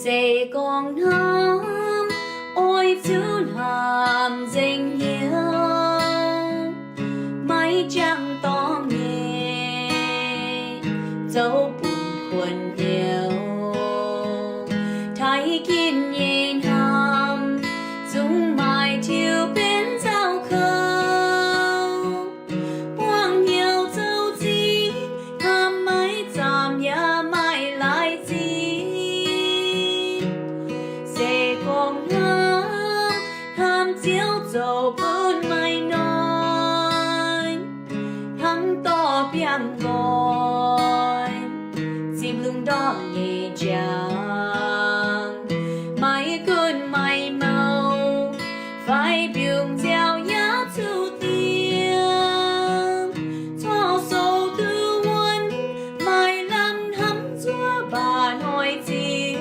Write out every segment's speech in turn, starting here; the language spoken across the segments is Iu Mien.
Se gorngv hnamv, oix zuqc hnamv nzengc hnyouv, maiv jangx dorngx nyei, zoux bun kuonx hnyouv. Taaih ginv nyei hnamv, zungv maaih tiux benx nzauh kouv. Buangh hnyouv zoux zingh, hnamv maiv zaamc yaac maaih laaix zingh. Se gorngv hnamv, hnamv Ziouv zoux bun maaih noic, hnangv dorh biangh nqoi zipc lungh ndorm nyei njang. Maiv gunv maaih mouh fai mbiungc nziaaux yaac zuqc dingc, corc sou duqv wuonv, maaih lamh hnamv zuov mbaah noic ziux.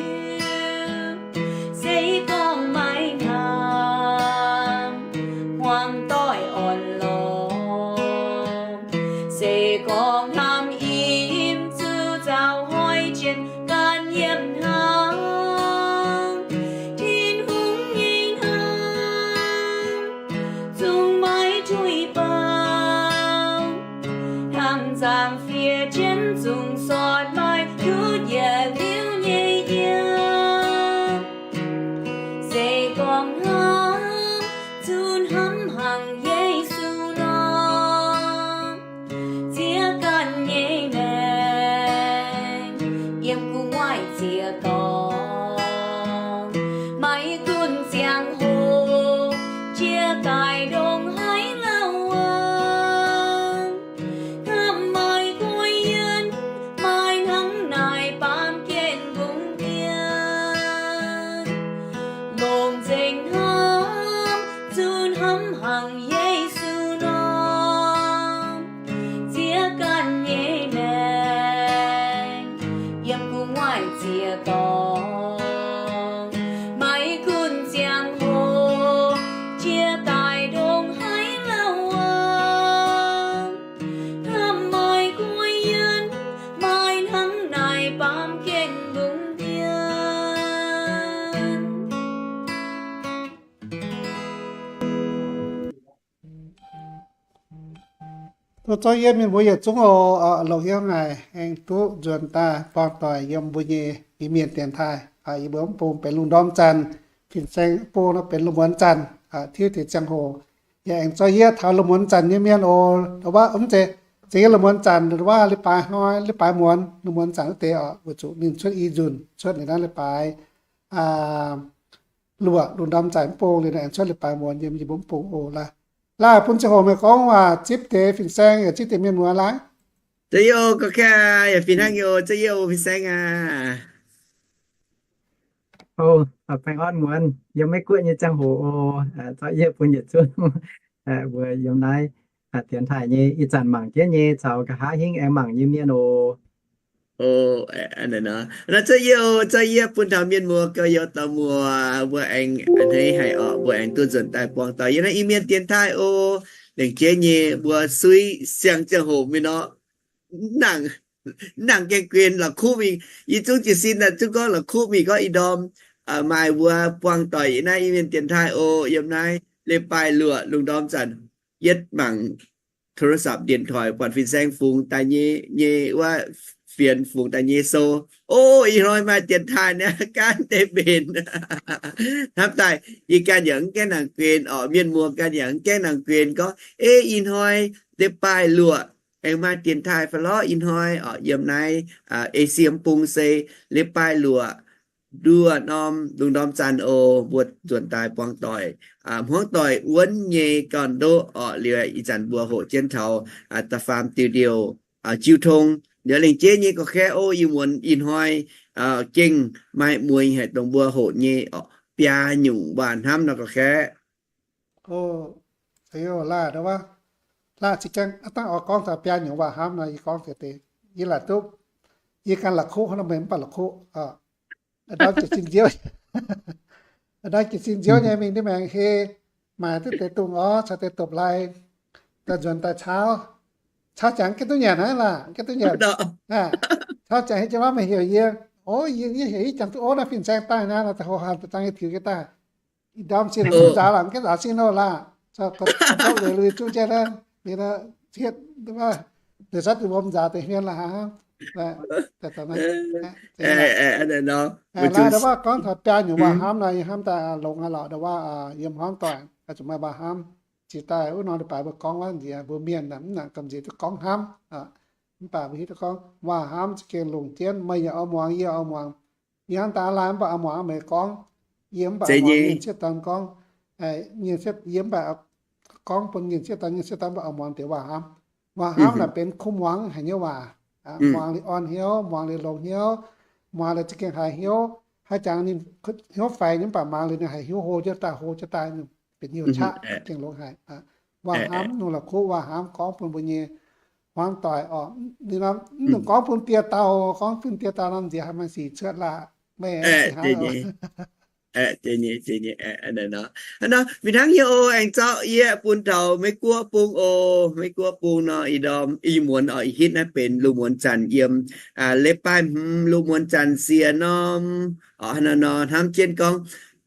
Se gorngv maiv hnamv, hmuangx doic orn-lorqc. Se gorngv hnamv im zuqc nzauh hnoi jiex ganh yiem hnangv. Tin-Hungh nyei hnamv zungv maiv tuix baamh, hnangv nzangc-fiev jienv zungv sortv maaih tutv yietc liuz nyei yiem. Se gorngv hnamv, zuqc hnamv hnangv Yesu nor, ziex ganh nyei maengc yiem gu'nguaaic ziex dorngx. Maiv gunv ziangh hoc jiex daaih ndongc haaix lauh aqv, hnamv maaih guei yienh, maaih hnangv naaic baamh gen mbungv dien. Longc nzengc hnamv, zuqc hnamv hnangv Yesu nor, ziex ganh nyei maengc yiem gu'nguaaic ziex dorngx. Maiv gunv ziangh hoc jiex daaih ndongc haaix lauh aqv, hnamv maaih guei yienh, maaih hnangv naaic baamh gen mbungv dien. โอเค zorqv yie mienh mbuo yietc zungv oc, longc hnyouv ngaih aengx duqv nzuonx daaih buangh doic yiem mbuo nyei Iu-Mienh dienx taaih. Yie mbuo mv bung benx lungh ndorm zanc, fin-saeng mv bung nor benx lungh muonz zanc, tiuv deix ziangh hoc. Yaac aengx zorqv yie taux lungh muonz zanc nyei mienh oc, wuov mv zeiz, zeiz yie lungh muonz zanc wuov, leiz-baaix hnoi, leiz-baaix muonz, lungh muonz zanc wuov deix oc, weic zuqc ninh cuotv i nzunc, cuotv ninh naaiv leiz-baaix luoqc, lungh ndorm zanc mv bung, liuz aengx cuotv leiz-baaix muonz yiem yie mbuo mv bung oc. Laaih, laaih bun ziangh hoc meih gorngv waac zipv deix fin-saeng yaac zipv deix mienh muoz laaih. Za'yietv oc, ga'kaeqv yaac fih hnangv nyei oc, za'yietv oc, fin-saeng aac. O, baengh orn muonz yiem Meiv Guoqv nyei ziangh hoc oc, zorqv yie bun yietc zungv mbuo yiem naaiv dienx taaih nyei ih zanc mangc jienv nyei caux nqa'haav hingv aengx mangc nyei mienh oc. O, naaiv zorqv yie oc, zorqv yie bun taux mienh muoz gauh youz dauh muoz, mbuo aengx a'hneiv haic orqc, mbuo aengx duqv nzuonx daaih buangh doic yiem naaiv Iu-Mienh dienx taaih oc. Lengc jeiv nyei mbuo suiv siang ziangh hoc mingh nor, nangc, nangc gaengh guen la'kuqv mingh. Yie zungv jiez sin daaih zungv gorngv la'kuqv mingh gorngv ih ndorm maaih mbuo buangh doic yiem naaiv Iu-Mienh dienx taaih oc, yiem naaiv leiz-baaix luoqc lungh ndorm zanc, yietv mangc โทรศัพท์ điện thoại buatc fin-saeng fungx daaih nyei, nyei wuov fienx fungx daaih nyei sou. O, ih hnoi maaih dienx taaih naaiv ganh deix mbenc. Hnamv daaih yie ganh yaac mv gaengh nangc guen orqc, mienh muoz ganh yaac mv gaengh nangc guen gorngv, Ei, ih hnoi leiz-baaix luoqc aengx maaih dienx taaih fai lorqc ih hnoi orqc. Yiem naaiv Esie mv bung se leiz-baaix luoqc nduov norm lungh ndorm zanc oc, mbuo nzuonx daaih buangh doic, hmuangv doic wuonv nyei gorn-ndoqv orqc. Liuz ih zanc mbuo hoqc jienv taux da'faam diuh ndiouh jiu tong. Liuz lengc jeiv nyei gorqv-kaeqv, o, ih muonz ih hnoi gengh maaih mueiz haic dongh mbuo hoqc nyei orqc, biaa nyungc waac hnamv nor gorqv-kaeqv. O, laaih, laaih za'gengh dangh oix gorngv taux biaa nyungc waac hnamv nor, yie gorngv deix deix, yie laaic duqv, yie ganh la'kuqv hnangv nor, meih mv baac la'kuqv. Ndorm jiez sin nziouv, ndorm jiez sin nziouv nyei mingh ndiev maengx hei, maaic duqv deix dungz orv caux deix dopc lai, daaih nzuonx daaih caux, caux jangx gengh duqv nyanc hnangv laah, gengh duqv nyanc. Caux jangx hei jien wav meih heuc yie O, yie heuc yie jangx duqv, o, naaiv fin-saeng daaih naaiv, da'houx hanc da'zang yie tiux jienv daaih. Ih ndorm sin mv nzaaux lorqc, mv gaengh nzaaux sin nor laah. Corc gorngv weic lui zuqv jienv naaiv, cietv, deix zatv deix wuom nzaaux deix hmien la'haaix hnangv. Laaix wuov gorngv taux biaa nyungc waac-hamv nor, yie hnamv daaih longx haic lorqc, waac yiem hmuangv doic zuqc maaih waac-hamv. Jiex daaih wuov norm leiz-baaix mbuo gorngv wuov nziex, mbuo mienh mv nangc gamh nziex duqv gorngv hnamv. Mv baac mbuo hiuv duqv gorngv waac-hamv za'gengh longc jienv, meih yaac oix muangx, yie oix muangx. Yie hnamv daaih laaih mv baac oix muangx meih gorngv. Yie mv baac oix muangx nyei sieqv dorn gorngv. Nyei sieqv, yie mv baac gorngv bun nyei sieqv dorn, nyei sieqv dorn mv baac oix muangx deix waac-hamv. Waac-hamv naaic benx kuv muangx haic nyei waac. Muangx liuz orn hnyouv, muangx liuz longx hnyouv, muangx liuz za'gengh haiz hnyouv. Haaix jangx ninh hnyouv faix nyei mv baac muangx liuz ninh haiz hnyouv hlo jienv daaih, hlo jienv daaih, benx hnyouv qaqv, gengh longx haic. Waac-hamv, nungx la'kuqv waac-hamv gorngv bun mbuo nyei hmuangv doic oc. Ninh mv nungx gorngv bun dieh dauh, gorngv bun dieh dauh norm nziex haih maaih sic cuotv laah. Meih hnangv nor, fih hnangv nyei oc, aengx zorqv yie bun taux Meiv Guoqv bung oc. Meiv Guoqv bung nor, ih ndorm ih muonz oc, ih hitv naaiv benx lungh muonz zanc yiem, leiz-baaix hmz lungh muonz zanc siec norm oc. Hnangv nor nor hnamv jienv gorngv,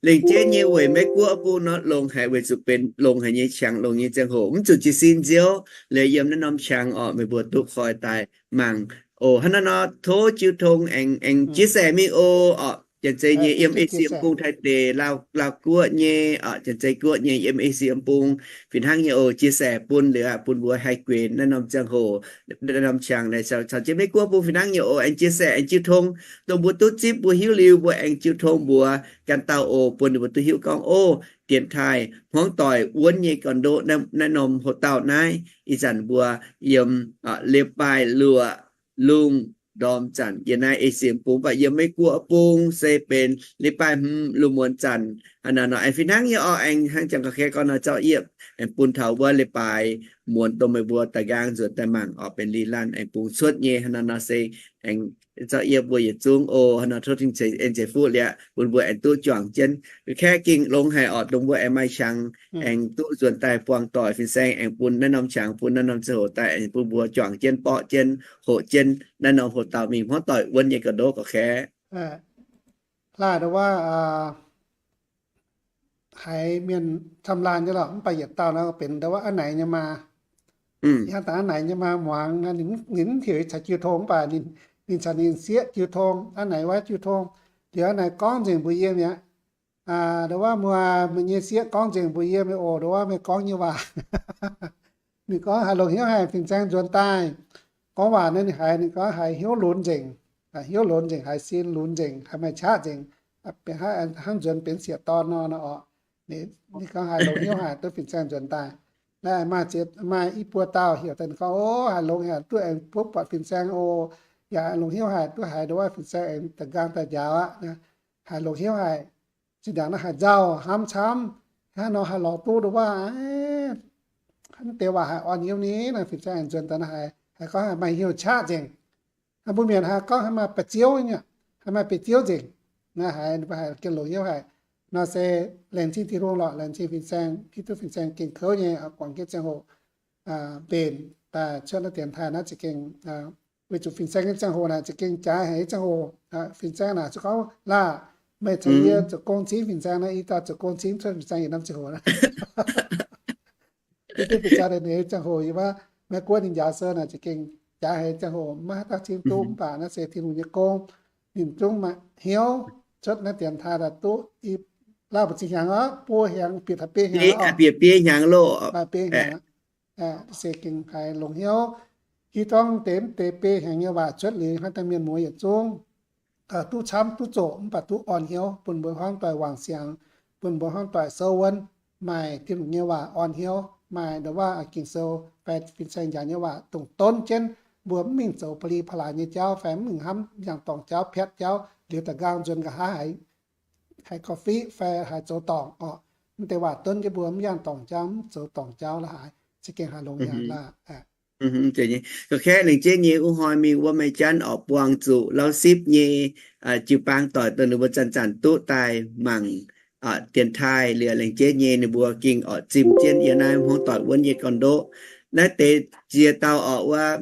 lengc jeiv nyei weic Meiv Guoqv bung nor longx haic, weic zuqc benx longx haic nyei qangx, longx nyei ziangh hoc, mv zuqc jiez sin nziouv. Liuz yiem naaiv norm qangx oc, meih mbuo duqv koi daaih mangc oc. Hnangv nor nor tov jiu tong aengx, aengx chia sẻ mingh oc. Janx-zei nyei yiem A C M bung, Taiv deic, Laauv guoqv nyei oc, Janx-zei guoqv nyei yiem A C M bung, fih hnangv nyei oc, chia sẻ bun liuz aqv, bun mbuo haih guenx naaiv norm ziangh hoc, naaiv norm qangx naaic caux jienv Meiv Guoqv bung fih hnangv nyei oc. Aengx chia sẻ, aengx jiu tong, dongh mbuo duqv zipv mbuo hiuv liuz mbuo aengx jiu tong mbuox gan dauh oc, bun ninh mbuo duqv hiuv gorngv, o, dienx taaih hmuangv doic wuonv nyei gorn-ndoqv naaiv norm hoc dauh naaiv. Ih zanc mbuo yiem leiz-baaix luoqc lungh ndorm zanc yiem naaiv A C M bung, mv baac yiem Meiv Guoqv bung se benx leiz-baaix hmz lungh muonz zanc. Hnangv naaiv nor aengx fih hnangv nyei oc, aengx hnangv jangx ga'kei gorngv nor, zorqv yie aengx bun taux wuov leiz-baaix muonz dongh meih mbuo da'faanh nqaang nzuonx daaih mangc oc, benx lingh laanh aengx bungx cuotv nyei. Hnangv naaiv nor se aengx zorqv yie mbuo yietc zungv oc. Hnangv nor tov Tin-Hungh ceix en ceix fuqv liuz bun mbuo aengx duqv juangc jienv. Kaeqv gengh longx haic oc, dongh mbuo aengx maaih qangx aengx duqv nzuonx daaih buangh doic fin-saeng, aengx bun naaiv norm qangx, bun naaiv norm ziangh hoc daaih aengx bun mbuo juangc jienv, borqv jienv, hoqc jienv naaiv norm hoc dauh mingh hmuangv doic wuonv nyei gorn-ndoqv gorqv-kaeqv. Laaih ndau wuov haiz mienh camv laanh nyei lorqc, mv baac yietc dauh nor benx ndau wuov a'naix nyei maa. Ih hnangv dangh a'naix nyei maa muangx, ninh mv heuc caux jiu tong, mv baac ninh caux ninh sieqv jiu tong, a'naix wuov jiu tong. Liuz a'naix gorngv nzengc mbuox yie mi'aqv, ndau wuov muoz, meih nyei sieqv gorngv nzengc mbuox yie mi'aqv oc, ndau wuov meih gorngv nyei waac. Ninh gorngv haiz longx hnyouv haic, fin-saeng nzuonx daaih gorngv waac naaiv ninh haiz, ninh gorngv haiz hnyouv lunx nzengc, haiz hnyouv lunx nzengc, haiz sin lunx nzengc, haiz maaih qaqv nzengc, hnangv nzuonx benx sieqv dorn nor, nor oc. Ninh gorngv haiz longx hnyouv haic duqv fin-saeng nzuonx daaih. Naaiv maaih, maaih i buo dauh heuc daaih, ninh gorngv, o, haiz longx haic duqv aengx butv buatc fin-saeng oc. Yaac longx hnyouv haic duqv haiz ndau wuov fin-saeng aengx da'nqaang daaih njaaux aqv. Haiz longx hnyouv haic. Zinh ndaangc naaiv haiz nzauh hnamv camv, hnangv nor haaix lorz duqv ndau wuov, mv deix waac haiz orn hnyouv ni. Naaiv fin-saeng aengx nzuonx daaih naaiv haiz, haiz gorngv haiz maaih hnyouv qaqv nzengc. Mbuo mienh haiz gorngv haiz maaih ba'ziouv nyei, haiz maaih ba'ziouv nzengc. Naaiv haiz mbuo haiz gengh longx hnyouv haic. Nor se laengz zingh Tin-Hungh lorqc, laengz zingh fin-saeng, hiuv duqv fin-saeng gengh kouv nyei, guangc jienv ziangh hoc mbenc daaih cuotv naaiv dienx taaih naaiv za'gengh, weic zuqc fin-saeng nyei ziangh hoc naaic za'gengh jaaix haic nyei ziangh hoc. Fin-saeng naaic zuqc gorngv, Laah, meih caux yie zoux gong cingv fin-saeng. Naaiv i dauh zoux gong cingv cuotv fin-saeng yietc norm ziangh hoc. Hiuv duqv fin-saeng daaih ninh nyei ziangh hoc, yie mbuo Meiv Guoqv ninh njaaux sou naaic za'gengh jaaix haic nyei ziangh hoc, maiv haaix dauh cingv duqv. Mv baac naaiv se Tin-Hungh nyei gong. Ninh zungv maaih hnyouv cuotv naaiv dienx taaih daaih duqv i, Laauv mbu'ziex hnyangx oc, buo hnyangx, bieqc taux biei hnyangx oc. Bieqc biei hnyangx loh. Maaih biei hnyangx. Se gengh haiz longx hnyouv. Hiuv duqv deix mv deix biei hnyangx nyei waac cuotv liuz, hnangv daaih mienh muoz yietc zungv duqv camv duqv zoqc, mv baac duqv orn hnyouv, bun mbuo hmuangv doic wangc siangx, bun mbuo hmuangv doic souv wuonv, maaih Tin-Hungh nyei waac orn hnyouv, maaih ndau wuov Ging-Sou fai fin-saeng njaaux nyei waac dongh donv jienv mbuo mv mingh zoux pa'li pa'laaix nyei jauv, fai mv mingh hnamv yangh dorngc jauv, piatv jauv, liuz da'nqaang nzuonx nqa'haav haiz, haiz gauh fiqv fai haiz zoux dorngc oc. Mv deix waac donv jienv mbuo mv yangh dorngc jauv, mv zoux dorngc jauv la'haaix, za'gengh haiz longx hnyouv laaih. Gorngv kaeqv lengc jeiv nyei wuov hnoi mingh wuov maaih janv oc, buangh zuqc Laauv Sipv nyei jiu-baang doic dongh ninh mbuo zanc-zanc duqv daaih mangc dienx taaih liuz, lengc jeiv nyei ninh mbuo gengh oc zimh jienv yiem naaiv hmuangv doic wuonv nyei gorn-ndoqv. Naaiv deix ziex dauh oc wuov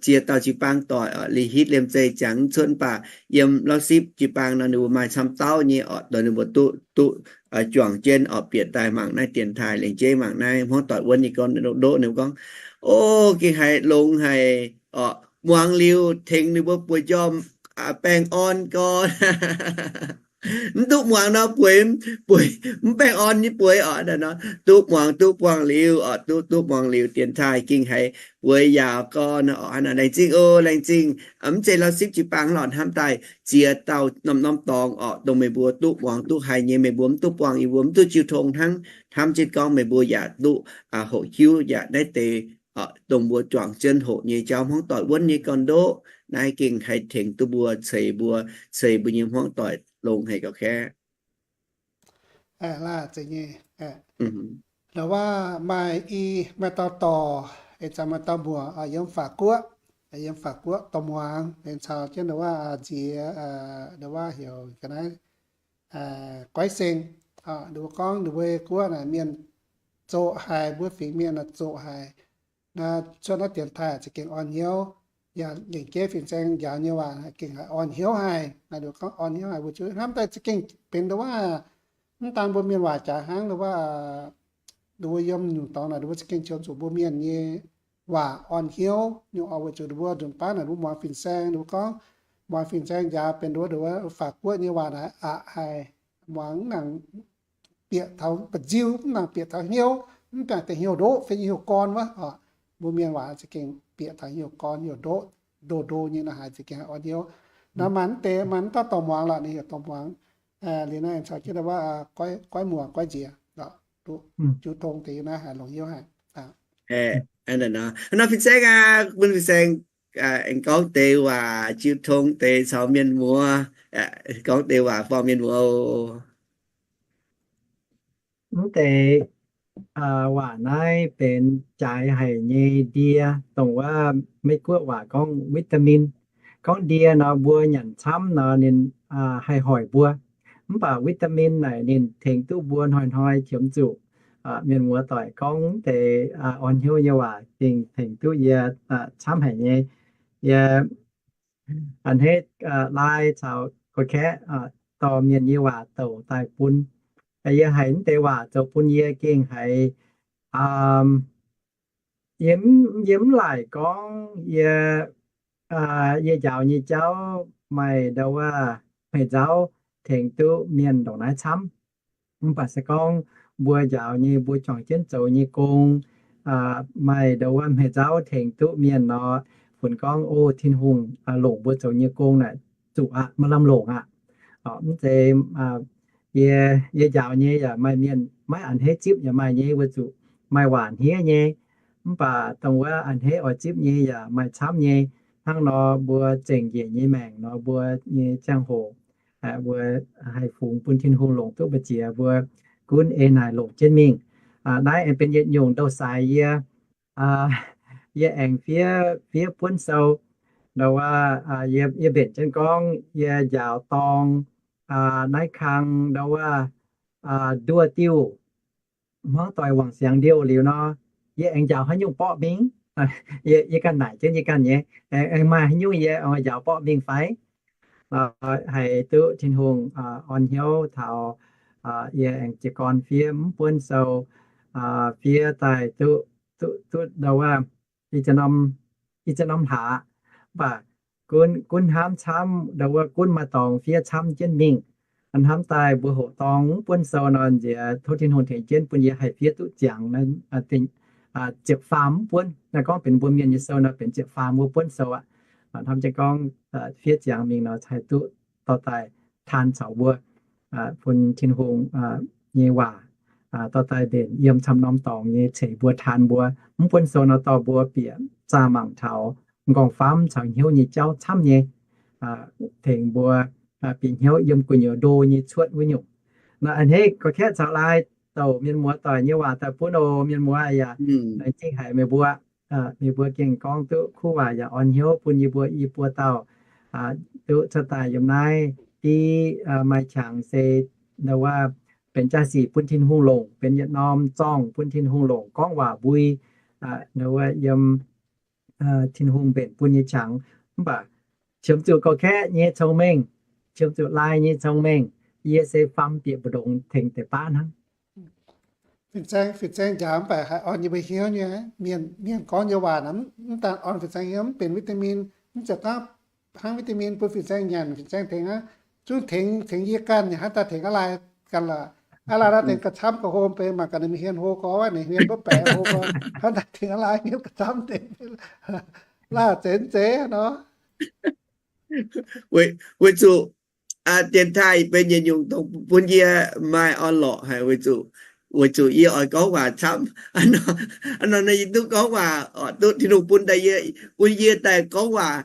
ziex dauh jiu-baang doic oc, liuz hitv liemh zeih ziangx cuotv, mv baac yiem Lauv Sipv jiu-baang nor ninh mbuo maaih camv dauh nyei oc, dongh ninh mbuo duqv, duqv juangc jienv oc, bieqc daaih mangc naaiv dienx taaih, lengc jeiv mangc naaiv hmuangv doic wuonv nyei gorn ndoqv, ninh mbuo gorngv, O, gengh haiz longx haic oc, muangx liuz tengx ninh mbuo bueix njormh baengh orn gorn. Mv duqv muangx nor bueix, bueix mv baengh orn nyei bueix oc. Duqv muangx duqv buangh liuz oc, duqv, duqv muangx liuz dienx taaih gengh haiz bueix yaauc gorn oc. Hnangv naaic laengz zingh oc, laengz zingh. Mv zeiz Lauv Sipv jiu-baang lorqc, hnamv daaih ziex dauh norm-norm dorngx oc, dongh meih mbuo duqv muangx duqv haiz nyei, meih mbuo mv duqv buangh, yie mbuo mv duqv jiu tong hnangv. Hnamv jienv gorngv meih mbuo yaac duqv hoqc hiuv yaac naaiv deix dongh mbuo juangc jienv hoqc nyei jauv hmuangv doic wuonv nyei gorn ndoqv. Naaiv gengh haih tengx duqv mbuo, ceix mbuo, ceix mbuo nyei hmuangv doic longx haic gauh kaeqv. Laaix nyei, ndau wuov maaih i, maaih dauh dorc, ih zanc maaih dauh muoc yiem法国, yiem法国dorh muangx, aengx caux jienv ndau wuov nziex, ndau wuov heuc ga'naaiv Goiv Seng. Ninh mbuo gorngv ninh mbuo guoqv naaic mienh zoqc haic, mbuo fingx mienh zoqc haic. Cuotv naaiv dienx taaih za'gengh orn hnyouv, yaac lengc jeiv fin-saeng njaaux nyei waac gengh haiz orn hnyouv haic. Ninh mbuo gorngv orn hnyouv haic, mbuo ziouc hnamv daaih za'gengh benx ndau wuov, mv daan mbuo mienh waac jaax hnangv, ndau wuov, ninh mbuo yiem nyungc dorngx naaic ninh mbuo za'gengh qiemx zuqc mbuo mienh nyei waac orn hnyouv nyei oc. Weic zuqc ninh mbuo nzunc baav naaic ninh mbuo muangx fin-saeng, ninh mbuo gorngv muangx fin-saeng njaaux benx ndau wuov, ndau wuov法国nyei waac naaic aqc haic, muangx mv nangc bieqc taux mba'nziu, mv nangc bieqc taux hnyouv, mv baac deix hnyouv ndoqv fai hnyouv gorn wuov oc. Mbuo mienh waac za'gengh bieqc taux hnyouv gorn, hnyouv ndoqv, ndo ndo nyei nor haiz za'gengh orn hnyouv. Naaiv maaih mv deix, maaih mv dauh dorh muangx lorqc, ninh heuc dorh muangx. Liuz naaiv caux jienv ndau wuov goiv muoc goiv nziex, jiu tong deix naaiv haiz longc hnyouv haic. Nor fin-saeng aqv, bun fin-saeng aengx gorngv deix waac jiu tong deix caux mienh muoz, gorngv deix waac buangh mienh muoz oc. Mv deix waac naaiv benx jaaix haic nyei ndie, dongh wuov Meiv-Guoqv waac gorngv vitamin. Gorngv ndie nor mbuo nyanc camv nor ninh haih hoic mbuo. Mv baac vitamin naaic ninh tengx duqv mbuo hnoi-hnoi qiemx zuqc mienh muoz doic gorngv deix orn hnyouv nyei waac, dingc tengx duqv yie camv haic nyei. Yie a'hneiv lai caux gorx-kaeqv dorh mienh nyei waac douc daaih bun. Yie haiz mv deix waac zoux bun yie gengh haiz, yie, yie mv laaic gorngv yie, yie njaaux nyei jauv maaih ndau wuov hmei nzauv tengx duqv mienh ndongc naaiv camv. Mv baac se gorngv mbuo njaaux nyei, mbuo juangc jienv zoux nyei gong, maaih ndau wuov hmei nzauv tengx duqv mienh nor, funx gorngv, O, Tin-Hungh longc mbuo zoux nyei gong naaic zuqc aqv, maaih lamh longc aqv. Mv zeiz yie, yie njaaux nyei yaac maaih mienh maiv a'hneiv zipv yaac maaih nyei, weic zuqc maaih waac hniev nyei. Mv baac dongh wuov a'hneiv oix zipv nyei yaac maaih camv nyei. Hnangv nor mbuo zengc njiec nyei maengc nor, mbuo nyei ziangh hoc mbuo haih fungx bun Tin-Hungh longc duqv mbu'ziex, mbuo gunv ei naaic longc jienv mingh. Naaiv aengx benx yietc nyungc ndau-saaix yie, yie aengx fiev, fiev buonv sou. Ndau wuov, yie, yie mbenc jienv gorngv yie njaaux dorng naaiv kang ndau wuov nduoh diuh, hmuangv doic wangc siangx ndiouh liuz nor, yie aengx njaaux haaix nyungc borqv mingh? Yie ganh naaic jienv yie ganh nyei, aengx maaih haaix nyungc yie njaaux borqv mingh fai? Haiz duqv Tin-Hungh orn hnyouv taux yie aengx jiez gorn fiev mv buonv sou, fiev daaih duqv, duqv, duqv ndau wuov, ih zanc norm hlaax, mv baac gunv, gunv hnamv camv, ndau wuov gunv maaih dorngx fiev camv jienv mingh. Hnamv daaih mbuo hoqc dorng mv buonv sou nor, nziex tov Tin-Hungh tengx jienv bun yie haih fiev duqv ziangx, ziepc faam mv buonv. Naaiv gorngv benx mbuo mienh nyei sou nor benx ziepc faam wuov buonv sou aqv. Hnamv jienv gorngv fiev ziangx mingh nor haih duqv dorh daaih taan caux mbuo, bun Tin-Hungh nyei waac dorh daaih mbenc yiem camv norm dorngx nyei ceix mbuo taan mbuo. Mv buonv sou nor dorh mbuo bieqc zaah mangc taux m'nqorngv-famv caux hnyouv nyei jauv camv nyei, tengx mbuo bieqc hnyouv yiem gu'nyuoz ndo nyei cuotv wuov nyungc. Naaiv a'hneiv gorx-kaeqv caux lai douc mienh muoz doic nyei waac daaih bun oc. Mienh muoz yaac laengz zingh haic meih mbuo. Meih mbuo gengh gorngv duqv kuv waac yaac orn hnyouv bun yie mbuo i buo dauh duqv cuotv daaih yiem naaiv div maaih qangx se ndau wuov benx jaa-sic bun Tin-Hungh longc, benx yietc norm zorngh bun Tin-Hungh longc gorngv waac mbui, ndau wuov yiem Tin-Hungh mbenc bun nyei qangx. Mv baac qiemx zuqc gauh kaeqv nyei cong-mengh, qiemx zuqc laai nyei cong-mengh, yie se faam bieqc mbu'ndongx tengx deix baav hnangv. Fin-saeng, fin-saeng njaaux mv baac haih orn yie mbuo hnyouv nyei. Mienh, mienh gorngv nyei waac naaic mv daan orn fin-saeng hnyouv, mv benx vitamin, mv zeiz gorngv hnangv vitamin bun fin-saeng nyanc, fin-saeng tengx aqv. Zungv tengx, tengx yie ganh, hnangv daaih tengx aqv laai ganh lorqc. Aqv laai naaiv deix gauh camv gauh hlo, benx mangc gaax ninh mienh hlo gorx, ninh mienh mbuo baeqc hlo gorx, hnangv daaih tengx aqv laai mienh gauh camv deix. Laai zeiz mv zeiz nor. Weic zuqc dienx taaih benx yietc nyungc dongh bun yie maaih orn-lorqc haic, weic zuqc yie oix gorngv waac camv. Hnangv nor yie duqv gorngv waac, duqv Tin-Hungh bun daaih yie, bun yie daaih gorngv waac.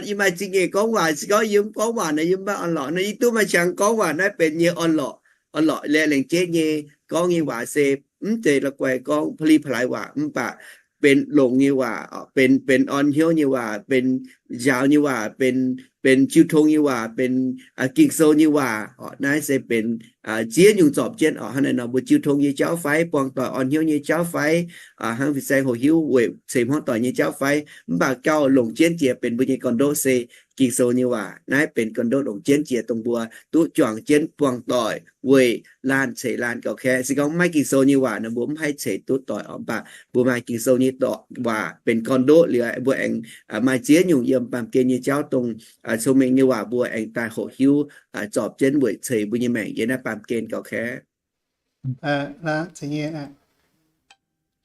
Yie maaih zingh nyeic gorngv waac, se gorngv yie mv gorngv waac nor yie mv maaih orn-lorqc. Nor yie duqv maaih qangx gorngv waac naaiv benx yie nyei orn-lorqc. Orn-lorqc leh lengc jeiv nyei gorngv nyei waac se mv zeiz la'guaih gorngv pa'li pa'laaix waac, mv baac benx longx nyei waac, benx, benx orn hnyouv nyei waac, benx njaaux nyei waac, benx, benx jiu tong nyei waac, benx Ging-Sou nyei waac. Naaiv se benx ziex nyungc zorpc jienv oc. Hnangv naaiv nor mbuo jiu tong nyei jauv fai, buangh doic orn hnyouv nyei jauv fai, hnangv fin-saeng hoqc hiuv weic ceix hmuangv doic nyei jauv fai, mv baac gauh longc jienv jiex benx mbuo nyei gorn-ndoqv se Ging-Sou nyei waac. Naaiv benx gorn-ndoqv longc jienv jiex dongh mbuo duqv juangc jienv buangh doic weic laanh ceix laanh gauh kaeqv. Se gorngv maiv Ging-Sou nyei waac nor mbuo mv haih ceix duqv doic oc. Mv baac mbuo maaih Ging-Sou nyei doic waac benx gorn-ndoqv liuz, mbuo aengx maaih ziex nyungc yiem baamh gen nyei jauv dongh cong-mengh nyei waac mbuo aengx daaih hoqc hiuv zorpc jienv weic ceix mbuo nyei maengc yiem naaiv baamh gen gauh kaeqv.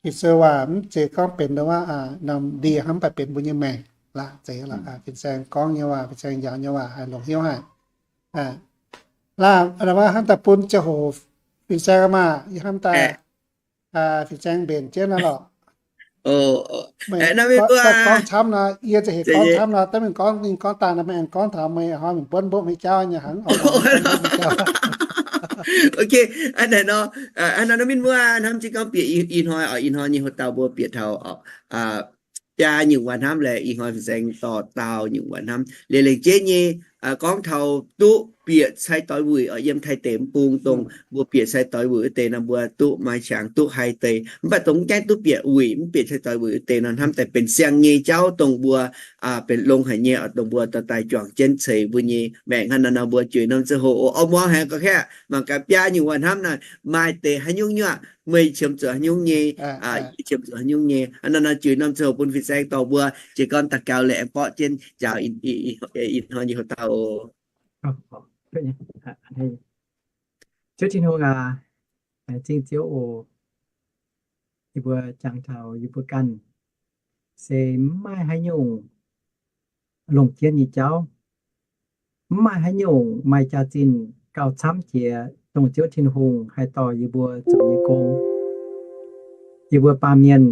Ging-Sou waac mv zeiz gorngv benx norm ndie hnangv, mv baac benx mbuo nyei maengc. Laaix zeiz laaix fin-saeng gorngv nyei waac, fin-saeng njaaux nyei waac haih longc hnyouv haic. Laaix hnamv daaih bun ziangh hoc fin-saeng maah, yie hnamv daaih fin-saeng mbenc jienv naaiv lorqc. Gorngv camv nor, yie za'gengh gorngv camv nor, daaih mingh gorngv, ninh gorngv daaih nor, meih aengx gorngv taux meih hnoi mingh buonv mbopv nyei jauv nyei hnangv. Ok, hnangv naaiv nor mienh muoz hnamv jienv gorngv bieqc ih hnoi oc, ih hnoi nyei hoc dauh mbuo bieqc taux biaa nyungc waac hnamv, laaix ih hnoi fin-saeng dorh daauh nyungc waac hnamv. Liuz lengc jeiv nyei gorngv taux duqv bieqc cai doix wuic oc, yiem Taiv deic-bung dongh mbuo bieqc cai doix wuic wuov deix nor mbuo duqv maaih qangx duqv haih deix. Mv baac dongh mv gaengh duqv bieqc wuic, mv bieqc cai doix wuic wuov deix nor hnamv daaih benx siang nyei jauv dongh mbuo benx longx haic nyei oc, dongh mbuo dorh daaih juangc jienv ceix mbuo nyei maengc. Hnangv naaiv nor mbuo juix norm ziangh hoc oc, muangx haic gauh kaeqv. Mangc gaax biaa nyungc waac hnamv naaic maaih deix haaix nyungc nyuoqc, meih qiemx zuqc haaix nyungc nyei, yie qiemx zuqc haaix nyungc nyei. Hnangv naaiv nor juix norm ziangh hoc bun fin-saeng dorh mbuo jiez gorn daux gaux laaix aengx borqv jienv njaaux ih hnoi nyei hoc dauh oc. Ziouv Tin-Hungh aac, laengz zingh Ziouv oc. Yie mbuo jangx taux yie mbuo ganh se mv maaih haaix nyungc longc jienv nyei jauv, mv maaih haaix nyungc maaih jaax-zinh gauh camv jiex dongh Ziouv Tin-Hungh haih dorh yie mbuo zoux nyei gong. Yie mbuo baamh mienh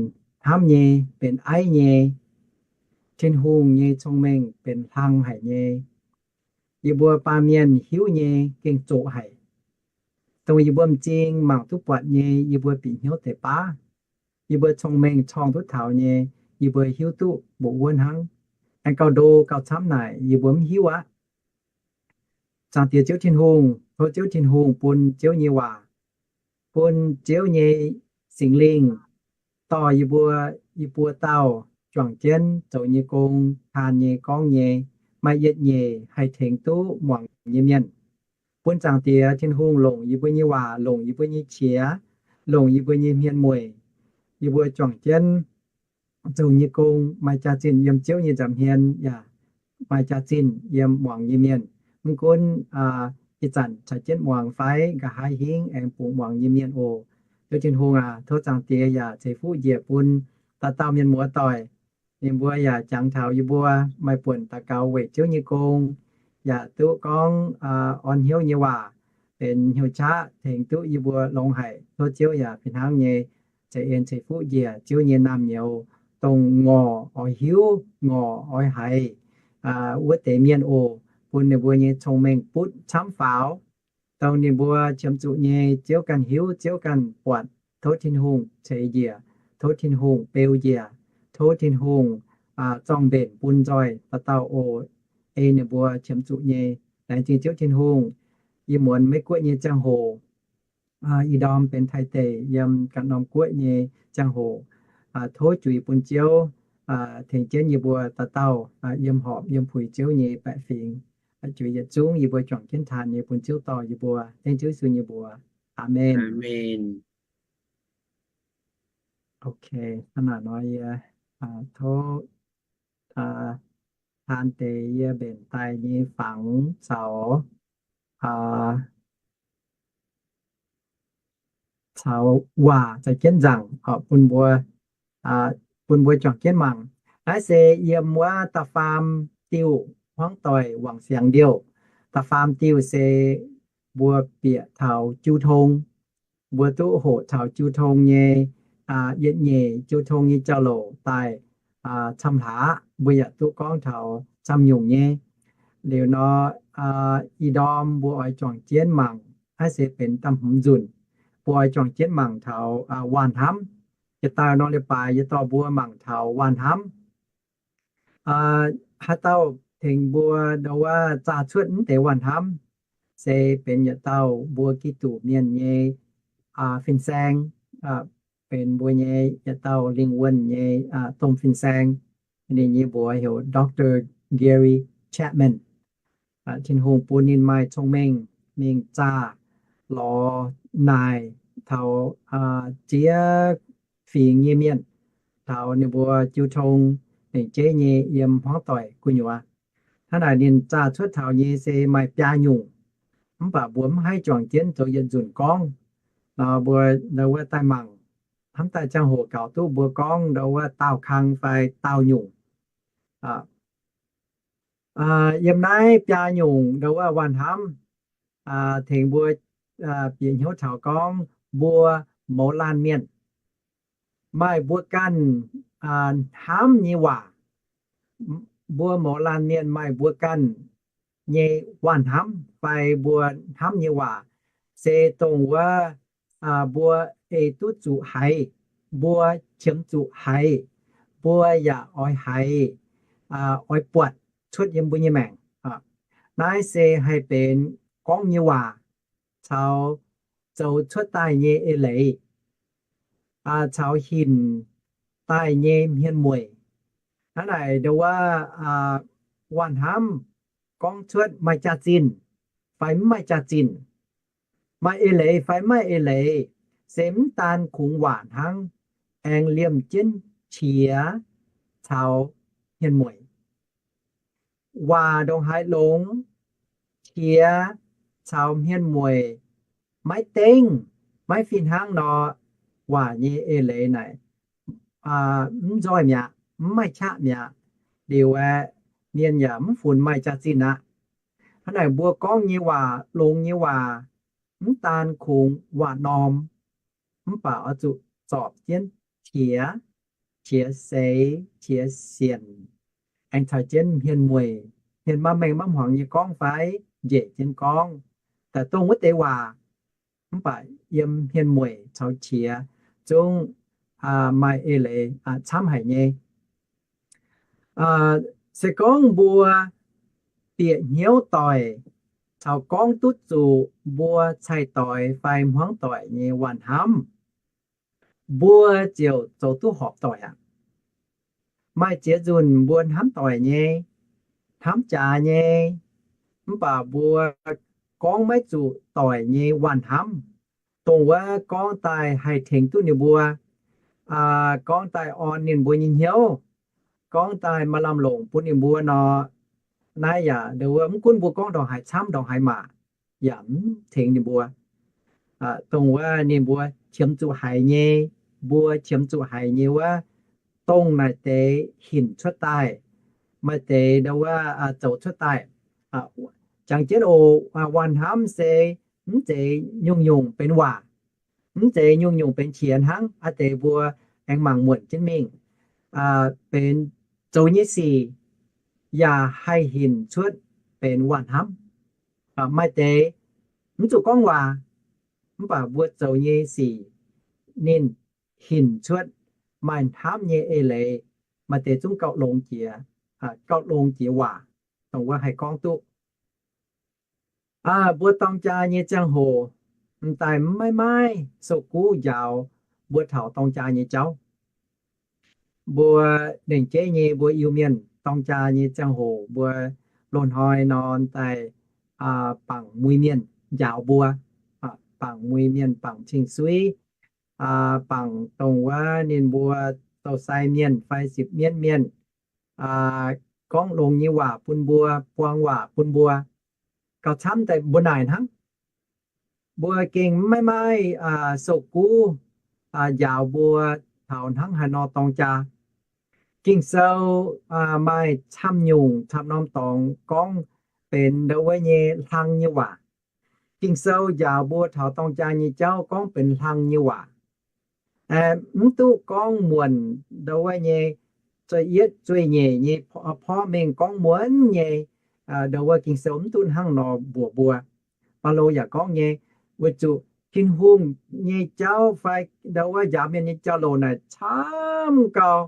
hnamv nyei benx aiv nyei, Tin-Hungh nyei cong-mengh benx hlang haic nyei. Yie mbuo baamh mienh hiuv nyei gengh zoqc haic. Dongh yie mbuo m'zing mangc duqv buatc nyei, yie mbuo bieqc hnyouv deix baav. Yie mbuo cong-mengh corng duqv taux nyei, yie mbuo hiuv duqv mbuoqc wuov hnangv. Aengx gauh ndo gauh camv naaic yie mbuo mv hiuv aqv. Zaangc Diex Ziouv Tin-Hungh, tov Ziouv Tin-Hungh bun Ziouv nyei waac, bun Ziouv nyei Singx Lingh dorh yie mbuo, yie mbuo dauh juangc jienv zoux nyei gong, taan nyei, gorngv nyei, maaih yietc nyeic haih tengx duqv muangx nyei mienh. Bun Zaangc Diex Tin-Hungh longc yie mbuo nyei waac, longc yie mbuo nyei qiex, longc yie mbuo nyei hmien mueic, yie mbuo juangc jienv zoux nyei gong maaih jaax-zinh yiem Ziouv nyei nza'hmien yaac maaih jaax-zinh yiem muangx nyei mienh. Mv gunv ih zanc caux jienv muangx fai nqa'haav hingv aengx bungx muangx nyei mienh oc, Ziouv Tin-Hungh aac, tov Zaangc Diex yaac ceix fuqv njiec bun dauh dauh mienh muoz doic. Ninh mbuo yaac jangx taux yie mbuo maaih buonc daux gaux weic Ziouv nyei gong, yaac duqv gorngv orn hnyouv nyei waac, benx hnyouv qaqv tengx duqv yie mbuo longx haic. Tov Ziouv yaac fih hnangv nyei ceix en ceix fuqv njiec Ziouv nyei naamh nyouz, dongh ngorc oix hiuv, ngorc oix haiz wuov deix mienh oc, bun ninh mbuo nyei cong-mengh butv camv faaux. Dongh ninh mbuo qiemx zuqc nyei, Ziouv ganh hiuv, Ziouv ganh buatc. Tov Tin-Hungh ceix njiec, tov Tin-Hungh beu njiec, tov Tin-Hungh zorng-mbenc bun nzoih dauh dauh oc. Ei ninh mbuo qiemx zuqc nyei. Laengz zingh Ziouv Tin-Hungh. Yie muonz Meiv Guoqv nyei ziangh hoc, ih ndorm benx Taiv deic yiem ganh norm guoqv nyei ziangh hoc, tov juix bun Ziouv tengx jienv yie mbuo dauh dauh yiem horpc yiem puix Ziouv nyei baeqc fingx. Juix yietc zungv yie mbuo juangc jienv taux nyei bun Ziouv dorh yie mbuo. Dengv Ziouv Yesu nyei mbuox. Aamen. Ok, hnangv naaic nor yie tov taan deix yie mbenc daaih nyei fangx caux caux waac za'jienv nzaangc bun mbuo, bun mbuo juangc jienv mangc. Naaiv se yiem wuov da'faam diuh hmuangv doic wangc siangx liouh. Da'faam diuh se mbuo bieqc taux jiu tong. Mbuo duqv hoqc taux jiu tong nyei, yietc nyeic jiu tong nyei jauv-louc daaih camv hlaax, mbuo yaac duqv gorngv taux camv nyungc nyei. Liuz nor, ih ndorm mbuo oix juangc jienv mangc, naaiv se benx da'hmz nzunc, mbuo oix juangc jienv mangc taux waah hnamv. Jiex daaih nor leiz-baaix yie dorh mbuo mangc taux waah hnamv. Haaix dauh tengx mbuo ndau wuov zaah cuotv mv deix waah hnamv, se benx yietc dauh mbuo Giduc mienh nyei fin-saeng, benx mbuo nyei yietc dauh lingh wuonh nyei domh fin-saeng. Ninh nyei mbuox heuc Doctor Gary Chapman. Tin-Hungh bun ninh maaih cong-mengh mingh zaah lorz naaic taux ziex fingx nyei mienh, taux ninh mbuo jiu tong lengc jeiv nyei yiem hmuangv doic gu'nyuoz. Hnangv naaic ninh zaah cuotv taux nyei se maaih biaa nyungc, mv baac mbuo mv haih juangc jienv zoux yietc nzunc gorngv. Nor mbuo ndau wuov daaih mangc, hnamv daaih ziangh hoc gaux duqv mbuo gorngv ndau wuov daauh kang fai daauh nyungc. Yiem naaiv biaa nyungc ndau wuov waah hnamv tengx mbuo bieqc hnyouv taux gorngv mbuo mouz laanh mienh maaih mbuo ganh hnamv nyei waac. Mbuo mouz laanh mienh maaih mbuo ganh nyei waah hnamv fai mbuo hnamv nyei waac, se dongh wuov mbuo ei duqv zuqc haiz, mbuo qiemx zuqc haiz, mbuo yaac oix haiz, oix buatc cuotv yiem mbuo nyei maengc. Naaiv se haih benx gorngv nyei waac caux zoux cuotv daaih nyei eix leiz, caux hinc daaih nyei hmien-mueic. Hnangv naaic ndau wuov waah hnamv gorngv cuotv maaih jaax-zinh fai mv maaih jaax-zinh, maaih eix leiz fai mv maaih eix leiz, se mv daan kungx waac hnangv, aengx liemh jienv qiex caux hmien-mueic. Waac ndongc haaix longx, qiex caux hmien-mueic maiv dengv, maiv fih hnangv nor, waac nyei eix leiz naaic mv nzoih mi'aqv, mv maaih qaqv mi'aqv. Liuz aeqv, mienh yaac mv funx maaih jaax-zinh aqv. Hnangv naaic mbuo gorngv nyei waac, longx nyei waac, mv daan kungx waac norm, mv baac oix zuqc zorpc jienv qiex, qiex seix, qiex sienc, aengx caux jienv hmien-mueic, hmien maiv mengh maiv hmuangx nyei gorngv fai njiec jienv gorngv, daaih dongh wuov deix waac, mv baac yiem hmien-mueic caux qiex zungv maaih eix leiz camv haic nyei. Se gorngv mbuo bieqc hnyouv doic caux gorngv duqv zuqc mbuo cai-doix fai hmuangv doic nyei waah hnamv, mbuo ziouc zoux duqv horpc doic aqv. Maaih ziex nzunc mbuo hnamv doic nyei, hnamv jaax nyei, mv baac mbuo gorngv maiv zuqc doic nyei waah hnamv, dongh wuov gorngv daaih haih tengx duqv ninh mbuo, gorngv daaih orn ninh mbuo nyei hnyouv, gorngv daaih maaih lamh longc bun ninh mbuo nor, naaiv yaac ndongc wuov mv gunv mbuo gorngv ndongc haaix camv ndongc haaix maac, yaac mv tengx ninh mbuo. Dongh wuov ninh mbuo qiemx zuqc haiz nyei, mbuo qiemx zuqc haiz nyei wuov, dongh naaic deix hinc cuotv daaih, maaih deix ndongc wuov zoux cuotv daaih. Jangx jienv oc, waah hnamv se mv zeiz nyungc-nyungc benx waac, mv zeiz nyungc-nyungc benx qiex hnangv. Aa deix mbuo aengx mangc muonc jienv mingh, benx zoux nyei sic yaac haih hinc cuotv benx waah hnamv. Maaih deix mv zuqc gorngv waac, mv baac mbuo zoux nyei sic ninh hinc cuotv maaih hnamv nyei eix leiz. Maaih deix zungv gauh longx jiex, gauh longx jiex waac, dongh wuov haih gorngv duqv. Mbuo dorng jaa nyei ziangh hoc, m'daaih maiv maaih sou-guv njaaux mbuo taux dorng jaa nyei jauv. mbuo lengc jeiv nyei mbuo Iu-Mienh dorng jaa nyei ziangh hoc mbuo loz-hnoi nor daaih bangc muiz-mienh njaaux mbuo, bangc muiz-mienh, bangc cing-suiv, bangc dongh wuov ninh mbuo zoux sai mienh fai sipv mienv mienh, gorngv longx nyei waac bun mbuo, buang waac bun mbuo, gauh camv daaih mbuo naaic hnangv. Mbuo gengh maiv maaih sou-guv njaaux mbuo taux hnangv haaix nor dorng jaa. Ging-Sou maaih camv nyungc camv norm dorngx gorngv benx ndau wuov nyei hlang nyei waac. Ging-Sou njaaux mbuo taux dorng jaa nyei jauv gorngv benx hlang nyei waac. Mv duqv gorngv muonc ndau wuov nyei, zueih yietv zueih nyeic nyei porv mengh gorngv muonc nyei ndau wuov. Ging-Sou mv duqv hnangv nor mbuox mbuo. Baulo yaac gorngv nyei, weic zuqc Tin-Hungh nyei jauv fai ndau wuov njaaux mienh nyei jauv-louc naaic camv gau.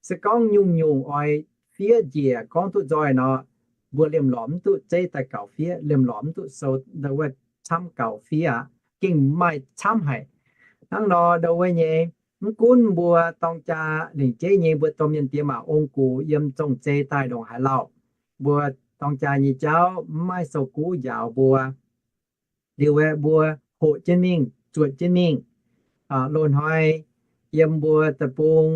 Se gorngv nyungc-nyungc oix fiev njiec gorngv duqv nzoih nor, mbuo liemh lorz mv duqv zeiv daaih gaux fiev, liemh lorz mv duqv sou ndau wuov camv gaux fiev aqv. Gengh maaih camv haic. Hnangv nor ndau wuov nyei, mv gunv mbuo dorng jaa lengc jeiv nyei mbuo domh mienh diex maac ong-gux yiem zong-zei daaih ndongc haaix lauh, mbuo dorng jaa nyei jauv mv maaih sou-guv njaaux mbuo. Liuz aeqv, mbuo hoqc jienv mingh, zuotc jienv mingh. Loz-hnoi yiem mbuo deic-bung,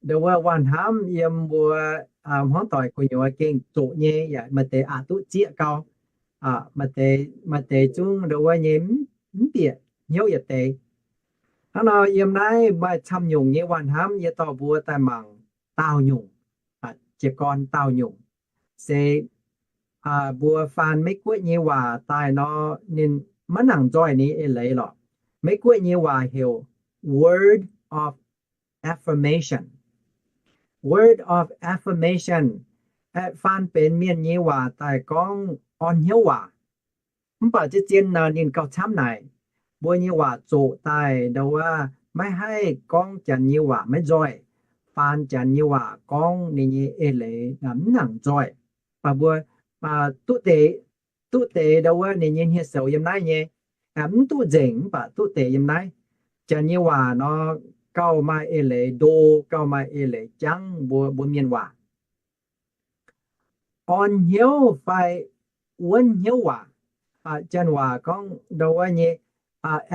ndau wuov waac-hnamv yiem mbuo hmuangv doic gu'nyuoz gengh zoqc nyei, yaac maaih deix aqc duqv zieqv gau, maaih deix zungv ndau wuov nyei mv bieqc hnyouv yietc deix. Hnangv nor yiem naaiv maaih camv nyungc nyei waac-hnamv yie dorh mbuo daaih mangc daauh nyungc, jiez gorn daauh nyungc. Se mbuo faan Meiv-Guoqv nyei waac daaih nor, ninh maiv nangc nzoih ninh eix leiz lorqc. Meiv-Guoqv nyei waac heuc word of affirmation. Word of affirmation, faan benx mienh nyei waac daaih gorngv orn hnyouv waac. Mv baac zien-zien nor ninh gauh camv naaic. Mbuo nyei waac zoqc daaih ndau wuov maiv haih gorngv Janx nyei waac maiv nzoih. Faan Janx nyei waac gorngv ninh nyei eix leiz mv nangc nzoih. Mv baac mbuo duqv deix, duqv deix ndau wuov ninh nyei hniev-soux yiem naaiv nyei. Mv duqv nzengc mv baac duqv deix yiem naaiv. Janx nyei waac nor gauh maaih eix leiz ndo, gauh maaih eix leiz jangv mbuo, mbuo mienh waac. Orn hnyouv fai wuonv hnyouv waac. Janx waac gorngv ndau wuov nyei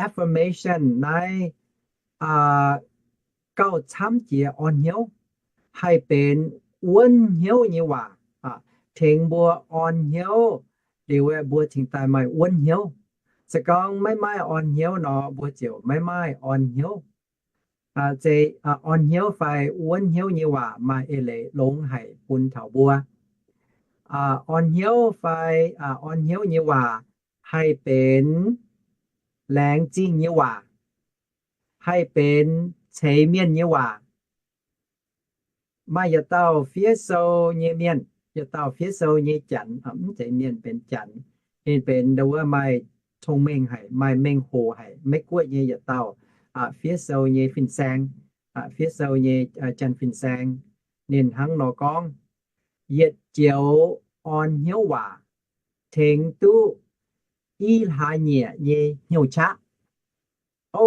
affirmation naaiv gauh camv jiex orn hnyouv, haih benx wuonv hnyouv nyei waac, tengx mbuo orn hnyouv liuz aeqv, mbuo cingx daaih maaih wuonv hnyouv. Se gorngv maiv maaih orn hnyouv nor, mbuo ziouc maiv maaih orn hnyouv. Zei orn hnyouv fai wuonv hnyouv nyei waac maaih eix leiz longx haic bun taux mbuo. Orn hnyouv fai orn hnyouv nyei waac haih benx laengz zingh nyei waac, haih benx ceix mienh nyei waac. Maaih yietc dauh fiev sou nyei mienh, yietc dauh fiev sou nyei Janx, mv zeiz mienh, benx Janx. Ninh benx ndau wuov maaih cong-mengh haic, maaih mengh hoc haic, Meiv-Guoqv nyei yietc dauh fiev sou nyei fin-saeng, fiev sou nyei Janx fin-saeng. Ninh hnangv nor gorngv, yietc joux orn hnyouv waac tengx duqv i hlaax nyieqc nyei hnyouv qaqv. O,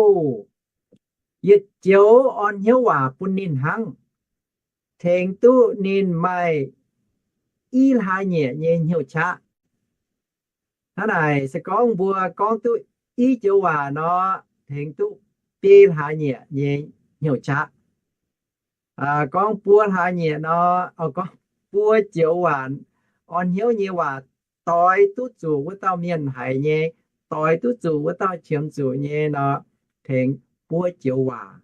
yietc joux orn hnyouv waac bun ninh hnangv, tengx duqv ninh maaih i hlaax nyieqc nyei hnyouv qaqv. Hnangv naaic se gorngv mbuo gorngv duqv i joux waac nor, tengx duqv biei hlaax nyieqc nyei hnyouv qaqv. Gorngv buo hlaax nyieqc nor, gorngv buo joux waac, orn hnyouv nyei waac, doix duqv zuqc wuov dauh mienh haiz nyei, doix duqv zuqc wuov dauh qiemx zuqc nyei nor, tengx buo joux waac,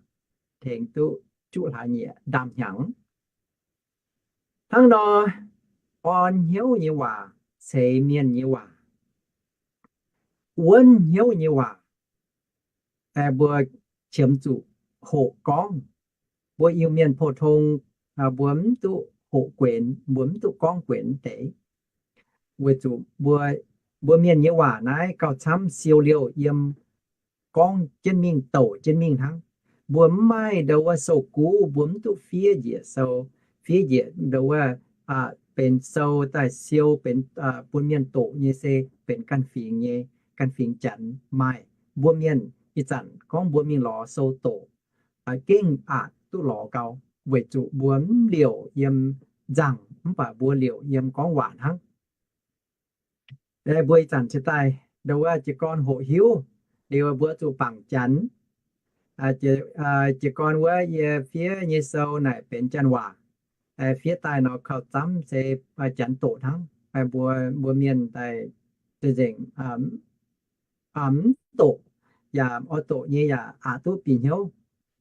tengx duqv juqv hlaax nyieqc ndaamv-hnyangx. Hnangv nor, orn hnyouv nyei waac ceix mienh nyei waac. Wuonv hnyouv nyei waac, mbuo qiemx zuqc hoqc gorngv. Mbuo Iu-Mienh pou-tong, mbuo mv duqv hoqc guenx, mbuo mv duqv gorngv guenx deix. Weic zuqc mbuo, mbuo mienh nyei waac naaiv gauh camv siou liouh yiem gorngv jienv mingh, douc jienv mingh hnangv. Mbuo mv maaih ndau wuov sou-guv, mbuo mv duqv fiev njiec sou, fiev njiec ndau wuov benx sou daaih siou benx bun mienh doqc nyei, se benx ganh fingx nyei, ganh fingx Janx maaih. Mbuo mienh ih zanc gorngv mbuo mingh lorz sou doqc, gengh aqc duqv lorz gau, weic zuqc mbuo mv liouc yiem nzangc mv baac mbuo liouc yiem gorngv waac hnangv. Mbuo ih zanc cingx daaih ndo wuov jiez gorn hoqc hiuv liuz mbuo zuqc bangc Janx. Jiez gorn wuov yie fiev nyei sou naaic benx Janx waac. Fiev daaih nor kaux zamv se Janx doqc hnangv. Mbuo, mbuo mienh daaih za'nzengc mv doqc, yaac oix doqc nyei yaac aqc duqv bieqc hnyouv.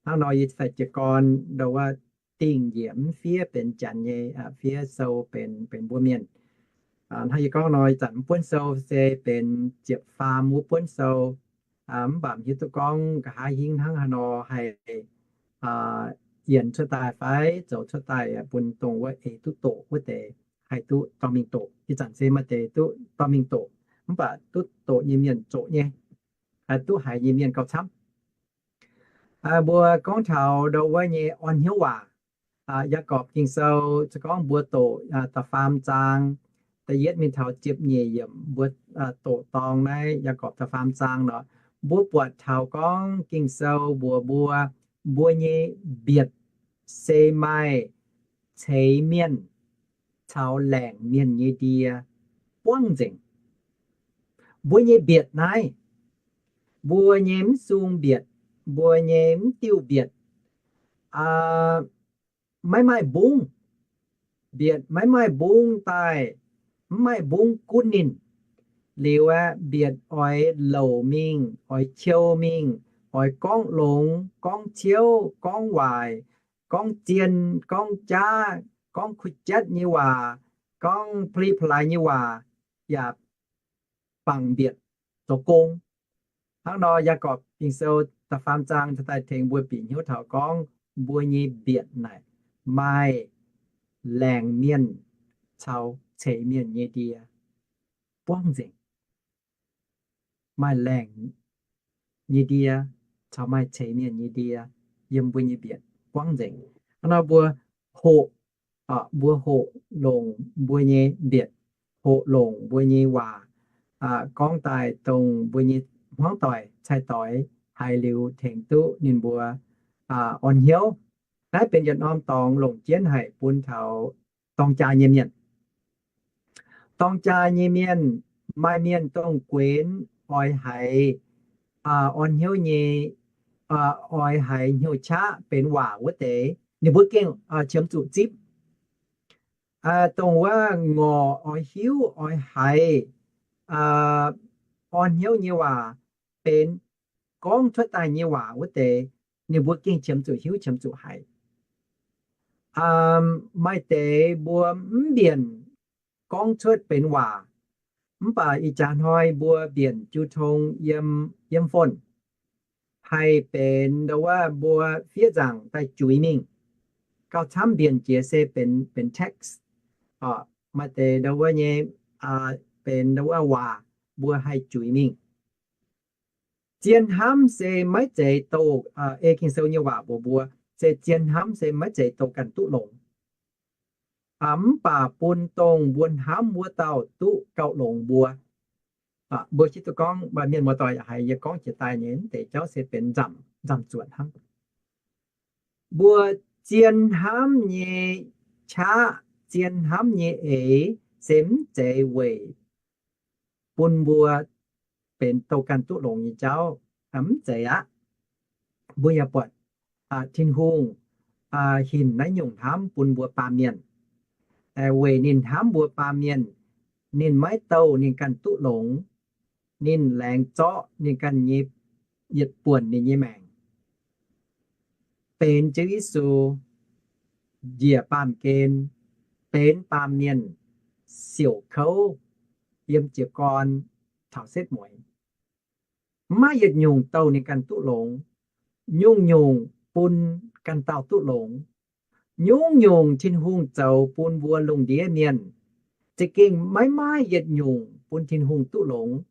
Hnangv nor yie daaih jiez gorn ndo wuov dingh njiec mv fiev benx Janx nyei, fiev sou benx, benx mbuo mienh. Hnangv yie gorngv nor, ih zanc mv buonv sou se benx ziepc faam wuov buonv sou, mv baac hiuv duqv gorngv nqa'haav hingv hnangv haaix nor haih yienx cuotv daaih fai zoux cuotv daaih bun dongh wuov eix duqv doqc wuov deix haih duqv dorh mingh doqc. Ih zanc se maaih deix duqv dorh mingh doqc, mv baac duqv doqc nyei mienh zoqc nyei, haih duqv haiz nyei mienh gauh camv. Mbuo gorngv taux ndo wuov nyei orn hnyouv waac. Yaagorpc Ging-Sou se gorngv mbuo doqc da'faam zaang da'yietv mingh taux ziepc nyeic yiemc, mbuo doqc dorng naaiv Yaagorpc da'faam zaang nor, mbuo buatc taux gorngv Ging-Sou mbuox mbuo, mbuo nyei mbietc se maaih ceix mienh caux laengc mienh nyei ndie buangv nzengc. Mbuo nyei mbietc naaiv, mbuo nyei mv sung mbietc, mbuo nyei mv diuh mbietc, maiv maaih mbungv. Mbietc maiv maaih mbungv daaih, mv maaih mbungv gunv ninh. Liuz aeqv, mbietc oix louc mingh, oix qiou mingh, oix gorngv longx, gorngv ciouv, gorngv waaic, gorngv zien, gorngv jaav, gorngv kuh jatv nyei waac, gorngv pa'li pa'laaix nyei waac, yaac bangc mbietc zoux gong. Hnangv nor, Yaagorpc Ging-Sou da'faam zaang daaih tengx mbuo bieqc hnyouv taux gorngv mbuo nyei mbietc naaic maaih laengc mienh caux ceix mienh nyei ndie buangv nzengc. Maaih laengc nyei ndie caux maaih ceix mienh nyei ndie yiem mbuo nyei mbietc buangv nzengc. Hnangv nor mbuo hoqc, mbuo hoqc longc mbuo nyei mbietc, hoqc longc mbuo nyei waac, gorngv daaih dongh mbuo nyei hmuangv doic, cai-doix haiz liuz tengx duqv ninh mbuo orn hnyouv. Naaiv benx yietc norm dorngx longc jienv haic bun taux dorng jaa nyei mienh. Dorng jaa nyei mienh, maaih mienh dongh guenx oix haiz orn hnyouv nyei, oix haiz hnyouv qaqv benx waac wuov deix, ninh mbuo gengh qiemx zuqc zipv. Dongh wuov ngorc oix hiuv oix haiz orn hnyouv nyei waac benx gorngv cuotv daaih nyei waac wuov deix, ninh mbuo gengh qiemx zuqc hiuv, qiemx zuqc haiz. Maaih deix mbuo mv mbienc gorngv cuotv benx waac, mv baac ih jaax hnoi mbuo mbienc jiu tong yiem, yiem phone, haih benx ndo wuov mbuo fiev nzaangc daaih juix mingh. Gauh camv mbienc jiex se benx, benx text. Maaih deix ndo wuov nyei, benx ndo wuov waac mbuo haih juix mingh. Zien hnamv se maiv zeiz douc, ei Ging-Sou nyei waac mbuox mbuo, se zien hnamv se maiv zeiz douc ganh duqv longx. Mv baac bun dongh mbuo hnamv wuov dauh duqv gauh longx mbuo. Mbuo hiuv duqv gorngv maaih mienh muoz-doic yaac haiz yie gorngv jiex daaih nyei mv deix jauv se benx nzamc, nzamc zuotc hnangv. Mbuo zien hnamv nyei qaqv, zien hnamv nyei eix se mv zeiz weic bun mbuo benx douc ganh duqv longx nyei jauv, mv zeiz aqv. Mbuo yaac buatc Tin-Hungh hinc naaiv nyungc hnamv bun mbuo baamh mienh. Weic ninh hnamv mbuo baamh mienh, ninh maiv douc ninh ganh duqv longx. Ninh laengz zorqv ninh ganh nyei yietc buonc ninh nyei maengc, benx Ziouv Yesu njiec baamh gen, benx baamh mienh siouc kouv yiem jiez gorn taux setv mueiz. Mv maaih yietc nyungc douc ninh ganh duqv longx. Nyungc-nyungc bun ganh dauh duqv longx. Nyungc-nyungc Tin-Hungh zoux bun mbuo lungh ndiev mienh, za'gengh maiv maaih yietc nyungc bun Tin-Hungh duqv longx,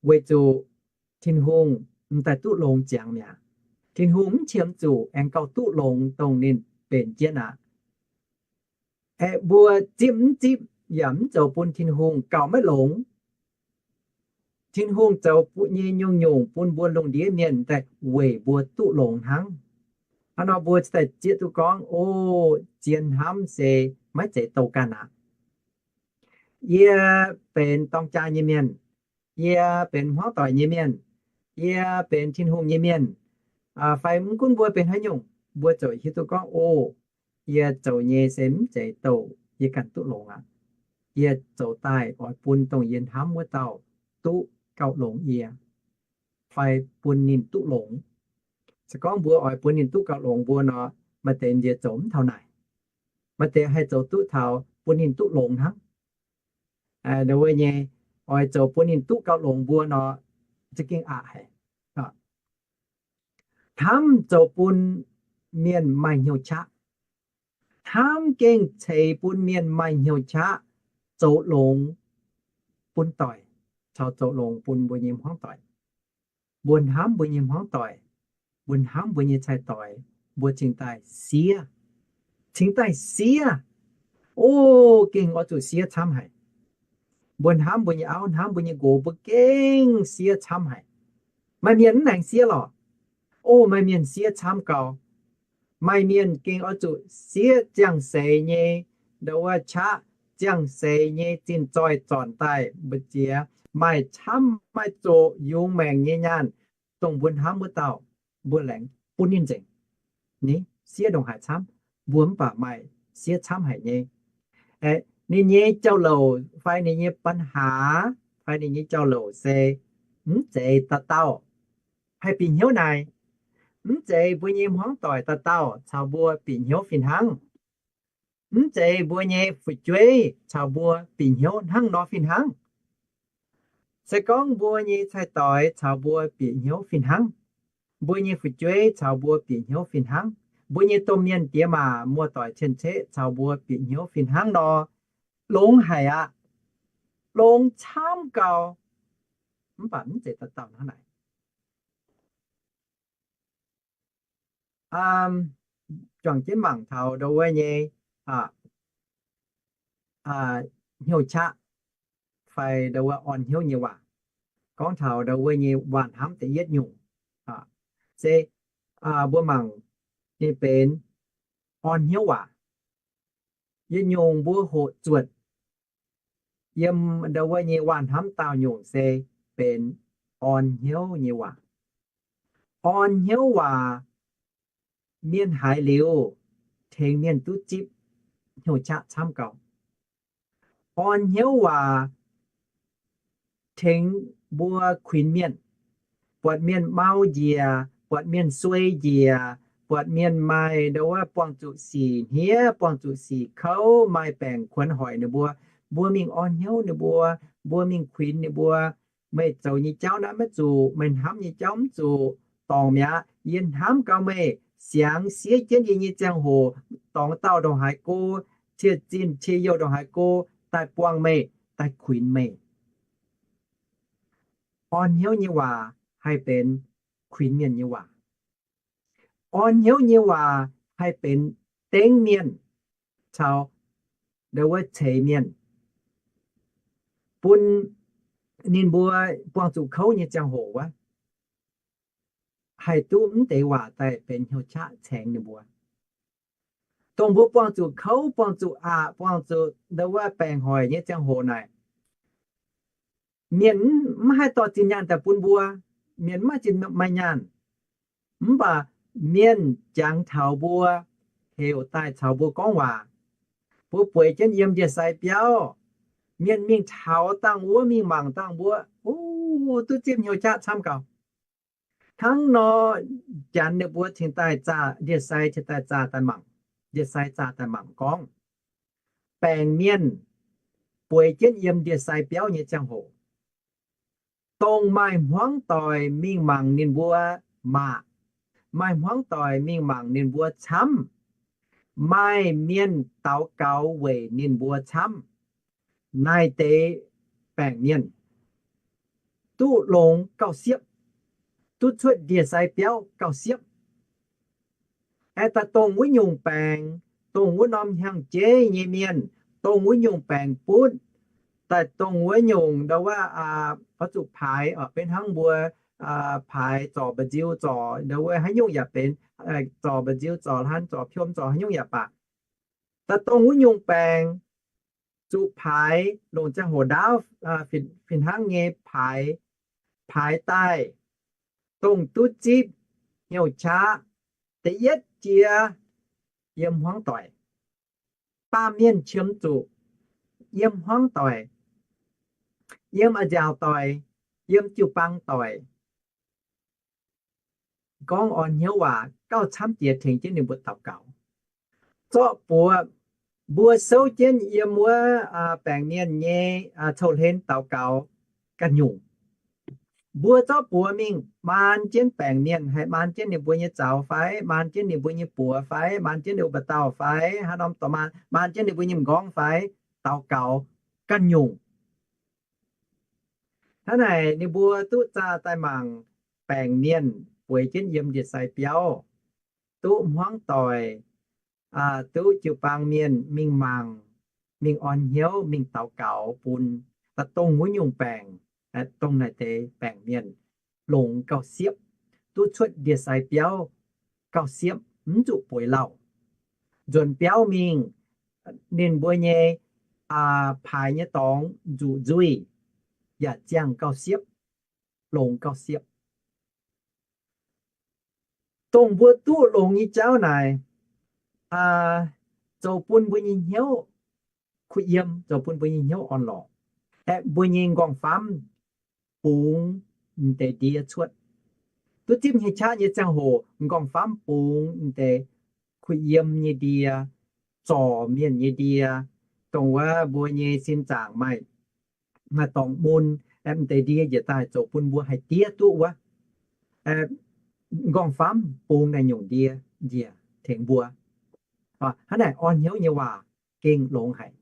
weic zuqc Tin-Hungh m'daaih duqv longx ziangx mi'aqv. Tin-Hungh mv qiemx zuqc aengx gauh duqv longx dongh ninh benx jienv aqv. Aeqv, mbuo zipv mv zipv yaac mv zoux bun Tin-Hungh gauh maiv longx. Tin-Hungh zoux nyei nyungc-nyungc bun mbuo lungh ndiev mienh daaih weic mbuo duqv longx hnangv. Hnangv nor mbuo cingx daaih zieqv duqv gorngv, o, zien hnamv se maiv zeiz douh ganh aqv. Yie benx dorng jaa nyei mienh, yie benx hmuangv doic nyei mienh, yie benx Tin-Hungh nyei mienh, fai mv gunv mbuo benx haaix nyungc, mbuo ziouc hiuv duqv gorngv, o, yie zoux nyei se mv zeiz douh yie ganh duqv longx aqv. Yie zoux daaih oix bun dongh yie hnamv wuov dauh duqv gauh longx yie, fai bun ninh duqv longx. Se gorngv mbuo oix bun ninh duqv gauh longx mbuo nor, maaih deix nziex zoux mv taux naaic. Maaih deix haih zoux duqv taux bun ninh duqv longx hnangv. Wuov nyei, oix zoux bun ninh duqv gauh longx mbuo nor, za'gengh aqc haic. Hnamv zoux bun mienh maaih hnyouv qaqv. Hnamv gengh ceix bun mienh maaih hnyouv qaqv zoux longx bun doic, caux zoux longx bun mbuo nyei hmuangv doic. Mbuo hnamv mbuo nyei hmuangv doic, mbuo hnamv mbuo nyei cai-doix, mbuo cingx daaih siev, cingx daaih siev. O, gengh oix zuqc siev camv haic. Mbuo hnamv mbuo nyei auv, hnamv mbuo nyei nqox, mbuo gengh siev camv haic. Maaih mienh mv aengx siev lorqc. O, maaih mienh siev camv gau. Maaih mienh gengh oix zuqc siev ziangh seix nyei, nduov qaqv, ziangh seix nyei zinh zoih zornc daaih mbu'ziex, maaih camv maaih zoqc yungz maengc nyei nyaanh, dongh mbuo hnamv wuov dauh, mbuo laengz bun ninh nzengc. Ni, siev ndongc haaix camv, mbuo mv baac maaih siev camv haic nyei. Ninh nyei jauv-louc fai ninh nyei ปัญหา fai ninh nyei jauv-louc se mv zeiz dauh dauh haih bieqc hnyouv naaic. Mv zeiz mbuo nyei hmuangv doic dauh dauh caux mbuo bieqc hnyouv fih hnangv. Mv zeiz mbuo nyei fu'jueiv caux mbuo bieqc hnyouv hnangv nor fih hnangv. Se gorngv mbuo nyei cai-doix caux mbuo bieqc hnyouv fih hnangv, mbuo nyei fu'jueiv caux mbuo bieqc hnyouv fih hnangv, mbuo nyei domh mienh diex maac muoz-doic cien-ceqv caux mbuo bieqc hnyouv fih hnangv nor, longx haic aqv. Longx camv gau, mv baac mv zeiz dauh dauh hnangv naaic. Juangc jienv mangc taux nduov wuov nyei hnyouv qaqv fai nduov wuov orn hnyouv nyei waac. Gorngv taux nduov wuov nyei waac hnamv da'yietv nyungc, se mbuo mangc ninh benx orn hnyouv waac. Yietc nyungc mbuo hoqc zuotc yiem nduov wuov nyei waac hnamv daauh nyungc se benx orn hnyouv nyei waac. Orn hnyouv waac, mienh haiz liuz, tengx mienh duqv zipv hnyouv qaqv camv gau. Orn hnyouv waac tengx mbuo kuinx mienh, buatc mienh mau njiec, buatc mienh suei njiec, buatc mienh maaih nduov wuov buangh zuqc sic hniev, buangh zuqc sic kouv, maaih baengc kuonx hoic ninh mbuo, mbuo mingh orn hnyouv ninh mbuo, mbuo mingh kuinx ninh mbuo, meih zoux nyei jauv naaiv maiv zuqc, meih hnamv nyei jauv mv zuqc, dorngc mi'aqv. Yie hnamv gau meih, siangx siev jienv yie nyei ziangh hoc, dorngx dauh ndongc haaix go, cie zinh cie youh ndongc haaix go, daaih buangh meih, daaih kuinx meih. Orn hnyouv nyei waac haih benx kuinx mienh nyei waac. Orn hnyouv nyei waac haih benx dengv mienh caux nduov wuov ceix mienh, bun ninh mbuo buangh zuqc kouv nyei ziangh hoc wuov, haih duqv mv deix waac daaih benx hnyouv qaqv caengx ninh mbuo. Dongh mbuo buangh zuqc kouv, buangh zuqc aqc, buangh zuqc nduov wuov baengc hoic nyei ziangh hoc naaic, mienh mv haih dorh zinh nyaanh daaih bun mbuo. Mienh mv maaih zinh maaih nyaanh, mv baac mienh jangx taux mbuo, heuc daaih caux mbuo gorngv waac. Mbuo bueix jienv yiem ndie-sai biauv, mienh mingh taux dangh wuov, mingh mangc dangh wuov, o, duqv zipv hnyouv qaqv camv gau. Hnangv nor, janx ninh mbuo cingx daaih zaah ndie-sai, cingx daaih zaah daaih mangc, ndie-sai zaah daaih mangc gorngv, baengc mienh bueix jienv yiem ndie-sai biauv nyei ziangh hoc, dongh maaih hmuangv doic mingh mangc ninh mbuo maah, maaih hmuangv doic mingh mangc ninh mbuo camv, maaih mienh daux gaux weic ninh mbuo camv, naaiv deix baengc mienh duqv longx gauh siepv, duqv cuotv ndie-sai biauv gauh siepv. Aengx daaih dongh wuov nyungc baengc, dongh wuov norm hnyangx-jeiv nyei mienh, dongh wuov nyungc baengc butv, daaih dongh wuov nyungc nduov wuov, oix zuqc paaix, benx hnangv mbuo paaix zorc mba'nziu, zorc ndau wuov haaix nyungc yaac benx, zorc mba'nziu, zorc hlan, zorc piom, zorc haaix nyungc yaac baac, da'dongh wuov nyungc baengc zuqc paaix longc ziangh hoc ndaauv fih hnangv nyei paaix, paaix daaih, dongh duqv zipv hnyouv qaqv. Da'yietv jiex yiem hmuangv doic. Baamh mienh qiemx zuqc yiem hmuangv doic, yiem a'nziaauc doic, yiem jiu-baang doic gorngv orn hnyouv waac gauh camv jiex tengx jienv ninh mbuo daux gaux. Zorqv buoz, mbuo souv jienv yiem wuov baengc mienh nyei coux-hlen daux gaux ganh nyungc. Mbuo zorqv buoz mingh maan jienv baengc mienh, haih maan jienv ninh mbuo nyei zaux fai, maan jienv ninh mbuo nyei buoz fai, maan jienv ninh mbuo mba'dauh fai, haaix norm dorh maan, maan jienv ninh mbuo nyei m'nqorngv fai, daux gaux ganh nyungc. Hnangv naaic ninh mbuo duqv zaah daaih mangc baengc mienh bueix jienv yiem ndie-sai biauv, duqv hmuangv doic, duqv jiu-baang mienh mingh mangc, mingh orn hnyouv, mingh daux gaux bun da'dongh wuov nyungc baengc, dongh naaic deix baengc mienh longx gauh siepv, duqv cuotv ndie-sai biauv gauh siepv, mv zuqc bueix lauh. Nzuonx biauv mingh, ninh mbuo nyei paaix nyei dorngx nzuqc nzuih yaac ziangh gauh siepv, longx gauh siepv. Dongh mbuo duqv longx nyei jauv naaic zoux bun mbuo nyei hnyouv kuh yiem, zoux bun mbuo nyei hnyouv orn-lorqc, aeqv, mbuo nyei m'nqorngv-famv bungx m'deix ndie cuotv. Duqv zipv hnyouv qaqv nyei ziangh hoc, m'nqorngv-famv bungx m'deix kuh yiem nyei ndie, zorc mienh nyei ndie, dongh wuov mbuo nyei sin zaangc maaih, maaih dorngx mun, aeqv, m'deix ndie njiec daaih zoux bun mbuo haih diev duqv wuov m'nqorngv-famv bungx naaiv nyungc ndie njiec tengx mbuo. Hnangv naaic orn hnyouv nyei waac gengh longx haic.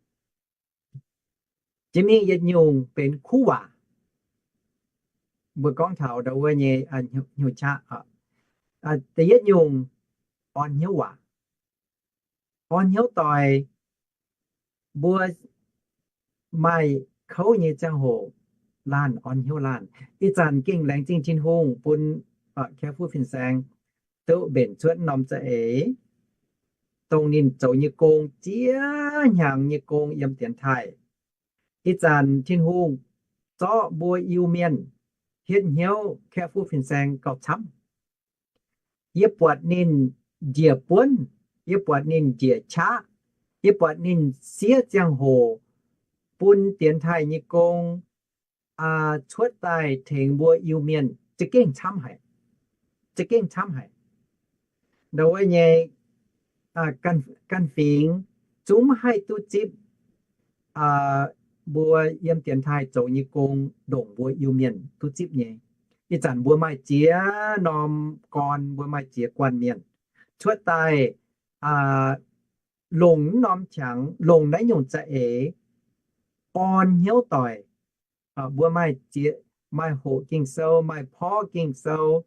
Jiex mingh yietc nyungc benx kuv waac. Mbuo gorngv taux ndau wuov nyei hnyouv qaqv. Da'yietv nyungc, orn hnyouv waac. Orn hnyouv doic, mbuo maaih kouv nyei ziangh hoc laanh orn hnyouv laanh. Ih zanc gengh laengz zingh Tin-Hungh bun Kaiv Fuqv fin-saeng duqv mbenc cuotv norm za'eix, dongh ninh zoux nyei gong, ziex hnyangx nyei gong yiem dienx taaih. Ih zanc Tin-Hungh zorqv mbuo Iu-Mienh hietv hnyouv Kaiv Fuqv fin-saeng gauh camv. Yie buatc ninh njiec buonv, yie buatc ninh njiec qaqv, yie buatc ninh siev ziangh hoc bun dienx taaih nyei gong cuotv daaih tengx mbuo Iu-Mienh za'gengh camv haic, za'gengh camv haic. Ndau wuov nyei ganh fingx zungv maiv haih duqv zipv mbuo yiem dienx taaih zoux nyei gong ndongc mbuo Iu-Mienh duqv zipv nyei. Ih zanc mbuo maaih ziex norm gorn, mbuo maaih ziex guanh mienh cuotv daaih longc norm qangx, longc naaiv nyungc za'eix orn hnyouv doic. Mbuo maaih ziex, maaih hoqc Ging-Sou, maaih porv Ging-Sou,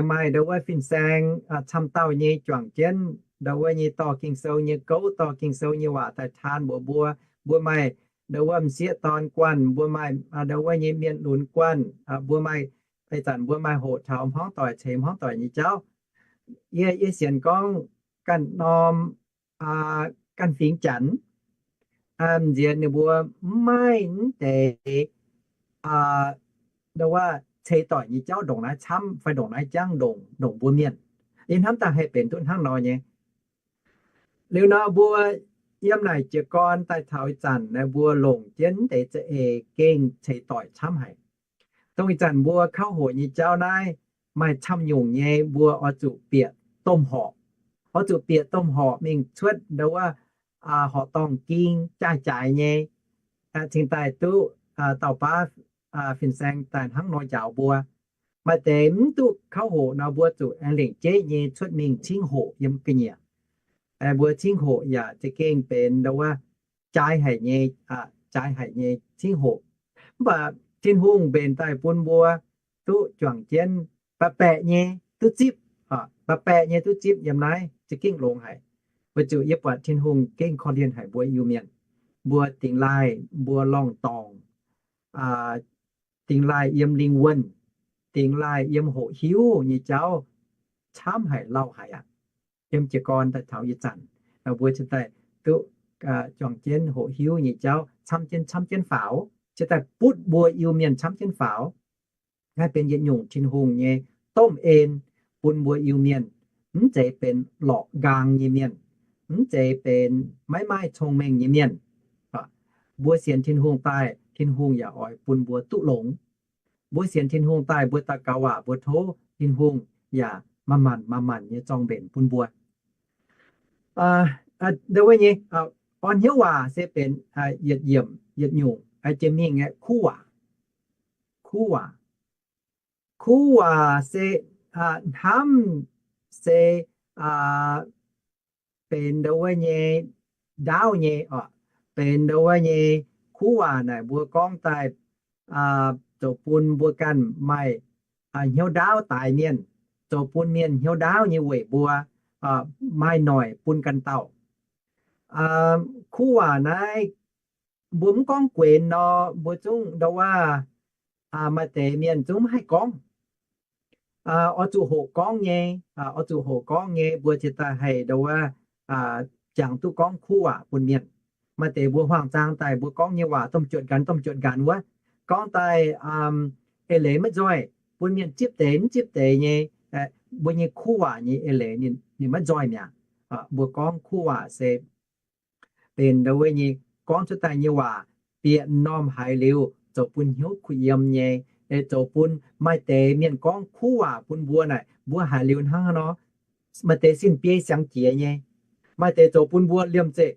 maaih ndau wuov fin-saeng camv dauh nyei juangc jienv ndau wuov nyei dorh Ging-Sou nyei gouv, dorh Ging-Sou nyei waac daaih taan mbuox mbuo. Mbuo maaih ndau wuov m'sieqv dorn guanh, mbuo maaih ndau wuov nyei mienh lunx guanh, mbuo maaih, ih zanc mbuo maaih hoqc taux hmuangv doic ceix hmuangv doic nyei jauv. Yie, yie sienx gorngv ganh norm, ganh fingx Janx, m'nziex ninh mbuo maiv maaih mv deix ndau wuov ceix doic nyei jauv ndongc naaiv camv fai ndongc naaiv jangv ndongc, ndongc mbuo mienh. Yie hnamv daaih haih benx duqv hnangv nor nyei. Liuz nor mbuo yiem naaic jiez gorn daaih taux ih zanc naaiv mbuo longc jienv mv deix za'eix gengh ceix doic camv haic. Dongh ih zanc mbuo kauv hoqc nyei jauv naaiv maaih camv nyungc nyei, mbuo oix zuqc bieqc domh horqc, oix zuqc bieqc domh horqc mingh cuotv ndau wuov horqc dorngh ging jaaix-jaaix nyei, cingx daaih duqv dauh baav fin-saeng daaih hnangv nor njaaux mbuo. Maaih deix mv duqv kauv hoqc nor, mbuo zuqc aengx lengc jeiv nyei cuotv mingh cingv hoqc yiem ga'nyiec. Mbuo cingv hoqc yaac za'gengh benx ndau wuov jaaix haic nyei, jaaix haic nyei cingv hoqc. Mv baac Tin-Hungh mbenc daaih bun mbuo duqv juangc jienv baeqc baeqc nyei duqv zipv, baeqc baeqc nyei duqv zipv yiem naaiv za'gengh longx haic. Weic zuqc yie buatc Tin-Hungh gengh korv-lienh haic mbuo Iu-Mienh. Mbuo dingx laaih, mbuo lorngh dorngc, dingx laaih yiem lingh wuonh, dingx laaih yiem hoqc hiuv nyei jauv camv haic, lauh haic aqv. Yiem jiez gorn daaih taux ih zanc, mbuo cingx daaih duqv juangc jienv hoqc hiuv nyei jauv camv jienv, camv jienv faaux, cingx daaih butv mbuo Iu-Mienh camv jienv faaux. Naaiv benx yietc nyungc Tin-Hungh nyei domh en bun mbuo Iu-Mienh, mv zeiz benx lorqc nqaang nyei mienh, mv zeiz benx maiv maaih cong-mengh nyei mienh. Mbuo sienx Tin-Hungh daaih, Tin-Hungh yaac oix bun mbuo duqv longx. Mbuo sienx Tin-Hungh daaih, mbuo daux gaux waac mbuo tov Tin-Hungh yaac manc-manc manc-manc nyei zorng mbenc bun mbuo. Ndo wuov nyei, orn hnyouv waac se benx yietc yiemc, yietc nyungc jiex mingh aeqv, kuv waac. Kuv waac. Kuv waac se hnamv se benx ndo wuov nyei ndaauv nyei oc. Benx ndo wuov nyei kuv waac naaic mbuo gorngv daaih zoux bun mbuo ganh maaih hnyouv ndaauv daix mienh, zoux bun mienh hnyouv ndaauv nyei weic mbuo maaih noic bun ganh dauh. Kuv waac naaiv mbuo mv gorngv guenx nor, mbuo zungv ndo wuov, maaih deix mienh zungv mv haih gorngv. Oix zuqc hoqc gorngv nyei, oix zuqc hoqc gorngv nyei, mbuo cingx daaih haih ndo wuov jangx duqv gorngv kuv waac bun mienh. Maaih deix mbuo huaang zaang daaih mbuo gorngv nyei waac domh juotc nqanx domh juotc nqanx wuov, gorngv daaih eix leiz maiv nzoih, bun mienh zipv deix mv zipv deix nyei. Mbuo nyei kuv waac nyei eix leiz ninh maiv nzoih mi'aqv. Mbuo gorngv kuv waac se benx ndo wuov nyei gorngv cuotv daaih nyei waac bieqc m'normh haiz liuz zoux bun hnyouv kuh yiem nyei, zoux bun maaih deix mienh gorngv kuv waac bun mbuo naaic, mbuo haiz liuz hnangv haaix nor, maaih deix sin biei siang jiex nyei. Maaih deix zoux bun mbuo liemh zeih,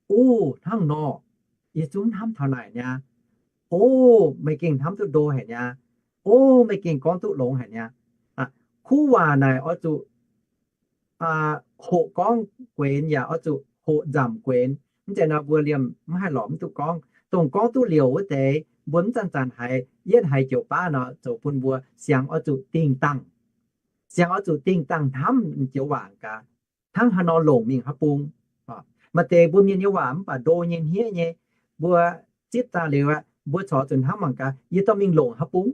o, hnangv nor, yie zungv hnamv taux naaic niaa. O, meih gengh hnamv duqv ndo haic niaa. O, meih gengh gorngv duqv longx haic niaa. Kuv waac naaic oix zuqc hoqc gorngv guenx yaac oix zuqc hoqc nzamc guenx. Mv zeiz nor mbuo liemh mv haih lorz mv duqv gorngv. Dongh gorngv duqv liouc wuov deix mbuo mv zanc-zanc haiz yietv haiz joux baav nor, zoux bun mbuo siang oix zuqc dingh dangh. Siang oix zuqc dingh dangh hnamv joux waac gaax, hnangv haaix nor longc mingh haaix bung. Maaih deix mbuo mienh nyei waac mv baac ndo nyei hniev nyei, mbuo zipv daaih liuz aqv, mbuo corc zuqc hnamv mangc gaax, yie dorh mingh longc haaix bung.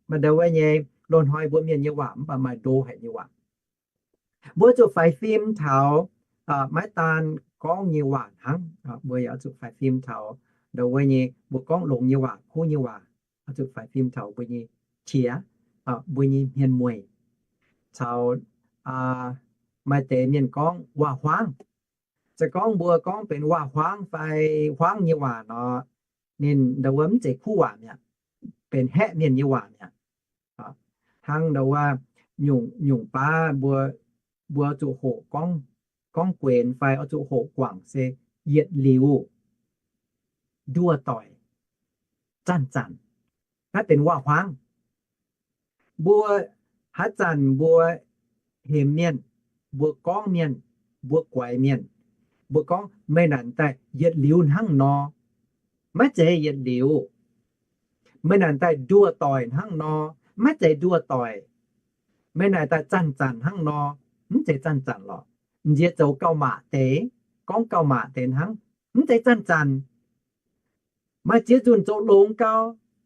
Maaih ndo wuov nyei, loz-hnoi mbuo mienh nyei waac mv baac maaih ndo haic nyei waac. Mbuo zuqc faix fim taux maiv daan gorngv nyei waac hnangv, mbuo yaac zuqc faix fim taux ndo wuov nyei, mbuo gorngv longx nyei waac, kuv nyei waac, zuqc faix fim taux mbuo nyei qiex, mbuo nyei hmien mueic, caux maaih deix mienh gorngv waac-huaangv. Se gorngv mbuo gorngv benx waac-huaangv fai huaangv nyei waac nor, ninh ndo wuov mv zeiz kuv waac mi'aqv, benx haeqv mienh nyei waac mi'aqv. Hnangv ndo wuov nyungc, nyungc baav mbuo, mbuo zuqc hoqc gorngv, gorngv guenx fai oix zuqc hoqc guangc se yietc liuz, nduoh doic, zanc-zanc. Naaiv benx waac-huaangv. Mbuo haaix zanc mbuo hemx mienh, mbuo gorngv mienh, mbuo guaix mienh, mbuo gorngv meih naaic daaih yietc liuz hnangv nor, maiv zeiz yietc liuz. Meih naaic daaih nduoh doic hnangv nor, maiv zeiz nduoh doic. Meih naaic daaih zanc-zanc hnangv nor, mv zeiz zanc-zanc lorqc. Nziex zoux gauh maac deix, gorngv gauh maac deix hnangv, mv zeiz zanc-zanc. Maaih ziex nzunc zoux longx gau,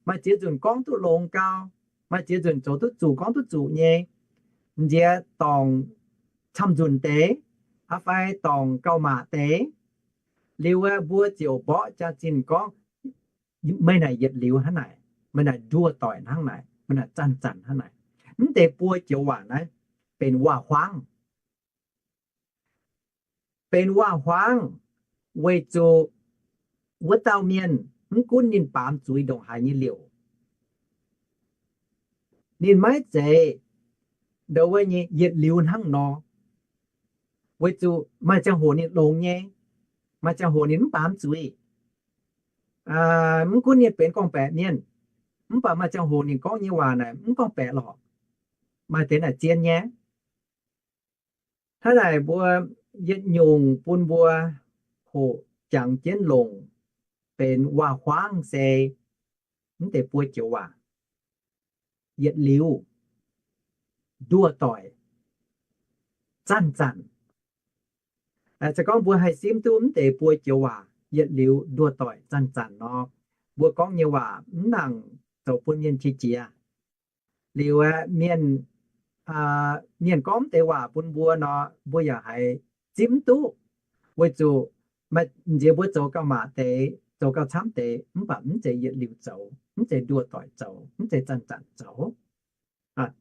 maaih ziex nzunc gorngv duqv longx gau, maaih ziex nzunc zoux duqv zuqc gorngv duqv zuqc nyei. Nziex dorngc camv nzunc deix, fai dorngc gauh maac deix, liuz mbuo ziouc mborqv jaax-zinh gorngv, meih naaic yietc liuz hnangv naaic, meih naaic nduoh doic hnangv naaic, meih naaic zanc-zanc hnangv naaic. Mv deix buo joux waac naaiv benx waac-huaangv. Benx waac-huaangv weic zuqc wuov dauh mienh mv gunv ninh baamz zuiz ndongc haaix nyei liouc, ninh maiv zeiz ndo wuov nyei yietc liuz hnangv nor. Weic zuqc maaih ziangh hoc ninh longx nyei, maaih ziangh hoc ninh mv baamz zuiz. Mv gunv ninh benx gorngv-baeqc mienh, mv baac maaih ziangh hoc ninh gorngv nyei waac naaic mv gorngv-baeqc lorqc. Maaih deix naaic zien nyei. Hnangv naaic mbuo yietc nyungc bun mbuo hoqc jangx jienv longc benx waac-huaangv se mv deix buo joux waac: yietc liuz, nduoh doic, zanc-zanc. Se gorngv mbuo haih simv duqv mv deix buo joux waac, yietc liuz, nduoh doic, zanc-zanc nor, mbuo gorngv nyei waac mv nangc zoux bun mienh qiex jiez. Liuz aeqv, mienh, mienh gorngv deix waac bun mbuo nor, mbuo yaac haiz zipv mv duqv, weic zuqc nziex mbuo zoux gauh maac deix, zoux gauh camv deix, mv baac mv zeiz yietc liuz zoux, mv zeiz nduoh doic zoux, mv zeiz zanc-zanc zoux.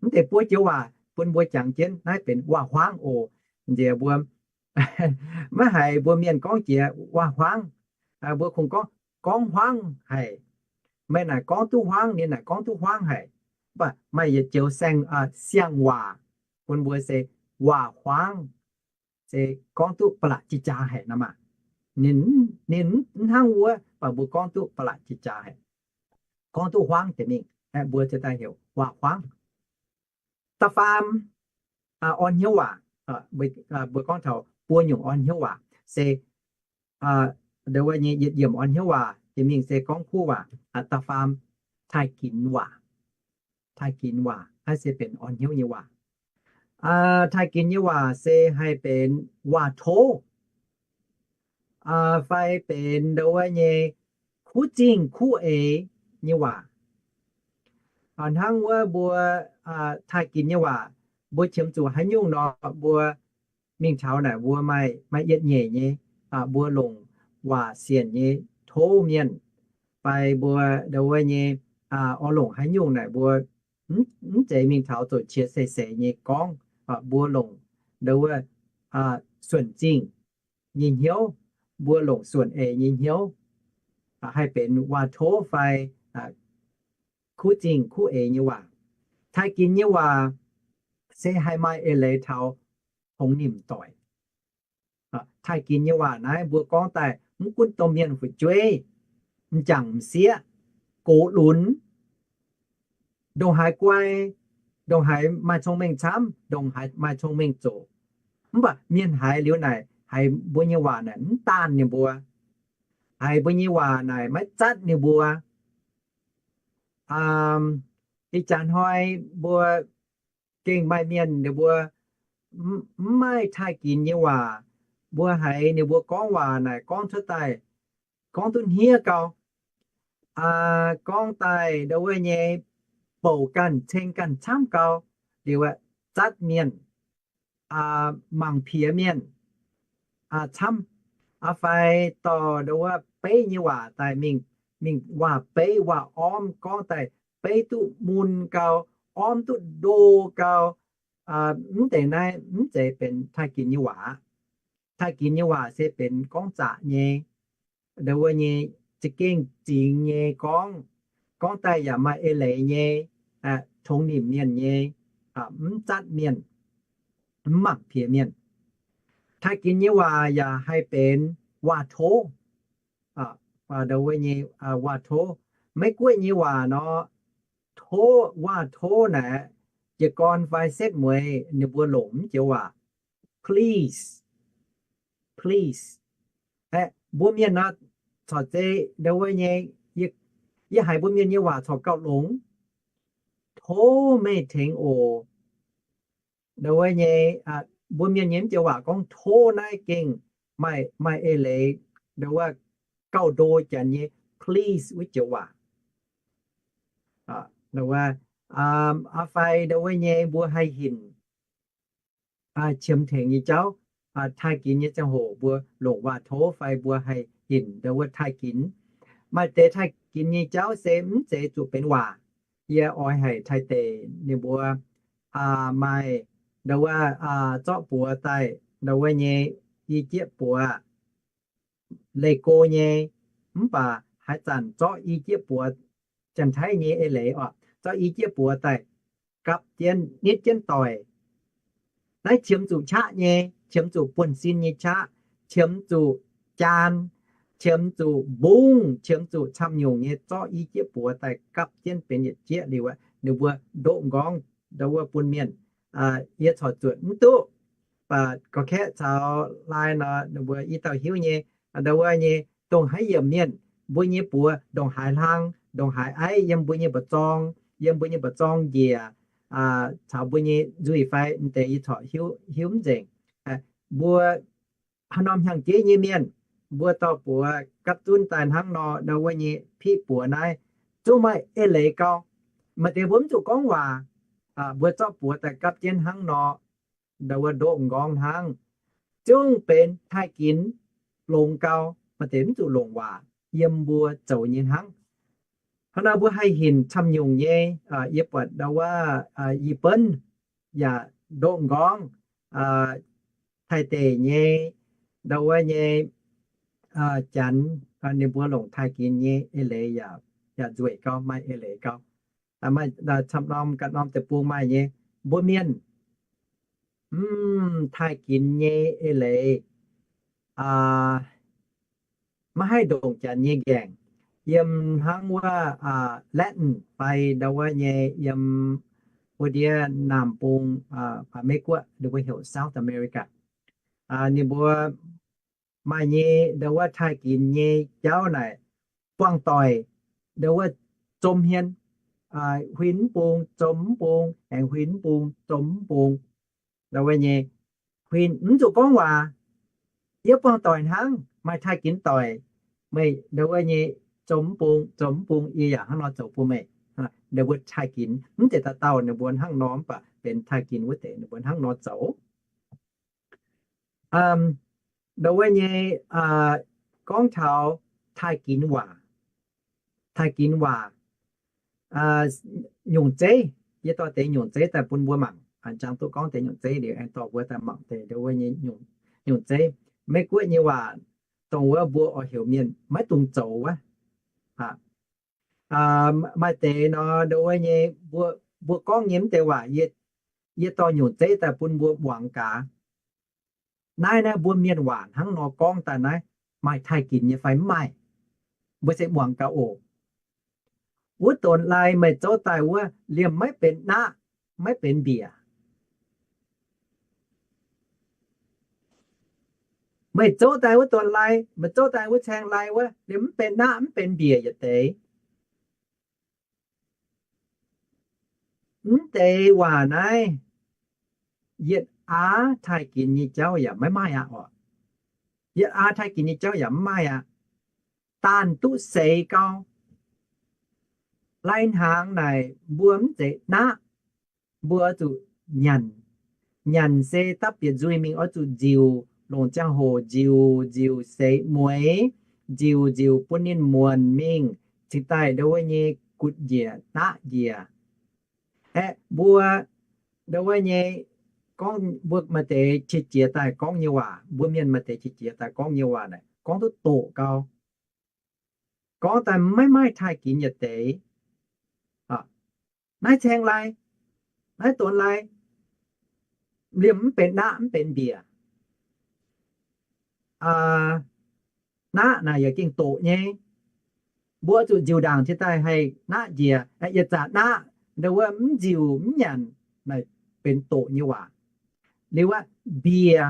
Mv deix buo joux waac bun mbuo jangx jienv naaiv benx waac-huaangv oc. Nziex mbuo maiv haiz mbuo mienh gorngv jiex waac-huaangv, mbuo kungx gorngv, gorngv huaangv haic. Meih naaic gorngv duqv huaangv, ninh naaic gorngv duqv huaangv haic. Mv baac maaih yietc joux saeng, siang-waac bun mbuo se waac-huaangv, se gorngv duqv ba'laqc jiex jaax haic nor maah. Ninh, ninh mv hnangv wuov, mv baac mbuo gorngv duqv ba'laqc jiex jaax haic, gorngv duqv huaangv deix mingh, mbuo ziouc daaih heuc waac-huaangv. Da'faam, orn hnyouv waac, mbuo gorngv taux buo nyungc orn hnyouv waac se, ndo wuov nyei yietc yiemc orn hnyouv waac jiex mingh se gorngv kuv waac. Da'faam, taaih ginx waac. Taaih ginx waac naaiv se benx orn hnyouv nyei waac. Taaih ginx nyei waac se haih benx waac-tov, fai benx ndo wuov nyei kuv zingh kuv eix nyei waac. Hnangv wuov mbuo taaih ginx nyei waac, mbuo qiemx zuqc haaix nyungc nor, mbuo mingh taux naaic mbuo maaih, maaih yietc nyeic nyei, mbuo longc waac sienc nyei tov mienh, fai mbuo ndo wuov nyei oix longc haaix nyungc naaic mbuo mv zeiz mingh taux zoux qiex seix seix nyei gorngv, mbuo longc ndo wuov suonc zingh nyei hnyouv, mbuo longc suonc eix nyei hnyouv, haih benx waac-tov fai kuv zingh kuv eix nyei waac. Taaih ginx nyei waac se haih maaih eix leiz taux tongx nimc doic. Taaih ginx nyei waac naaiv mbuo gorngv daaih mv gunv domh mienh fu'jueiv, m'jangc m'sieqv, gox lunx, ndongc haaix guai, ndongc haaix maaih cong-mengh camv, ndongc haaix maaih cong-mengh zoqc, mv baac mienh haiz liuz naaic, haiz mbuo nyei waac naaic mv daanh ninh mbuo, haiz mbuo nyei waac naaic maiv zatv ninh mbuo. Ih jaax hnoi mbuo gengh maaih mienh ninh mbuo mv maaih taaih ginx nyei waac, mbuo haiz ninh mbuo gorngv waac naaic gorngv cuotv daaih, gorngv duqv hniev gau, gorngv daaih ndo wuov nyei bouc ganh ceng ganh camv gau, liuz zatv mienh, mangc piex mienh camv, fai dorh ndo wuov beiv nyei waac daaih mingh, mingh waac-beiv waac-ormv gorngv daaih beiv duqv mun gau, ormv duqv ndo gau. Mv deix naaiv mv zeiz benx taaih ginx nyei waac. Taaih ginx nyei waac se benx gorngv zaqc nyei, ndo wuov nyei za'gengh zingx nyei gorngv, gorngv daaih yaac maaih eix leiz nyei, tongx nimc mienh nyei, mv zatv mienh, mv mangc piex mienh. Taaih ginx nyei waac yaac haih benx waac-tov, ndo wuov nyei waac-tov. Maiv guoqv nyei waac nor, tov, waac-tov naaic, jiez gorn fai setv mueiz ninh mbuo longc mv joux waac, please, please. Aeqv, mbuo mienh nor, corc zei ndo wuov nyei, yie haiz mbuo mienh nyei waac corc gauh longx, tov meih tengx oc. Ndo wuov nyei, mbuo mienh nyei mv joux waac gorngv tov naaiv gengh maaih, maaih eix leiz, ndo wuov gauh ndo janx nyei please wuov joux waac. Fai ndo wuov nyei mbuo haih hinc qiemx tengx nyei jauv, taaih ginx nyei ziangh hoc mbuo longc waac-tov fai mbuo haih hinc ndo wuov taaih ginx. Maaih deix taaih ginx nyei jauv se mv zeiz zuqc benx waac. Yie oix haic taaih deic ninh mbuo maaih ndo wuov zorqv buoz daaih, ndo wuov nyei i jieqv buoz, leih go nyei, mv baac haaix zanc zorqv i jieqv buoz, Janx-Taiv nyei eix leiz oc, zorqv i jieqv buoz daaih gapv jienv nitv jienv doic. Naaiv qiemx zuqc qaqv nyei, qiemx zuqc buonv-sin nyei qaqv, qiemx zuqc jaan, qiemx zuqc mbungv, qiemx zuqc camv-nyungc nyei, zorqv i jieqv buoz daaih gapv jienv benx yietc jieqv liuz, ninh mbuo ndoqv m'nqorngv ndo wuov bun mienh. Yie corc zuotc mv duqv, mv baac gorx-kaeqv caux laai nor ninh mbuo i dauh hiuv nyei. Ndo wuov nyei, dongh haaix yiemc mienh, mbuo nyei buoz ndongc haaix hlang, ndongc haaix aiv yiem mbuo nyei mba'zorng, yiem mbuo nyei mba'zorng njiec, caux mbuo nyei nzuih fai m'deix yie corc hiuv, hiuv mv nzengc. Mbuo haaix norm hnyangx-jeiv nyei mienh, mbuo dorh buoz gapv zunv daaih hnangv nor, ndo wuov nyei piqv buoz naaiv, zungv maaih eix leiz gau. Maaih deix mbuo mv zuqc gorngv waac, mbuo zorqv buoz daaih gapv jienv hnangv nor, ndau wuov ndoqv m'nqorngv hnangv, zungv benx Taiv Ginx longx gau. Maaih deix mv zuqc longc waac, yiem mbuo zoux nyei hnangv. Hnangv naaiv mbuo haih hinc camv nyungc nyei, yie buatc ndau wuov Yibenv yaac ndoqv m'nqorngv, Taiv deic nyei, ndau wuov nyei, Janx, ninh mbuo longc Taiv Ginx nyei eix leiz yaac nzueic gau, maaih eix leiz gau. Maaih camv norm ganh norm deic-bung maaih nyei. Mbuo mienh, mv, Taiv Ginx nyei eix leiz maiv haih ndongc Janx nyei nqaengc. Yiem hnangv wuov Latin fai ndau wuov nyei yiem wuov ndiev Naamh Bung, Meiv Guoqv, ninh mbuo heuc South America. Ninh mbuo maaih nyei ndau wuov Taiv Ginx nyei jauv naaic buangh doic, ndau wuov zom hmien, huin mv bung, zom mv bung, aengx huin mv bung, zom mv bung. Ndau wuov nyei, huin mv zuqc gorngv waac, yie buangh doic hnangv, maaih Taiv Ginx doic. Meih ndau wuov nyei zom mv bung, zom mv bung, yie yaac hnangv nor zoux bun meih. Ninh mbuo Taiv Ginx mv zeiz dauh dauh ninh mbuo hnangv nor, mv baac benx Taiv Ginx wuov deix ninh mbuo hnangv nor zoux. Ndau wuov nyei, gorngv taux Taiv Ginx waac, Taiv Ginx waac, nyungc zeiv, yie dorh deix nyungc zeiv daaih bun mbuo mangc. Jangx duqv gorngv deix nyungc zeiv liuz, aengx dorh mbuo daaih mangc deix ndau wuov nyei nyungc zeiv. Meiv Guoqv nyei waac, dongh wuov mbuo oix heuc mienh maiv dungx zoux wuov. Maaih deix nor ndau wuov nyei, mbuo gorngv nyei mv deix waac, yie dorh nyungc zeiv daaih bun mbuo muangx gaax. Naaiv naaiv mbuo mienh waac hnangv nor gorngv daaih naaiv, maaih Taiv Ginx nyei fai mv maaih? Mbuo se muangx gaax oc. Wuov donx lai meih zouv daaih wuov liemh maiv benx naqv, maiv benx mbiec. Meih zouv daaih wuov donx lai, meih zouv daaih wuov caeng lai wuov, liemh mv benx naqv mv benx mbiec yietc deix. Mv deix waac naaiv, yietc aav Taiv Ginx nyei jauv yaac maiv maaih aqv oc. Yietc aav Taiv Ginx nyei jauv yaac mv maaih aqv. Daanh duqv seix gau. Lai-hnaangx naaic mbuo mv zeiz naqv, mbuo oix zuqc nyanc. Nyanc se dapv bieqc nzuih mingh oix zuqc nziuc, longc ziangh hoc nziuc, nziuc seix mueiz, nziuc nziuc bun ninh muonc mingh, cingx daaih ndau wuov nyei gutv njiec naqv njiec. Aeqv, mbuo ndau wuov nyei gorngv mbuo maaih deix qiex jiez daaih gorngv nyei waac, mbuo mienh maaih deix qiex jiez daaih gorngv nyei waac naaic gorngv duqv doqc gau. Gorngv daaih maiv maaih Taiv Ginx yietc deix. Naaiv caeng lai, naaiv donx lai, liemh mv benx naqv mv benx mbiec. Naqv naaic yaac gengh doqc nyei. Mbuo zuqc nziuc ndaangc cingx daaih haih naqv njiec. Yietc zanc naqv ndau wuov mv nziuc mv nyanc naaic benx doqc nyei waac. Liuz aqv, mbiec,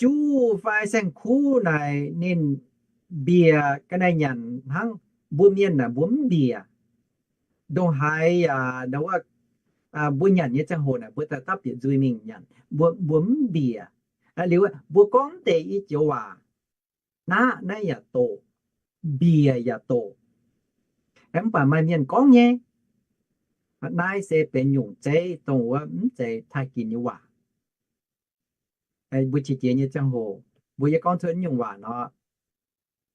juv fai saeng-kuv naaic ninh mbiec ga'naaiv nyanc hnangv. Mbuo mienh naaic mbuo mv mbiec. Ndongc haaix yaac ndau wuov, mbuo nyanc nyei ziangh hoc naaic mbuo daaih dapv bieqc nzuih mingh nyanc, mbuo mv mbiec. Liuz mbuo gorngv deix i joux waac, naqv naaiv yaac doqc, mbiec yaac doqc. Mv baac maaih mienh gorngv nyei, naaiv se benx nyungc zeiv dongh wuov mv zeiz Taiv Ginx nyei waac. Mbuo qiex jiez nyei ziangh hoc mbuo yie gorngv cuotv nyungc waac nor,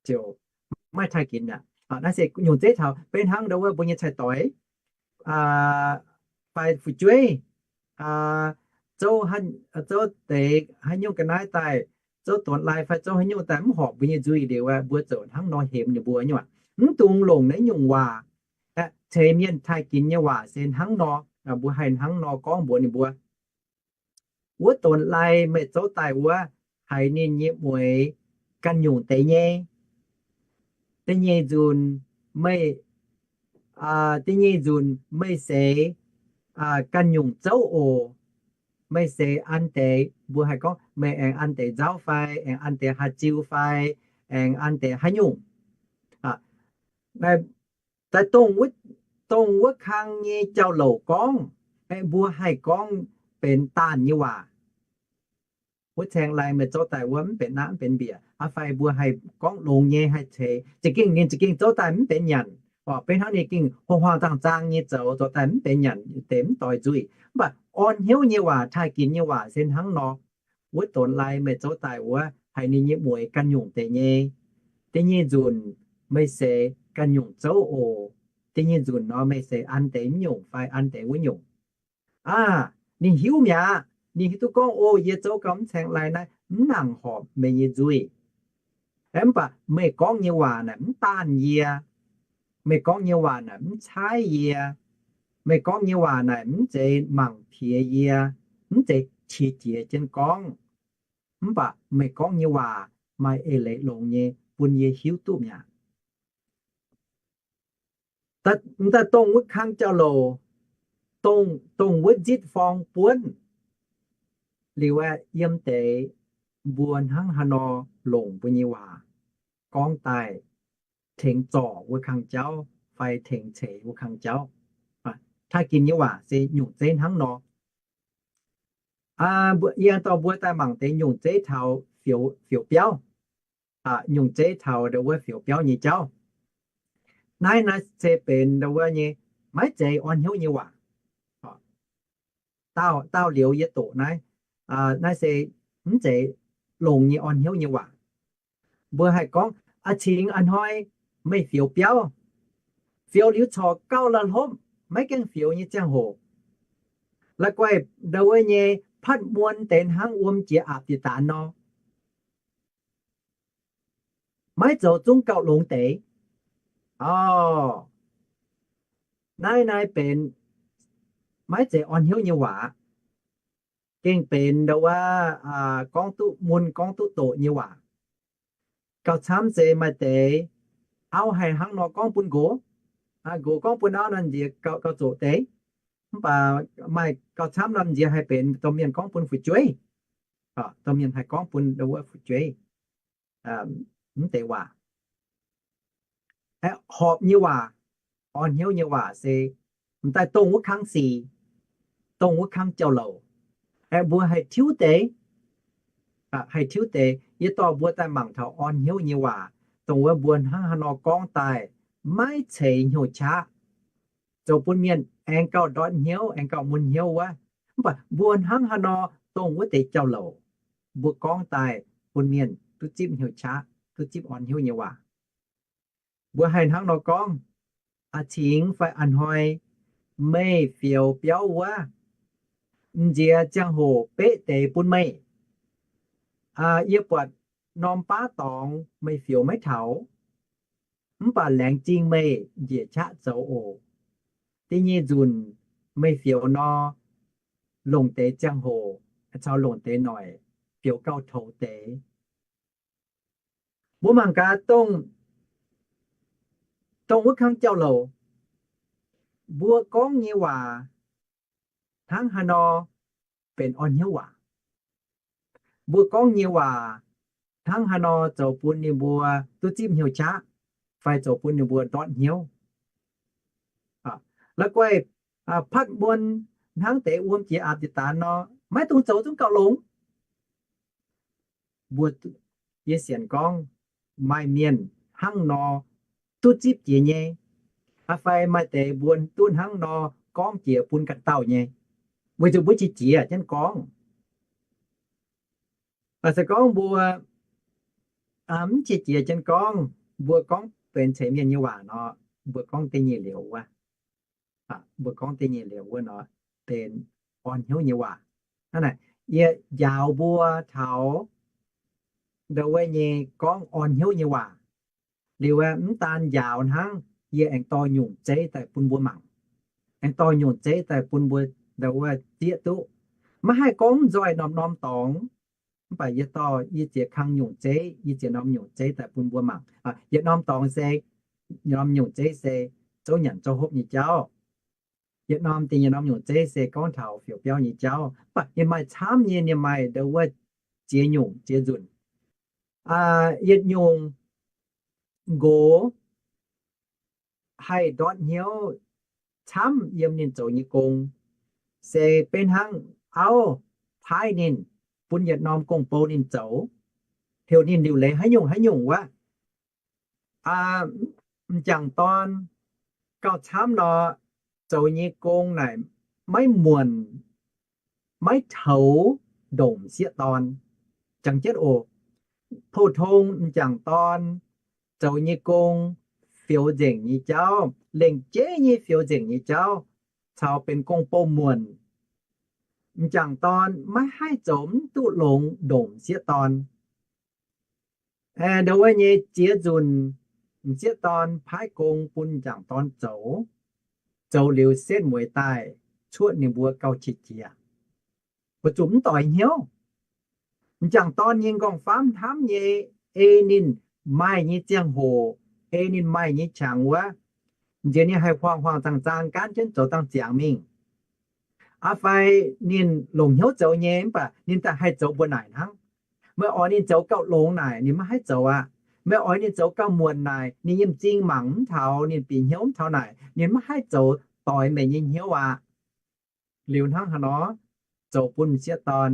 ziouc maaih Taiv Ginx aqv. Naaiv se nyungc zeiv taux beiv hnangv ndau wuov mbuo nyei cai-doix fai fu'jueiv zouv, zouv deix haaix nyungc ga'naaiv daaih, zouv donx lai fai zouv haaix nyungc daaih mv horpc mbuo nyei nzuih liuz, mbuo ziouc hnangv nor hemx ninh mbuo nyei waac. Mv dungx longc naaiv nyungc waac. Ceix mienh Taiv Ginx nyei waac se hnangv nor, mbuo haih hnangv nor gorngv mbuox ninh mbuo. Wuov donx lai meih zouv daaih wuov, haiz ninh nyei mueix ganh nyungc deix nyei. Da'nyeic nzunc meih, da'nyeic nzunc meih seix ganh nyungc zouv oc. Meih seix an deix, mbuo haih gorngv meih aengx an deix nzauv fai, aengx an deix haaix ziu fai, aengx an deix haaix nyungc. Daaih dongh wuov kang nyei jauv-louc gorngv, mbuo haih gorngv benx daanh nyei waac. wuov caeng lai meih zouv daaih wuov mv benx naaiv mv benx mbiec. Aa fai mbuo haih gorngv longx nyei haih ceix, za'gengh ninh za'gengh zouv daaih mv benx nyanc, orqc, beiv hnangv ninh gengh huaang-huaang zaang-zaang nyei zoux, zouv daaih mv benx nyanc deix mv doix nzuih. Mv baac orn hnyouv nyei waac, taaih ginx nyei waac se hnangv nor. Wuov donx lai meih zouv daaih wuov haiz ninh nyei mueiz ganh nyungc deix nyei. Da'nyeic nzunc meih seix ganh nyungc zouv oc. Da'nyeic nzunc nor meih seix an deix mv nyungc fai an deix wuov nyungc. Aa, ninh hiuv mi'aqv. Ninh hiuv duqv gorngv, o, yie zouv gau mv caeng lai naaiv mv nangc horpc meih nyei nzuih. Mv baac meih gorngv nyei waac naaic mv daanh yie. Meih gorngv nyei waac naaic mv caaiv yie. Meih gorngv nyei waac naaic mv zeiz mangc piex yie, mv zeiz qiex jiez jienv gorngv. Mv baac meih gorngv nyei waac maaih eix leiz longx nyei bun yie hiuv duqv mi'aqv. Daaih dongh wuov kang jauv-louc, dongh, dongh wuov nzitv forng buonv liuz aeqv, yiem deix mbuo hnangv haaix nor longc mbuo nyei waac gorngv daaih tengx zorc wuov kang jauv fai tengx ceix wuov kang jauv. Taaih ginx nyei waac se nyungc zeiv hnangv nor. Yie dorh mbuo daaih mangc deix nyungc zeiv taux fioux, fioux biauv. Nyungc zeiv taux ndau wuov fioux biauv nyei jauv. Naaiv, naaiv se benx ndau wuov nyei maiv zeiz orn hnyouv nyei waac. Daauh, daauh liuz yie doqc naaiv, naaiv se mv zeiz longx nyei orn hnyouv nyei waac. Mbuo haih gorngv, a'cingx a'hnoi meih fioux biauv, fioux liuz corc gauh la'hlopv, maiv gaengh fioux nyei ziangh hoc, la'guaih ndau wuov nyei patv muon deix hnangv wuom jiex aapv diqc daanx nor, maiv zoux zungv gauh longx deix. Orqc, naaiv, naaiv benx maiv zeiz orn hnyouv nyei waac. Gengh benx ndau wuov gorngv duqv mun gorngv duqv doqc nyei waac. Gauh camv se maaih deix auv haih hnangv nor gorngv bun nqox. Nqox gorngv bun auv nor nziex gauh, gauh zoqc deix. Mv baac maaih gauh camv nor nziex haih benx domh mienh gorngv bun fu'jueiv. Domh mienh haih gorngv bun ndau wuov fu'jueiv mv deix waac. Aeqv, horpc nyei waac, orn hnyouv nyei waac se m'daaih dongh wuov kang sic, dongh wuov kang jauv-louc. Aeqv, mbuo haih tiuv deix, haih tiuv deix. Yie dorh mbuo daaih mangc taux orn hnyouv nyei waac, dongh wuov mbuo hnangv haaix nor gorngv daaih maiv ceix hnyouv qaqv, zoux bun mienh aengx gauh ndortv hnyouv, aengx gauh mun hnyouv wuov. Mv baac mbuo hnangv haaix nor dongh wuov deix jauv-louc, mbuo gorngv daaih bun mienh duqv zipv hnyouv qaqv, duqv zipv orn hnyouv nyei waac. Mbuo haih hnangv nor gorngv, a'cingx fai a'hnoi meih fioux biauv wuov, m'nziex ziangh hoc beqv deix bun meih. Yie buatc norm baav dorngx meih fioux maiv taux, mv baac laengz zingh meih njiec qaqv zoux oc. Da'nyeic nzunc meih fioux nor, longc deix ziangh hoc caux longc deix noic fioux gauh toux deix. Mbuo mangc gaax dongh, dongh wuov kang jauv-louc, mbuo gorngv nyei waac hnangv haaix nor benx orn hnyouv waac. Mbuo gorngv nyei waac hnangv haaix nor zoux bun ninh mbuo duqv zipv hnyouv qaqv, fai zoux bun ninh mbuo ndortv hnyouv. La'guaih patv muon hnangv deix wuom jiex aapv diqc daanx nor, maiv dungx zoux zungv gauh longx. Mbuo, yie sienx gorngv maaih mienh hnangv nor duqv zipv jiex nyei, fai maaih deix mbuo duqv hnangv nor gorngv jiex bun ganh dauh nyei, weic zuqc mbuo qiex jiez jienv gorngv. Se gorngv mbuo mv qiex jiez jienv gorngv, mbuo gorngv benx ceix mienh nyei waac nor, mbuo gorngv da'nyeic liuz wuov, mbuo gorngv da'nyeic liuz wuov nor, benx orn hnyouv nyei waac. Hnangv naaic, yie njaaux mbuo taux ndau wuov nyei gorngv orn hnyouv nyei waac. Liuz aeqv, mv daan njaaux hnangv, yie aengx dorh nyungc zeiv daaih bun mbuo mangc, aengx dorh nyungc zeiv daaih bun mbuo ndau wuov zieqv duqv. Maiv haih gorngv nzoih norm-norm dorngx, mv baac yie dorh yie ziex kang nyungc zeiv, yie ziex norm nyungc zeiv daaih bun mbuo mangc. Yietc norm dorngx se, yietc norm nyungc zeiv se zouv nyanc zouv hopv nyei jauv. Yietc norm, da'nyeic norm nyungc zeiv se gorngv taux fioux biauv nyei jauv. Mv baac ninh maaih camv nyei, ninh maaih ndau wuov ziex nyungc ziex nzunc. Yietc nyungc nqox haih ndortv hnyouv camv yiem ninh zoux nyei gong, se beiv hnangv auv paaiv ninh, bun yietc norm gong-bou ninh zoux, heuc ninh liuc leiz haaix nyungc haaix nyungc wuov. M'jangc dorn gauh camv nor, zoux nyei gong naaic maiv muonc, maiv toux ndongc m'sieqv dorn. Jangx jienv oc, pou-tong m'jangc dorn zoux nyei gong, fioux nzengc nyei jauv, lengc jeiv nyei fioux nzengc nyei jauv, caux benx gong-bou muonc, m'jangc dorn maiv haih zoux mv duqv longx ndongc m'sieqv dorn. Ndongc wuov nyei ziex nzunc, m'sieqv dorn paaiv gong bun m'jangc dorn zoux, zoux liuz setv mueiz daaih cuotv ninh mbuo gauh qiex jiez, weic zuqc mv doix hnyouv. M'jangc dorn nyei nqorngv-famv hnamv nyei, ei ninh maaih nyei ziangh hoc, ei ninh maaih nyei qangx wuov, nziex ninh haih huaang-huaang zaang-zaang gaanv jienv zoux dangh ziangx mingh. Aa fai ninh longc hnyouv zoux nyei, mv baac ninh daaih haih zoux mbuo naaic hnangv. Meih oix ninh zoux gauh longx naaic, ninh maiv haih zoux aqv. Meih oix ninh zoux gauh muonc naaic, ninh yiem m'zing mangc mv taux, ninh bieqc hnyouv mv taux naaic, ninh maiv haih zoux doix meih nyei hnyouv aqv. Liuz hnangv haaix nor, zoux bun m'sieqv dorn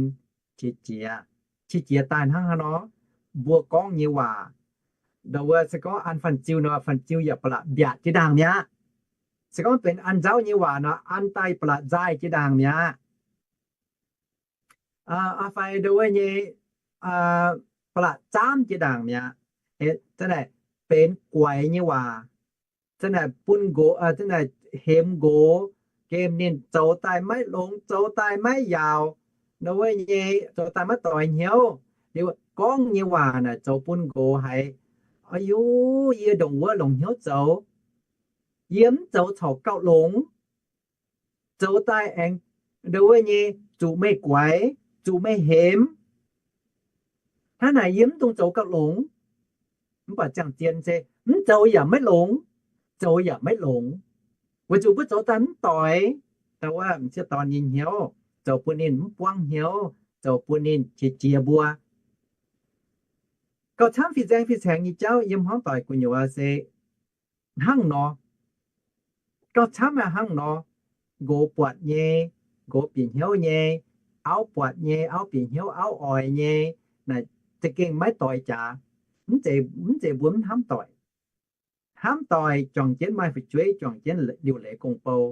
qiex jiez, qiex jiez daaih hnangv haaix nor, mbuo gorngv nyei waac, ndongc wuov se gorngv an fanh ziu nor, fanh ziu yaac ba'laqc mbiaatc jiex ndaangc mi'aqv. Se gorngv benx an nzauv nyei waac nor, an daaih ba'laqc nzaaih jiex ndaangc mi'aqv. Aa fai ndongc wuov nyei, ba'laqc zaamv jiex ndaangc mi'aqv. Zanc naaic benx guaix nyei waac, zanc naaic bun nqox, zanc naaic hemx nqox, gemh ninh zoux daaih maiv longx, zoux daaih maiv yaauc, ndongc wuov nyei zoux daaih maiv doix hnyouv. Liuz gorngv nyei waac naaic zoux bun nqox haiz, A'youx, yie ndongc wuov longc hnyouv zoux, yie mv zoux corc gauh longx. Zoux daaih aengx ndongc wuov nyei zuqc meih guaix, zuqc meih hemx. Hnangv naaic yie mv dungx zoux gauh longx. Mv baac ziangh zien se mv zoux yaac maiv longx, zoux yaac maiv longx, weic zuqc mbuo zoux daaih mv doix. Ndongc wuov m'sieqv dorn nyei hnyouv zoux bun ninh mv buangv hnyouv, zoux bun ninh qiex jiez mbuo. Gauh camv fih nzaeng fih caengx nyei jauv yiem hmuangv doic gu'nyuoz se hnangv nor. Gauh camv aqv, hnangv nor. Nqox buatc nyei, nqox bieqc hnyouv nyei, auv buatc nyei, auv bieqc hnyouv, auv oix nyei, naaic za'gengh maiv doix jaax. Mv zeiz, mv zeiz mbuo mv hnamv doic. Hnamv doic juangc jienv maaih fu'jueiv, juangc jienv liuc leiz gong-bou.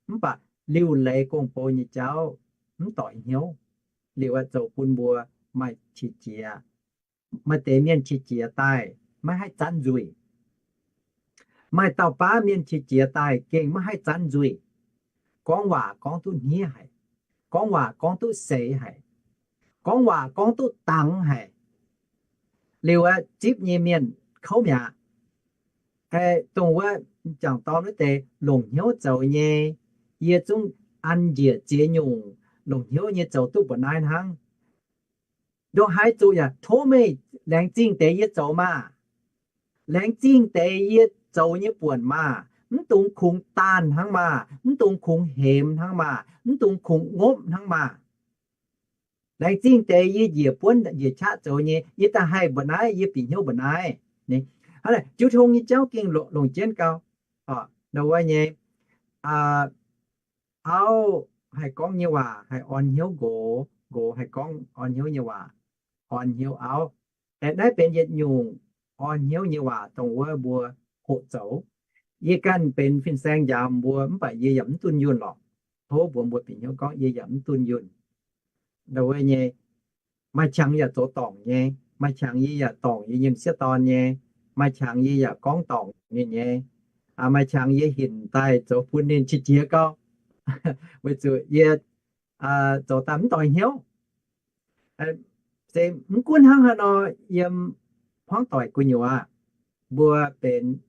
Mv baac liuc leiz gong-bou nyei jauv mv doix hnyouv. Liuz aeqv, zoux bun mbuo maaih qiex jiez. Maaih deix mienh qiex jiez daaih maiv haih zanv nzuih. Maaih dauh baav mienh qiex jiez daaih gengh maiv haih zanv nzuih. Gorngv waac gorngv duqv hniev haic. Gorngv waac gorngv duqv seix haic. Gorngv waac gorngv duqv dangx haic. Liuz aeqv, zipv nyei mienh kouv mi'aqv. Dongh wuov m'jangc dorn wuov deix longc hnyouv zoux nyei, yie zungv an njiec ziex nyungc longc hnyouv nyei zoux duqv mba'naaiv hnangv. Ndongc haaix zuqc yaac tov meih laengz zingh deix yie zoux maah! Laengz zingh deix yie zoux nyei buonc maah! Mv dungx kungx daanh hnangv maah! Mv dungx kungx hemx hnangv maah! Mv dungx kungx ngopv hnangv maah! Laengz zingh deix yie njiec buonv njiec qaqv zoux nyei, yie da'haih mba'naaiv, yie bieqc hnyouv mba'naaiv. Hnangv naaic jiu tong nyei jauv gengh longc jienv gau. Ndongc wuov nyei, auv haih gorngv nyei waac haih orn hnyouv nqox, nqox haih gorngv orn hnyouv nyei waac, orn hnyouv auv. Aeqv, naaiv benx yietc nyungc orn hnyouv nyei waac dongh wuov mbuo hoqc zoux. Yie ganh benx fin-saeng njaaux mbuo mv baac yie yaac mv dunh yunh lorqc. Tov mbuox mbuo bieqc hnyouv gorngv yie yaac mv dunh yunh. Ndongc wuov nyei, maaih qangx yaac zoux dorngc nyei, maaih qangx yie yaac dorngc yie nyei m'sieqv dorn nyei, maaih qangx yie yaac gorngv dorngc ninh nyei, maaih qangx yie hinc daaih zoux bun ninh qiex jiez gau, weic zuqc yie zoux daaih mv doix hnyouv. Se mv gunv hnangv haaix nor, yiem hmuangv doic gu'nyuoz, mbuo benx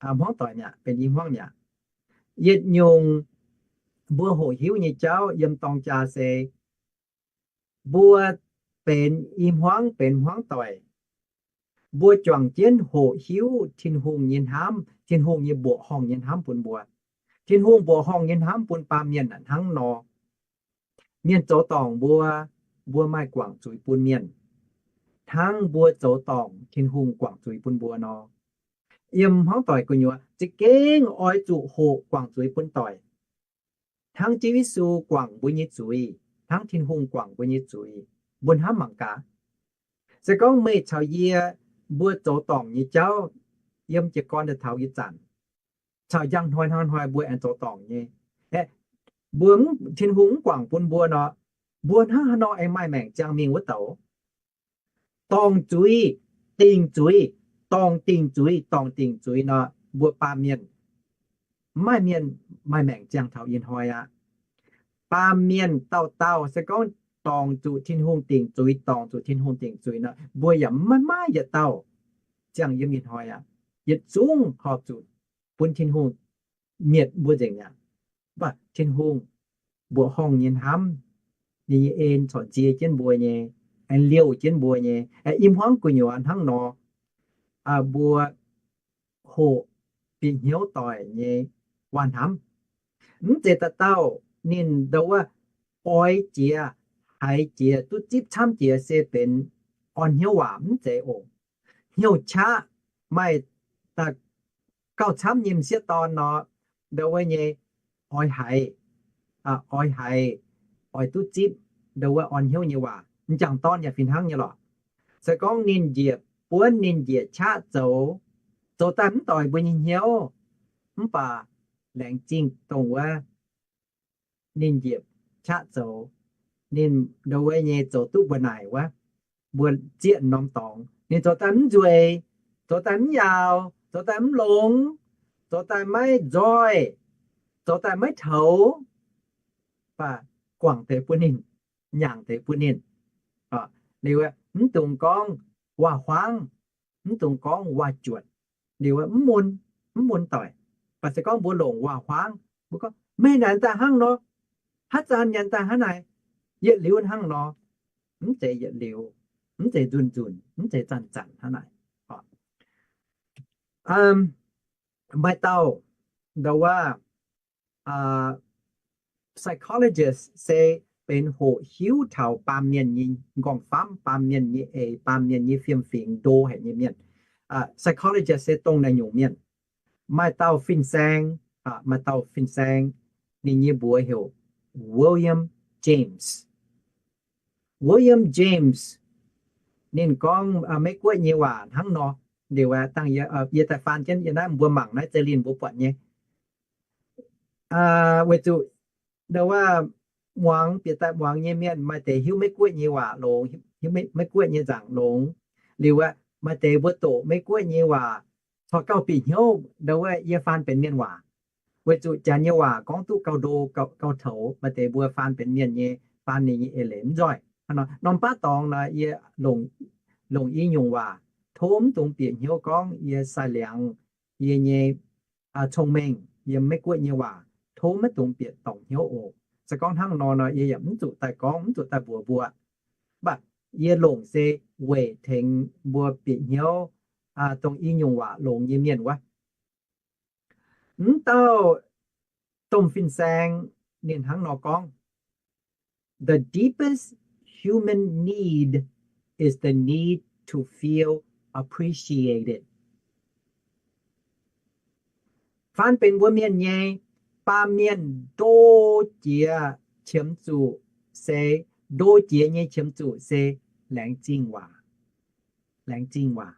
hmuangv doic mi'aqv, benx i hmuangv mi'aqv. Yietc nyungc mbuo hoqc hiuv nyei jauv yiem dorng jaa se mbuo benx i hmuangv, benx hmuangv doic, mbuo juangc jienv hoqc hiuv Tin-Hungh nyei hnamv, Tin-Hungh nyei mbuoqc horngh nyei hnamv bun mbuo. Tin-Hungh mbuoqc horngh nyei hnamv bun baamh mienh hnangv nor, mienh zoux dorngc mbuo, mbuo maaih guangc zuiz bun mienh, hnangv mbuo zoux dorngc Tin-Hungh guangc zuiz bun mbuo nor. Yiem hmuangv doic gu'nyuoz za'gengh oix zuqc hoqc guangc zuiz bun doic, hnangv Ziouv Yesu guangc mbuo nyei zuiz, hnangv Tin-Hungh guangc mbuo nyei zuiz. mbuo hnamv mangc gaax. Se gorngv meih caux yie mbuo zoux dorngc nyei jauv, yiem jiez gorn daaih taux ih zanc, caux njang hnoi hnangv hnoi mbuo aengx zoux dorngc nyei. Aeqv, mbuo, Tin-Hungh mv guangc bun mbuo nor, mbuo hnangv haaix nor aengx maaih maengc ziangh mingh wuov douc? Dorngc zuiz, dingc zuiz, dorngc dingc zuiz, dorngc dingc zuiz nor, mbuo baamh mienh, mv maaih mienh maaih maengc ziangh taux ih hnoi aqv. Baamh mienh dauh dauh se gorngv dorngc zuqc Tin-Hungh dingc zuiz, dorngc zuqc Tin-Hungh dingc zuiz nor, mbuo yaac mv maaih yietc dauh ziangh yiem ih hnoi aqv. Yietc zungv horpc zuqc bun Tin-Hungh mietc mbuo nzengc aqv. Mv baac Tin-Hungh mbuoqc horngh nyei hnamv, ninh nyei en corc nzie jienv mbuo nyei, aengx liouh jienv mbuo nyei. I hmuangv gu'nyuoz hnangv nor, mbuo hoqc bieqc hnyouv doic nyei waac-hnamv. Mv zeiz dauh dauh ninh ndau wuov oix jiex, haiz jiex, duqv zipv camv jiex se benx orn hnyouv waac, mv zeiz oc. Hnyouv qaqv maaih gauh camv nyei m'sieqv dorn nor, ndau wuov nyei oix haiz, oix haiz, oix duqv zipv ndau wuov orn hnyouv nyei waac. M'jangc dorn yaac fih hnangv nyei lorqc. Se gorngv ninh njiec buonv, ninh njiec qaqv zoux, zoux daaih mv doix mbuo nyei hnyouv, mv baac laengz zingh dongh wuov ninh njiec qaqv zoux, ninh ndau wuov nyei zoux duqv mbuo naaic wuov, mbuo zieqv norm dorngx. Ninh zoux daaih mv nzueic, zoux daaih mv yaauc, zoux daaih mv longx, zoux daaih maiv nzoih, zoux daaih maiv toux, mv baac guangc deix bun ninh, nyaangc deix bun ninh. Liuz mv dungx gorngv waac-huaangv, mv dungx gorngv waac-juotc. Liuz mv mun, mv mun doic. Mv baac se gorngv mbuo longc waac-huaangv, mbuo gorngv, meih naaic daaih hnangv nor, haaix zanc nyanc daaih hnangv naaic, yietc liuz hnangv nor, mv zeiz yietc liuz, mv zeiz nzunc nzunc, mv zeiz zanc-zanc hnangv naaic. Maaih dauh ndau wuov psychologist se benx hoqc hiuv taux baamh mienh nyei nqorngv-famv, baamh mienh nyei eix, baamh mienh nyei fiem-fingx, ndo haic nyei mienh. Psychologist se dongh naaiv nyungc mienh. Maaih dauh fin-saeng, maaih dauh fin-saeng, ninh nyei mbuox heuc William James. William James, ninh gorngv Meiv-Guoqv nyei waac hnangv nor. Liuz dangh yie daaih faan jienv yie naaiv mbuo mangc naaiv zeiv linh mbuo buatc nyei. Weic zuqc ndau wuov muangx, bieqc daaih muangx nyei mienh maaih deix hiuv Meiv-Guoqv nyei waac longx, hiuv Meiv-Guoqv nyei nzaangc longx. Liuz aeqv, maaih deix mbuo doqc Meiv-Guoqv nyei waac corc gauh bieqc hnyouv ndau wuov yie faan benx mienh waac. Weic zuqc janx nyei waac gorngv duqv gauh ndo, gauh toux. Maaih deix mbuo faan benx mienh nyei, faan ninh nyei eix leiz mv nzoih. Norm baav dorngx nor yie longc i nyungc waac, tov mv dungx bieqc hnyouv gorngv yie sai-liangx, yie nyei cong-mengh yiem Meiv-Guoqv nyei waac, tov maiv dungx bieqc dorngc hnyouv oc. Se gorngv hnangv nor nor, yie yaac mv zuqc daaih gorngv, mv zuqc daaih mbuox mbuo. Mv baac yie longc se weic tengx mbuo bieqc hnyouv dongh i nyungc waac longx nyei mienh wuov. Mv dauh domh fin-saeng ninh hnangv nor gorngv, The deepest human need is the need to feel appreciated. Faan benx mbuo mienh nyei, baamh mienh ndo jiex qiemx zuqc se, ndo jiex nyei qiemx zuqc se laengz zingh waac. Laengz zingh waac.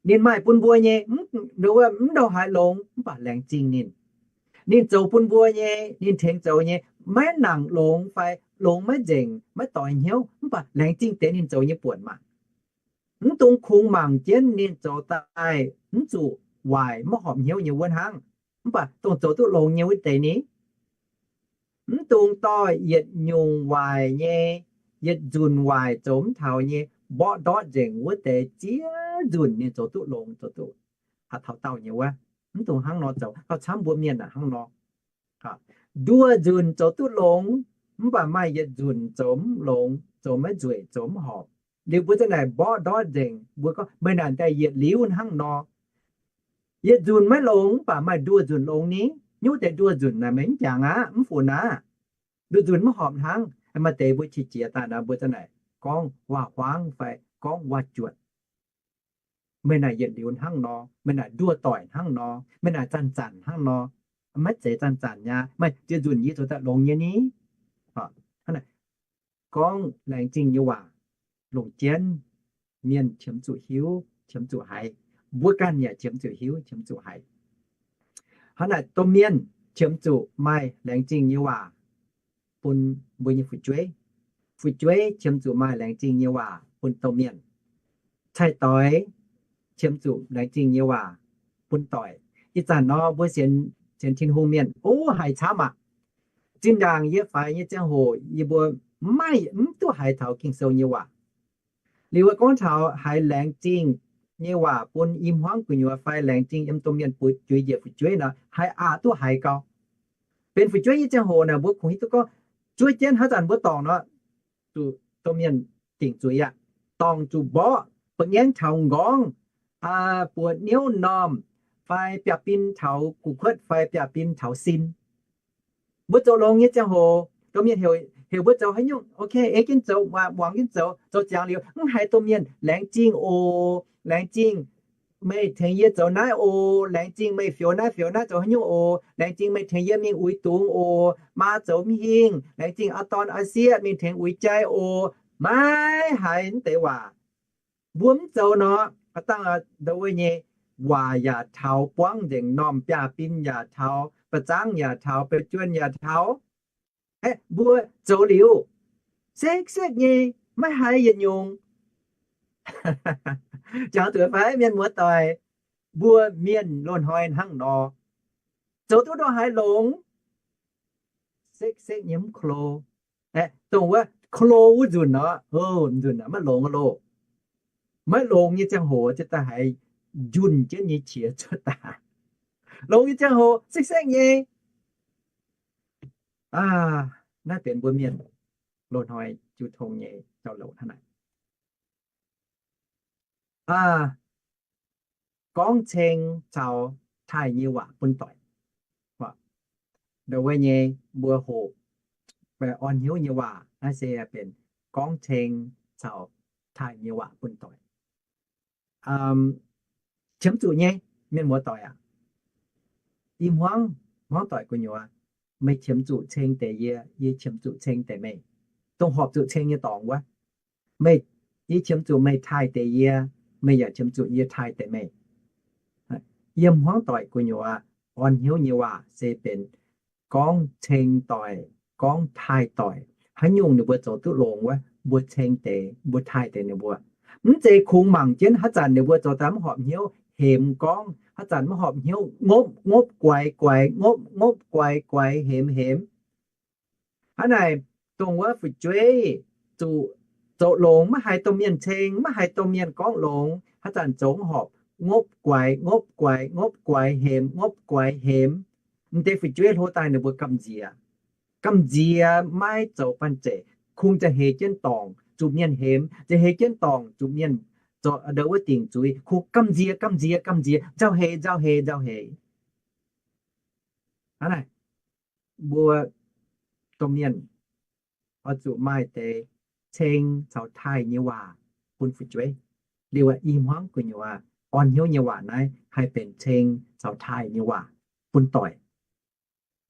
Ninh maaih bun mbuo nyei, mv ndongc haaix longx mv baac laengz zingh ninh. Ninh zoux bun mbuo nyei, ninh tengx zoux nyei, maiv nangc longx fai longx maiv nzengc, maiv doix hnyouv, mv baac laengz zingh deix ninh zoux nyei buonc maah. Mv dungx kungx mangc jienv ninh zoux daaih mv zuqc waaic maiv horpc hnyouv nyei wuov hnangv. Mv baac dongh zoux duqv longx nyei wuov deix ni, mv dungx dorh yietc nyungc waaic nyei, yietc nzunc waaic zoux mv taux nyei, mborqv ndortv nzengc wuov deix ziex nzunc ninh zoux duqv longx, zoux duqv taux daauh nyei wuov. Mv dungx hnangv nor zoux. Gauh camv mbuo mienh aac hnangv nor. Nduoh nzunc zoux duqv longx, mv baac maaih yietc nzunc zoux mv longx, zoux maiv nzueic, zoux mv horpc. Liuz mbuo za'naaic mborqv ndortv nzengc, mbuo gorngv, meih naaic daaih yietc liuz hnangv nor. Yietc nzunc maiv longx, mv baac maaih nduoh nzunc longx ni. Nyungc deix nduoh nzunc naaic meih mv jangx aqv, mv funx aqv. Nduoh nzunc mv horpc hnangv. Maaih deix mbuo qiex jiez daaih nor, mbuo za'naaic gorngv waac-huaangv fai gorngv waac-juotc. Meih naaic yietc liuz hnangv nor, meih naaic nduoh doic hnangv nor, meih naaic zanc-zanc hnangv nor. Maiv zeiz zanc-zanc nyei, maaih ziex nzunc yie zoux daaih longx nyei ni. gorngv laengz zingh nyei waac longc jienv, mienh qiemx zuqc hiuv, qiemx zuqc haiz. Mbuo ganh yaac qiemx zuqc hiuv, qiemx zuqc haiz. Hnangv naaic domh mienh qiemx zuqc maaih laengz zingh nyei waac bun mbuo nyei fu'jueiv. Fu'jueiv qiemx zuqc maaih laengz zingh nyei waac bun domh mienh. Cai-doix qiemx zuqc laengz zingh nyei waac bun doic. Ih zanc nor mbuo sienx, sienx Tin-Hungh mienh, o, haiz camv aqv. Zinh ndaangc yie faix nyei ziangh hoc yie mbuo maiv, mv duqv haiz taux Ging-Sou nyei waac. Liuz gorngv taux haiz laengz zingh nyei waac bun i hmuangv gu'nyuoz fai laengz zingh yiem domh mienh fu'jueiv njiec fu'jueiv nor, haiz aqc duqv haiz gau. Benx fu'jueiv nyei ziangh hoc naaic mbuo kungx hiuv duqv gorngv zuov jienv haaix zanc mbuo dorngc nor, zuqc domh mienh dingc zuiz aqv. Dorngc zuqc mborqv, ba'ngaengv taux m'nqorngv, buoz-niouv m'normh, fai biaav-bin taux gu'kuotv fai biaav-bin taux sin. Mbuo zoux longx nyei ziangh hoc, domh mienh heuc, heuc mbuo zoux haaix nyungc, ok, ei jienv zoux, muangx jienv zoux. Zoux ziangx liuz mv haiz domh mienh laengz zingh oc, laengz zingh meih tengx yie zoux naaiv oc, laengz zingh meih fioux naaiv fioux naaiv zoux haaix nyungc oc, laengz zingh meih tengx yie mingh uix dungz oc, maa zoux mv hingh, laengz zingh aa dorn aa sieqv mingh tengx uix jai oc. Maiv haiz mv deix waac. Mbuo mv zoux nor, aa dangh ndo wuov nyei waac yaac taux, buangv nzengc m'normh, biaav-bin yaac taux, ba'zangv yaac taux, ba'juonh yaac taux. Aeqv, mbuo zoux liuz, sekv-sekv nyei, maiv haiz yietc nyungc. Jangx zuqc fai mienh muoz-doic, mbuo mienh loz-hnoi hnangv nor, zoux duqv ndongc haaix longx, sekv-sekv nyei mv klo. Aeqv, dongh wuov klo wuov nzunc nor, nzunc maiv longx loh. Maiv longx nyei ziangh hoc ziouc daaih haiz njunh jienv nyei qiex cuotv daaih. Longx nyei ziangh hoc sekv-sekv nyei. Aa, naaiv benx mbuo mienh loz-hnoi jiu tong nyei jauv-louc hnangv naaic. Aa, gorngv ceng caux taaih nyei waac bun doic. Ndo wuov nyei mbuo hoqc orn hnyouv nyei waac naaiv se benx gorngv ceng caux taaih nyei waac bun doic. Qiemx zuqc nyei, mienh muoz-doic aac, i hmuangv, hmuangv doic gu'nyuoz, meih qiemx zuqc ceng deix yie, yie qiemx zuqc ceng deix meih. Dongh horpc zuqc ceng nyei dorngx wuov. Meih, yie qiemx zuqc meih taaih deix yie, meih yaac qiemx zuqc yie taaih deix meih. Yiem hmuangv doic gu'nyuoz orn hnyouv nyei waac se benx gorngv ceng doic, gorngv taaih doic. Haaix nyungc ninh mbuo zoux duqv longx wuov, mbuo ceng deix, mbuo taaih deix ninh mbuo. Mv zeiz kungx mangc jienv haaix zanc ninh mbuo zoux daaih mv horpc hnyouv hemx gorngv, haaix zanc mv horpc hnyouv ngopv, ngopv guaix guaix, ngopv, ngopv guaix guaix, hemx hemx. Hnangv naaic, dongh wuov fu'jueiv zuqc zoux longx, maiv haiz domh mienh ceng, maiv haiz domh mienh gorngv longx, haaix zanc zoux mv horpc, ngopv guaix, ngopv guaix, ngopv guaix hemx, ngopv guaix hemx. M'deix fu'jueiv hlo daaih ninh mbuo gamh nziex. Gamh nziex maiv zoux banh zeic, kungx za'heix jienv dorngc zuqc mienh hemx, za'heix jienv dorngc zuqc mienh zoux ndo wuov dingc zuiz, kungx gamh nziex, gamh nziex, gamh nziex, nzauh heix, nzauh heix, nzauh heix. Hnangv naaic, mbuo domh mienh oix zuqc maaih deix ceng caux taaih nyei waac bun fu'jueiv. Liuz i hmuangv gu'nyuoz orn hnyouv nyei waac naaiv haih benx ceng caux taaih nyei waac bun doic.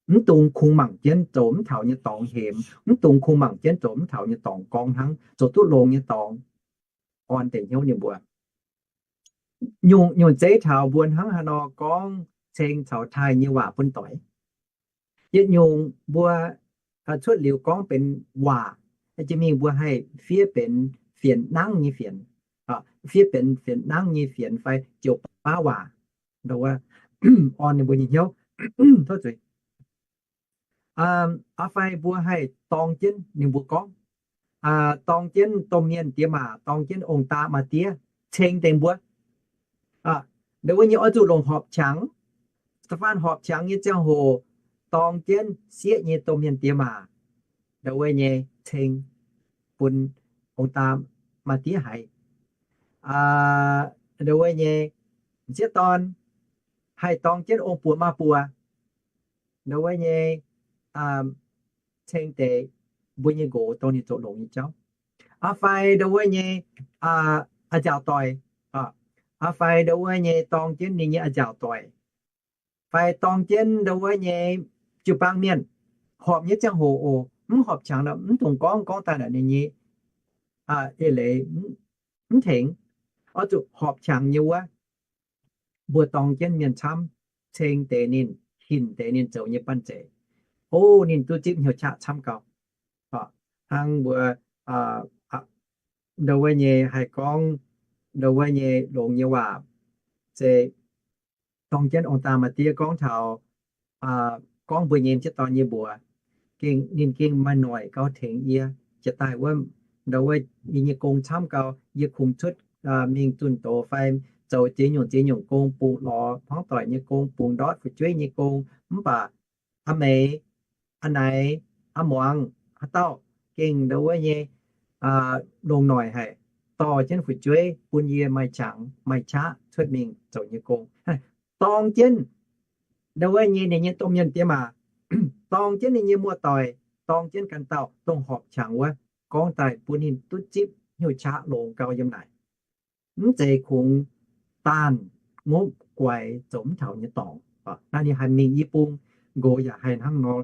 Mv dungx kungx mangc jienv zoux mv taux nyei dorngx hemx, mv dungx kungx mangc jienv zoux mv taux nyei dorngx gorngv hnangv, zoux duqv longx nyei dorngx orn deix hnyouv ninh mbuo. Nyungc, nyungc zeiv taux mbuo hnangv haaix nor gorngv ceng caux taaih nyei waac bun doic. Yietc nyungc mbuo cuotv liuz gorngv benx waac, jiex mingh mbuo haih fiev benx fienx nangv nyei fienx, fiev benx fienx nangv nyei fienx fai joux baav waac, orn ninh mbuo nyei hnyouv. Aa, fai mbuo haih dorng jienv ninh mbuo gorngv, dorng jienv domh mienh diex maac, dorng jienv ong-daa maa-diex ceng deix mbuo. Ndo wuov nyei oix zuqc longc horpc qangx. Da'faanh horpc qangx nyei ziangh hoc dorng jienv sieqv nyei domh mienh diex maac, ndo wuov nyei ceng bun ong-daa maa-diex haiz. Ndo wuov nyei m'sieqv dorn haih dorng jienv ong-buoz maa-buoz, ndo wuov nyei ceng deix mbuo nyei nqox dongh ninh zoux longx nyei jauv. Aa fai ndo wuov nyei a'nziaauc doic, aa fai ndo wuov nyei dorng jienv ninh nyei a'nziaauc doic, fai dorng jienv ndo wuov nyei jiu-baang mienh, horpc nyei ziangh hoc oc, mv horpc qangx nor, mv dungx gorngv, gorngv daaih naaic ninh nyei eix leiz mv tengx. Oix zuqc horpc qangx nyei wuov, mbuo dorng jienv mienh camv, ceng deix ninh, hinc deix ninh zoux nyei banh zeic, o, ninh duqv zipv hnyouv qaqv camv gau. Hnangv mbuo ndo wuov nyei haih gorngv ndo wuov nyei longx nyei waac, se dorng jienv ong-daa maa-diev gorngv taux, gorngv mbuo nyei m'sieqv dorn nyei mbuox, gengh ninh gengh maaih noic gau tengx yie. Jiex daaih wuov, ndo wuov, yie nyei gong camv gau, yie kungx cuotv mingh zunh doz fai zoux ziex nyungc ziex nyungc gong, bungx lorz hmuangv doic nyei gong, bungx ndortv fu'jueiv nyei gong, mv baac a'meix, a'naix, a'muangz, haaix dauh gengh ndo wuov nyei longx noic haic, dorh jienv fu'jueiv bun yie maaih qangx maaih qaqv cuotv mingh zoux nyei gong. Dorng jienv ndo wuov nyei ninh nyei domh mienh diex maac, dorng jienv ninh nyei muoz-doic, dorng jienv ganh dauh dongh horpc qangx wuov, gorngv daaih bun ninh duqv zipv hnyouv qaqv longx gau yiem naaic. Mv zeiz kungx daanh ngopv guaix zoux mv taux nyei dorngx. Naaiv ninh haih mingh i bung, nqox yaac haih hnangv nor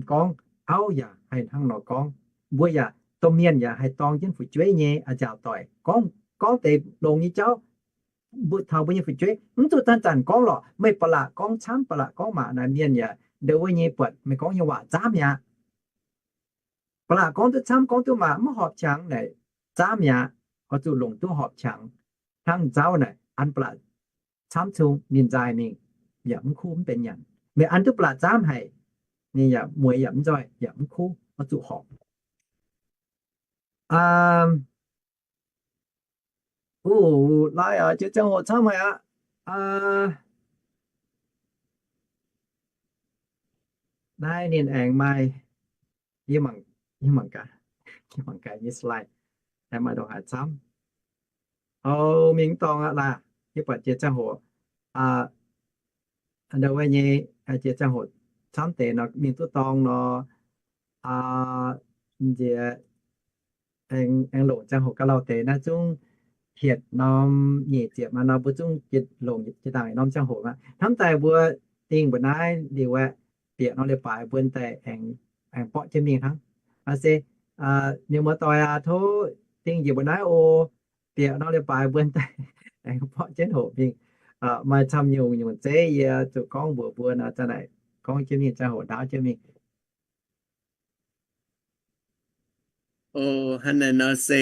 gorngv, auv yaac haih hnangv nor gorngv. Mbuo yaac domh mienh yaac haih dorng jienv fu'jueiv nyei a'nziaauc doic gorngv, gorngv deix longx nyei jauv mbuo taux mbuo nyei fu'jueiv. Mv zuqc zanc-zanc gorngv lorqc, meih ba'laqc gorngv camv, ba'laqc gorngv maac naaic, mienh yaac ndo wuov nyei buatc meih gorngv nyei waac nzamv mi'aqv. Ba'laqc gorngv duqv camv, gorngv duqv maac, mv horpc qangx naaic, nzamv mi'aqv. Oix zuqc longc duqv horpc qangx. Hnangv nzauv naaic, an ba'laqc camv cung, ninh nzaaih mingh yaac mv kuv mv benx nyanc. Meih an duqv ba'laqc nzamv haic, ninh yaac mueiz yaac mv nzoih yaac mv kuv, oix zuqc horpc. Uv, lai oc, jiex ziangh hoc camv haic aqv. Naaiv ninh aengx maaih, yie mangc, yie mangc gaax, yie mangc gaax nyei slide, aengx maaih ndongc haaix camv. O, mingh dorngx aqv laah, yie buatc jiex ziangh hoc, ndo wuov nyei, jiex ziangh hoc camv deix nor mingh duqv dorngx nor, nziex aengx longc ziangh hoc ga'lauh deix naaiv zungv hietc norm nyic ziepc maaih nor mbuo zungv longc jiex dangh norm ziangh hoc aqv. Hnamv daaih mbuo dingh mbuo naaiv liuz aeqv, bieqc norm leiz-baaix mbuo daaih aengx borqv jienv mingh hnangv. Se, mienh muoz-doic aac, tov dingh njiec mbuo naaiv oc. Bieqc norm leiz-baaix mbuo daaih aengx borqv jienv hoqc mingh. Maaih camv nyungc-nyungc zeiv yie zuqc gorngv mbuox mbuo nor, za'naaic gorngv jienv mingh, ziangh hoc ndaauv jienv mingh. O, hnangv naaiv nor se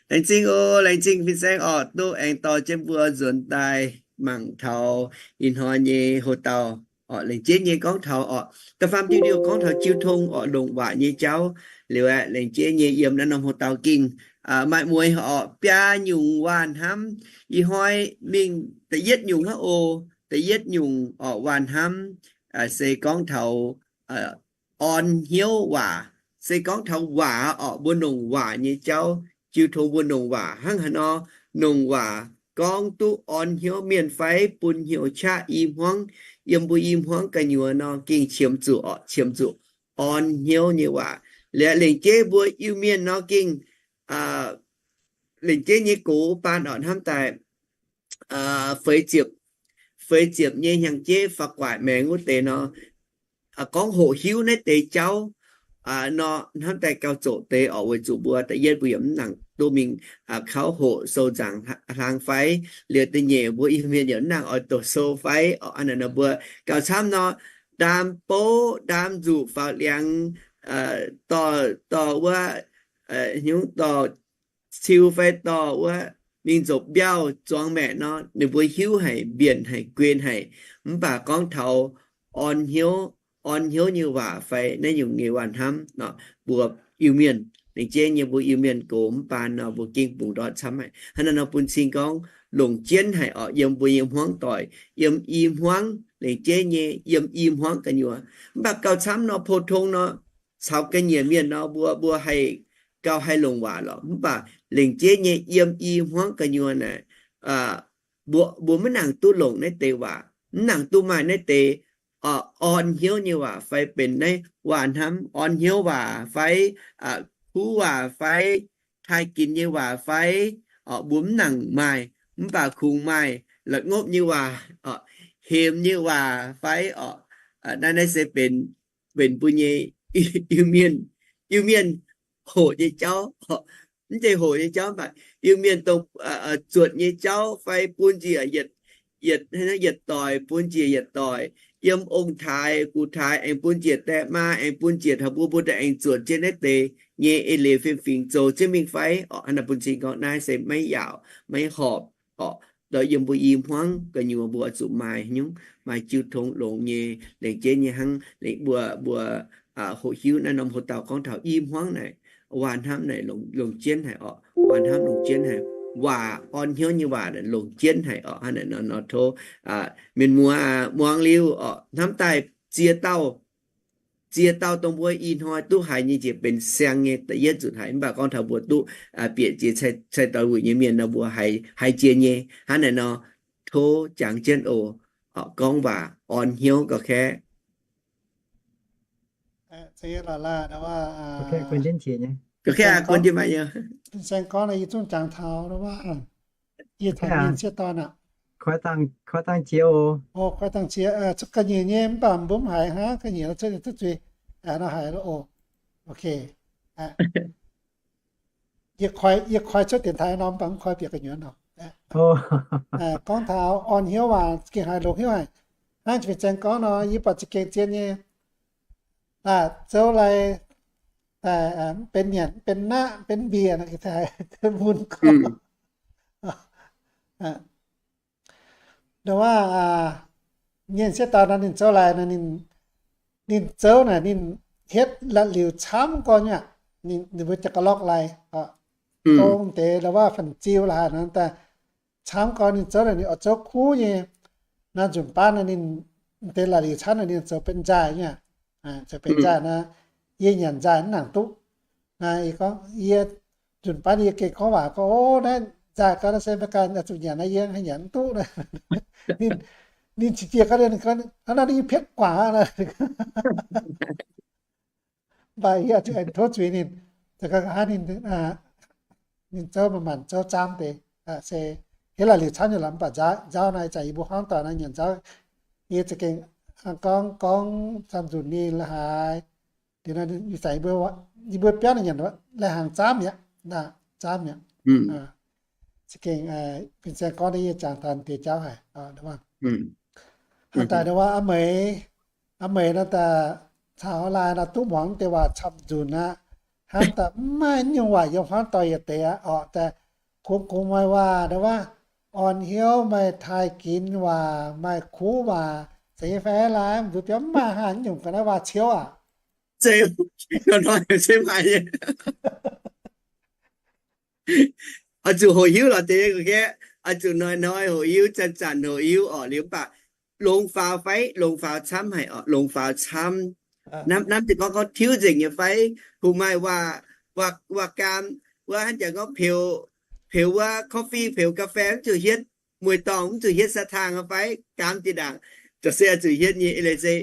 laengz zingh oc, laengz zingh fin-saeng orqc, duqv aengx dorh jienv mbuo nzuonx daaih mangc taux ih hnoi nyei hoc-dauh orqc, lengc jeiv nyei gorngv taux orqc, da'faam diuh diuh gorngv taux jiu tong orqc, longc waac nyei jauv. Liuz aeqv, lengc jeiv nyei yiem naaiv norm hoc-dauh gengh maaih mueiz orqc, biaa nyungc waac-hnamv. Ih hnoi mingh da'yietv nyungc hnangv oc. Da'yietv nyungc orqc, waac-hnamv se gorngv taux orn hnyouv waac, se gorngv taux waac orqc, mbuo longc waac nyei jauv. Jiu tong mbuo longc waac hnangv haaix nor, longc waac gorngv duqv orn hnyouv mienh fai bun hnyouv qaqv i hmuangv, yiem mbuo i hmuangv gu'nyuoz nor gengh qiemx zuqc orqc, qiemx zuqc orn hnyouv nyei waac. Liuz lengc jeiv mbuo Iu-Mienh nor gengh lengc jeiv nyei gox baan orqc, hnamv daaih feix ziepc, feix ziepc nyei hnyangx-jeiv fa'guaaic maengx wuov deix nor, gorngv hoqc hiuv naaiv deix jauv nor, hnamv daaih gauh zoqc deix orqc, weic zuqc mbuo da'yietv mbuo yaac mv nangc duqv mingh kauv hoqc sou nzaangc hlang fai, liuz da'nyeic mbuo Iu-Mienh yaac mv nangc oix doqc sou fai orqc. Hnangv naaic nor mbuo gauh camv nor, ndaam bouv, ndaam nzuqc faaux liangx, dorh, dorh wuov, hnyouv dorh ciu fai dorh wuov mingh nzopc mbiauh zuangx maeqc nor, ninh mbuo hiuv haic, mbienc haic, guen haic. Mv baac gorngv taux orn hnyouv, orn hnyouv nyei waac fai naaiv nyungc nyei waac-hnamv nor, mbuo Iu-Mienh, lengc jeiv nyei mbuo Iu-Mienh gox mv baan nor, mbuo gengh bungx ndortv camv haic. Hnangv naaiv nor bun cing gorngv longc jienv haic orqc, yiem mbuo nyei hmuangv doic, yiem i hmuangv, lengc jeiv nyei yiem i hmuangv gu'nyuoz. Mv baac gauh camv nor, pou-tong nor, caux ga'nyiec mienh nor, mbuo, mbuo haih gauh haih longc waac lorqc. Mv baac lengc jeiv nyei yiem i hmuangv gu'nyuoz naaic, mbuo, mbuo maiv nangc duqv longc naaiv deix waac, mv nangc duqv maaih naaiv deix orn hnyouv nyei waac fai benx naaiv waac-hnamv, orn hnyouv waac fai kuv waac fai taaih ginx nyei waac fai orqc, mbuo mv nangc maaih. Mv baac kungx maaih la'ngopv nyei waac, hemx nyei waac fai orqc, naaiv, naaiv se benx, benx mbuo nyei Iu-Mienh Iu-Mienh hoqc nyei jauv, mv zeiz hoqc nyei jauv, mv baac Iu-Mienh dongh zuotc nyei jauv fai bun njiec yietc doic, bun njiec yietc doic, yiem ong-taaix gux-taaix aengx bun njiec daeh maa, aengx bun njiec taux mbuo, mbuo daaih aengx zuotc jienv naaiv deix nyei eix leiz fiem-fingx zoux jienv mingh fai orqc. Hnangv naaic bun cing gorngv naaiv se maiv yaauc, maiv horpc orqc. Ndoh yiem mbuo i hmuangv gu'nyuoz mbuo oix zuqc maaih nyungc, maaih jiu tong longx nyei, lengc jeiv nyei hnangv, mbuo, mbuo hoqc hiuv naaiv norm hoc dauh gorngv taux i hmuangv naaic, waac-hnamv naaic longc jienv haic orqc. Waac-hnamv longc jienv haic, waac orn hnyouv nyei waac longc jienv haic orqc. Hnangv naaic nor, nor tov mienh muoz muangx liuz orqc, hnamv daaih ziex dauh, ziex dauh dongh mbuo ih hnoi duqv haiz nyei njiec benx siang nyei da'yietv nzunc haic. Mv baac gorngv taux mbuo duqv bieqc jiex cai doix wuic nyei mienh nor, mbuo haiz jiex nyei. Hnangv naaic nor, tov jangx jienv oc. Gorngv waac orn hnyouv gauh kaeqv. Fin-saeng gorngv, yie zungv jangx taux, yie taux ninh sieqv dorn aqv. Koi dangh jiex oc. Koi dangh jiex, cuotv ga'nyiec nyei, mv baac mbuo mv haiz hnangv, ga'nyiec cuotv duqv zuiz, nor haiz oc. Yie koi cuotv dienx taaix nor, mv baac mv koi bieqc gu'nyuoz nor. Gorngv taux orn hnyouv waac za'gengh haiz longx hnyouv haic. Hnangv fin-saeng gorngv nor, yie buatc za'gengh zien nyei. Zoux lai, benx nyanc, benx naqv, benx mbieqc, mun gorngv. Nduov, nyei sieqv dauh nor ninh zoux lai nor, ninh zoux naaic ninh hietv latv liuz camv gorn nyei aqv. Ninh mbuo jaa-ga-lorqv lai, dongh deix nduov faanh-ziu la'haaix nor daaih camv gorn ninh zoux naaic ninh oix zoux kuv nyei. Naaiv nzunc baav nor ninh deix latv liuz camv naaic ninh zoux benx nzaaih nyei aqv. Zoux benx nzaaih nor, yie nyanc nzaaih mv nangc duqv. Naaiv yie gorngv, yie nzunc baav yie gengh gorngv waac gorngv, o, naaiv nzaaih gau naaiv se maiv gan zuqc nyanc naaiv, yie haih nyanc mv duqv. Ninh qiex jiez gorngv, hnangv nor ninh pietv guangc aqv. Mv baac yie zuqc aengx tov zuiz ninh, hnangv ninh, ninh zouv manc-manc zouv zaamv deix, se hietv latv liuz camv nyei lorqc. Mv baac nzauv naaiv ih zanc yie mbuo hmuangv doic naaiv nyanc nzauv, yie za'gengh gorngv, gorngv camv nzunc ninh la'haaix, ih zanc yie mbuo biauv naaiv nyanc lai-hnaangx zaamv mi'aqv, zaamv mi'aqv. Za'gengh fin-saeng gorngv deix yie jangx taux deix jauv haic. Hnangv daaih nduov aav meix, aav meix nor daaih caux lai nor duqv muangx deix waac camv nzunc aqv. Hnangv daaih mv maaih nyungc waac yiem hmuangv doic yietc deix aqv orqc. Daaih kungx kungx maaih waac nduov, orn hnyouv, maaih taaih ginx waac, maaih kuv waac, caux nyei fai lai mbuo biauv mv maaih haaix nyungc ga'naaiv waac ciouv aqv. Oix zuqc hoqc hiuv lorqc deix, oix zuqc hnoi-hnoi hoqc hiuv, zanc-zanc hoqc hiuv orqc. Liuz mv baac longx faaux fai? Longx faaux camv haic orqc, longx faaux camv. Hnamv, hnamv ziouc gorngv, gorngv tiuv nzengc nyei fai? Kungx maaih waac, waac gaam, wuov hnangv jangx gorngv peux, peux wuov coffee, peux กาแฟ mv zuqc hietv, mueiz-dorngh mv zuqc hietv 砂糖 fai? Gaam jiex ndaangc, zorqv se oix zuqc hietv nyei. Eix leiz se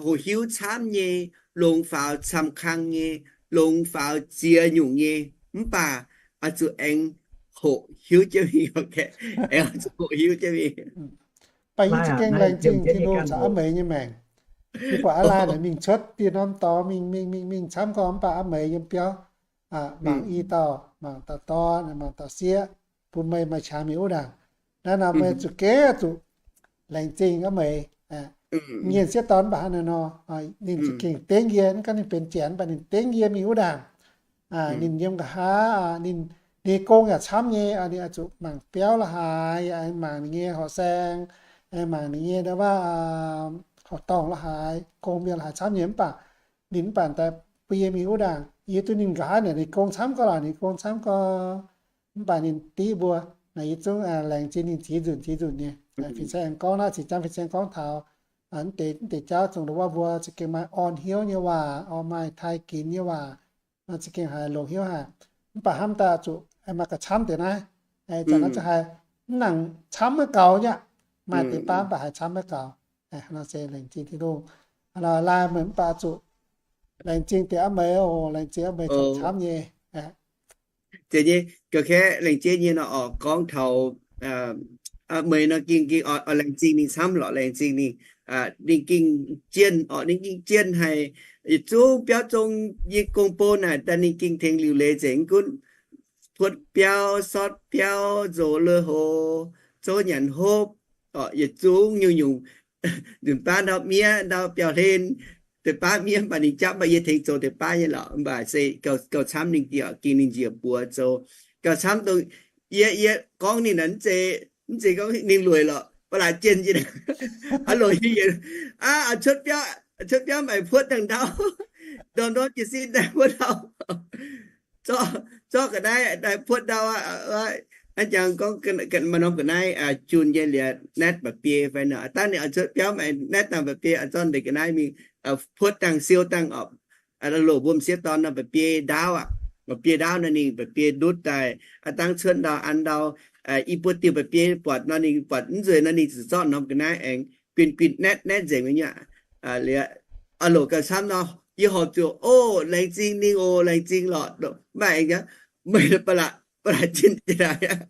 hoqc hiuv camv nyei, longx faaux camv kang nyei, longx faaux ziex nyungc nyei, mv baac oix zuqc aengx hoqc hiuv jienv mingh. Aengx oix zuqc hoqc hiuv jienv mingh. Mv baac yie za'gengh laengz zingh Tin-Hungh caux aav meix nyei maengc. Yie buatc aav lai naaic mingh cuotv dieh norm dorngx mingh mingh mingh mingh camv gorn, mv baac aav meix yiem biauv, mangc i dauh, mangc dauh dorn, mangc dauh sieqv, bun meih maaih qangx mingh wuov ndaangc. Naaiv nor meih zuqc gengh zuqc laengz zingh aav meix. Nyei sieqv dorn mv baac hnangv naaiv nor, ninh za'gengh dengv yie, mv gorngv ninh benx janx, mv baac ninh dengv yie mingh wuov ndaangc. Ninh yiem nqa'haav, ninh, ninh gong yaac camv nyei, ninh oix zuqc mangc biauv la'haaix, yaac mangc ninh nyei horqc saeng, mangc ninh nyei nduov, horqc dorngh la'haaix, gong mienh la'haaix camv nyei. Mv baac ninh mv baac daaih bun yie mingh wuov ndaangc, yie duqv ninh nqa'haav naaic ninh gong camv gorn lorqc, ninh gong camv gorn. Mv baac ninh div mbuo, naaic yie zungv laengz zingh ninh ziex nzunc ziex nzunc nyei. Fin-saeng gorngv naaiv, zinh ziangx fin-saeng gorngv taux deix, deix jauv zungv nduov mbuo za'gengh maaih orn hnyouv nyei waac, orqc, maaih taaih ginx nyei waac, za'gengh haiz longx hnyouv haic. Mv baac hnamv daaih zuqc maaih gauh camv deix naaiv, zanc naaiv za'gengh haiz mv nangc camv maiv gaux nyei aqv. Maaih deix baav mv baac haiz camv maiv gaux. Nor se laengz zingh Tin-Hungh. Laai meih mv baac zuqc laengz zingh deix aav meix oc, laengz zingh aav meix camv-camv nyei. Zeiz nyei, ga'kaeqv laengz zingh nyei nor orqc, gorngv taux meix nor ging ging oix laengz zingh ninh camv lorqc, laengz zingh ninh. ninh gengh jienh orqc, ninh gengh jienh haic. Yietc zungv biauv zong nyei gong-bou naaic daaih ninh gengh tengx liuc leiz nzengc, gunv puotv biauv, sortv biauv, nzox lui-houx, zouv nyanc hopv, yietc zungv nyungc-nyungc, nzunc baav ndau miev, ndau biauv-hlen, deix baav miev mv baac ninh japv mv baac yie tengx zoux deix baav nyei lorqc. Mv baac se gauh camv ninh gengh, gengh ninh njiec buoz zoux. Gauh camv dongh yie, yie gorngv ninh naaic mv zeiz, mv zeiz gorngv ninh lueic lorqc, ba'laqc jienh jienh, aa loc hiuv yienc, aa, cuotv biauv, cuotv biauv maaih puotv dangh ndau, ndorm ndorm jiez sin daaih puotv ndau, zorqv ga'naaiv daaih puotv ndau aqv. Hnangv jangx gorngv maaih norm ga'naaiv jun nyei liuz naetv mba'biei fai nor, dangh ninh oix cuotv biauv maaih naetv dangh mba'biei, zorqv ndeic ga'naaiv mingh puotv dangh siou dangh orqc. Loc mbuo m'sieqv dorn nor mba'biei ndaauv aqv. Mba'biei ndaauv nor ninh mba'biei ndutv daaih, aa, dangh cuotv ndau an ndau, i buo diuh mba'biei buatc nor ninh buatc mv nzueic nor ninh ziouc zorqv norm ga'naaiv aengx guinh guinh naetv naetv nzengc nyei aqv. Liuz, aa, loc gauh camv nor, yie horpc zuqc, o, laengz zingh ninh oc, laengz zingh lorqc. Mv baac aengx, meih ba'laqc, ba'laqc jienh jienh aqv.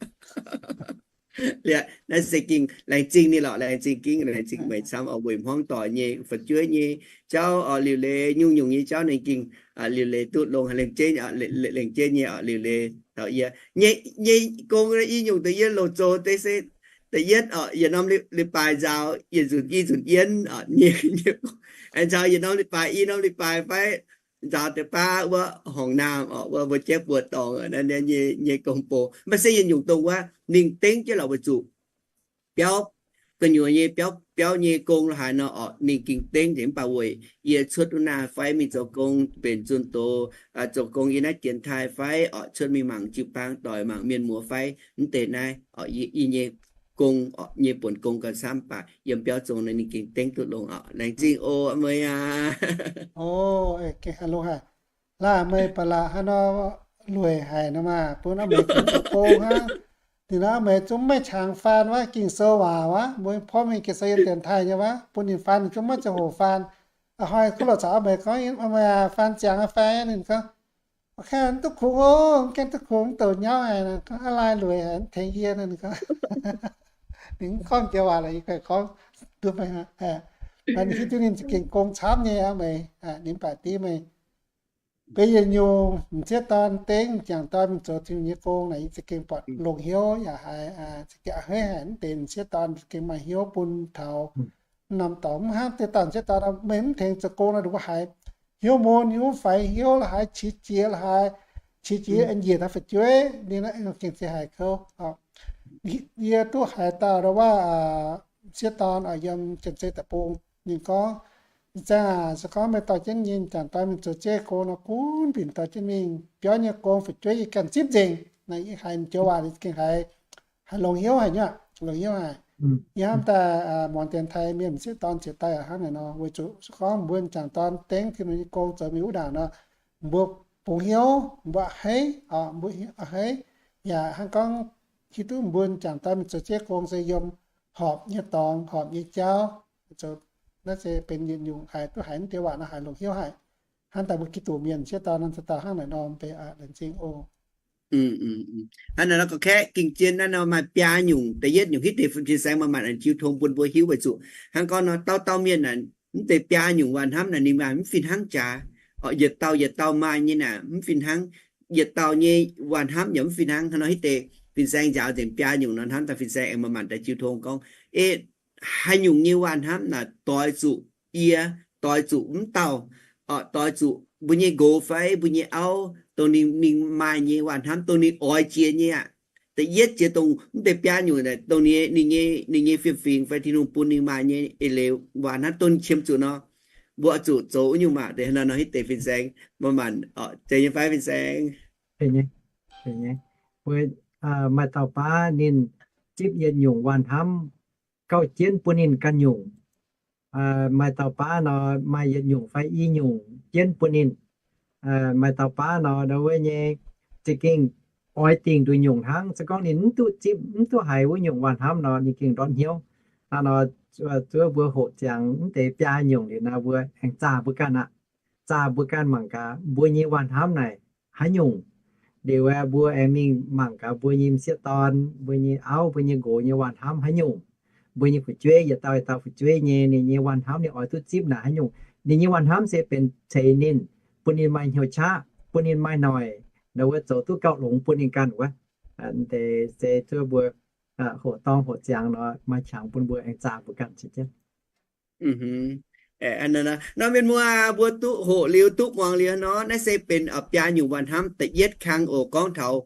Liuz, naaiv se gengh laengz zingh ninh lorqc, laengz zingh gengh, laengz zingh meih camv oc, weic hmuangv doic nyei, fu'jueiv nyei jauv oc, liuc leiz nyungc-nyungc nyei jauv ninh gengh liuc leiz duqv longx haic, laengz jeiv, laengz jeiv nyei oc, liuc leiz taux yie nyei gong. I nyungc da'yietv loz-zoux deix se da'yietv oc, yietc norm leiz-baaix nzaaux yietc nzunc i nzunc yienv oc, nyei, aengx nzaaux yietc norm leiz-baaix i norm leiz-baaix fai nzaaux deix baav wuov horngc naamh oc, wuov mbuo jaiv buoz dorngx nyei gong-bou. Mv baac se yietc nyungc dongh wuov ninh dengv jienv lorqc, weic zuqc biauv gu'nyuoz nyei biauv, biauv nyei gong la'haaix nor oc, ninh gengh dengv nzengc. Mv baac weic yie cuotv duqv naaiv fai mingh zoux gong mbenc zunh doz, zoux gong yiem naaiv dienx taaih fai oc, cuotv mingh mangc jiu-baang doic, mangc mienh muoz fai mv deix naaiv oc, yie nyei gong oc, nyei buonc gong gauh camv, mv baac yiem biauv zong naaiv ninh gengh dengv duqv longx oc. Laengz zingh oc, meih aac. Laaih meih ba'laqc haaix nor lueic haic nor maah, bun a'meix zoux gong hnangv. Ninh nor a'meix zungv maiv qangx faan wuov, Ging-Sou waac wuov, mbuo porv mingh Ging-Sou yiem dienx taaih nyei wuov, bun ninh faan ninh zungv maiv ziangh hoc faan. A'hnoi kuv loc caux a'meix gorngv, a'meix aac, faan ziangx fai? Ninh gorngv, mv gaengh duqv kungx oc, mv gaengh duqv kungx, mv douc nyauv haic. Gorngv, aa, laaih lueic haic, mv tengx yie. Ninh gorngv, ninh gorngv jiex waac lorqc, yie gaengh gorngv duqv meih. Ninh hiuv duqv ninh za'gengh gong camv nyei aqv meih, ninh mv baac div meih. Benx yietc nyungc m'sieqv dorn dengv m'jangc dorn mingh zoux Tin-Hungh nyei gong naaic, yie za'gengh buatc longx hnyouv yaac haiz za'gengh a'hneiv haic. Mv deix m'sieqv dorn za'gengh maaih hnyouv bun taux norm dorngx. Mv hnangv deix dauh m'sieqv dorn, meih mv tengx zoux gong nor, ninh mbuo haiz hnyouv mun, hnyouv faix hnyouv, la'haiz qiex jiez, la'haiz qiex jiez, njiec taux fu'jueiv, ninh gengh ziex haic kouv. Yie duqv haiz dauh wuov m'sieqv dorn yiem Janx-Zei Deic-Bung. Ninh gorngv, Ih zanc aac, se gorngv meih dorh jienv nyei m'jangc dorn mingh zoux jienv gong nor, gunv binc dorh jienv mingh biauv nyei gong fu'jueiv yie ganh zipv nzengc. Naaiv yie haiz joux waac ninh za'gengh haiz, haiz longx hnyouv haic nyei, longx hnyouv haic. Yie hnamv daaih muangx dienx taaih mienh m'sieqv dorn ziex dauh yaac hnangv naaic nor, weic zuqc se gorngv mbuo m'jangc dorn dengv Tin-Hungh nyei gong zoux mingh wuov ndaangc nor, mbuo bungx hnyouv, mbuo a'hneiv, mbuo a'hneiv, yaac hnangv gorngv hiuv duqv mbuo m'jangc dorn mingh zoux jienv gong se yiem horpc nyei dorngx, horpc nyei jauv. Naaiv se benx yietc nyungc haiz duqv haiz mv deix waac nor haiz longx hnyouv haic. Hnangv daaih mbuo Giduc mienh m'sieqv dorn nor, dauh dauh hnangv naaic nor, mv deix laengz zingh oc. Hnangv naaic nor, gorngv kaeqv gengh jien naaiv nor maaih biaa nyungc. Da'yietv nyungc hitv deix fin-saeng maaih maanc jiu tong bun mbuo hiuv weic zuqc hnangv gorngv nor, dauh dauh mienh naaic, mv deix biaa nyungc waac hnamv naaic ninh maaih mv fih hnangv jaax. Yietc dauh yietc dauh maaih nyei naaic mv fih hnangv. Yietc dauh nyei waac hnamv yaac mv fih hnangv. Hnangv nor hitv deix fin-saeng njaaux nzengc biaa nyungc nor, hnamv daaih fin-saeng aengx maaih maanc daaih jiu tong gorngv, haaix nyungc nyei waac hnamv naaic doix zuqc yie, doix zuqc mv dauh, doix zuqc mbuo nyei nqox fai mbuo nyei auv, dongh ninh, ninh maaih nyei waac hnamv, dongh ninh oix jiex nyei aqv. Da'yietv jiex dongh mv deix biaa nyungc naaic, dongh ninh nyei, ninh nyei fiem-fingx fai Tin-Hungh bun ninh maaih nyei eix leiz waac hnamv, dongh ninh qiemx zuqc nor, mbuo oix zuqc zoux wuov nyungc maah. Deix hnangv nor hitv deix fin-saeng maaih maanc zeiz nyei fai fin-saeng? Mbuo maaih dauh baav ninh zipv yietc nyungc waac hnamv gauh jienv bun ninh ganh nyungc. Maaih dauh baav nor maaih yietc nyungc fai i nyungc jienv bun ninh. Maaih dauh baav nor, nor wuov nyei za'gengh oix dingc nduqc nyungc hnangv. Se gorngv ninh mv duqv zipv, mv duqv haiz wuov nyungc waac hnamv nor, ninh gengh ndortv hnyouv. Hnangv nor, zuov mbuo hoqc ziangx mv deix biaa nyungc liuz nor, mbuo aengx zaah mbuo ganh aqv. Zaah mbuo ganh mangc gaax mbuo nyei waac hnamv naaic haaix nyungc. Liuz aeqv, mbuo aengx mingh mangc gaax mbuo nyei m'sieqv dorn, mbuo nyei auv, mbuo nyei nqox nyei waac hnamv haaix nyungc. mbuo nyei fu'jueiv, yietc dauh yietc dauh fu'jueiv nyei, ninh nyei waac hnamv ninh oix duqv zipv naaic haaix nyungc. Ninh nyei waac hnamv se benx ceix ninh, bun ninh maaih hnyouv qaqv, bun ninh maaih noic, nor wuov zoux duqv gauh longx bun ninh ganh wuov. Deix se zuov mbuo hoqc dorngh hoqc ziangx nor maaih qangx bun mbuo aengx zaah mbuo ganh cien jienv. Nor mienh muoz, mbuo duqv hoqc liuz duqv muangx liuz nor, naaiv se benx biaa nyungc waac hnamv da'yietv kang oc, gorngv taux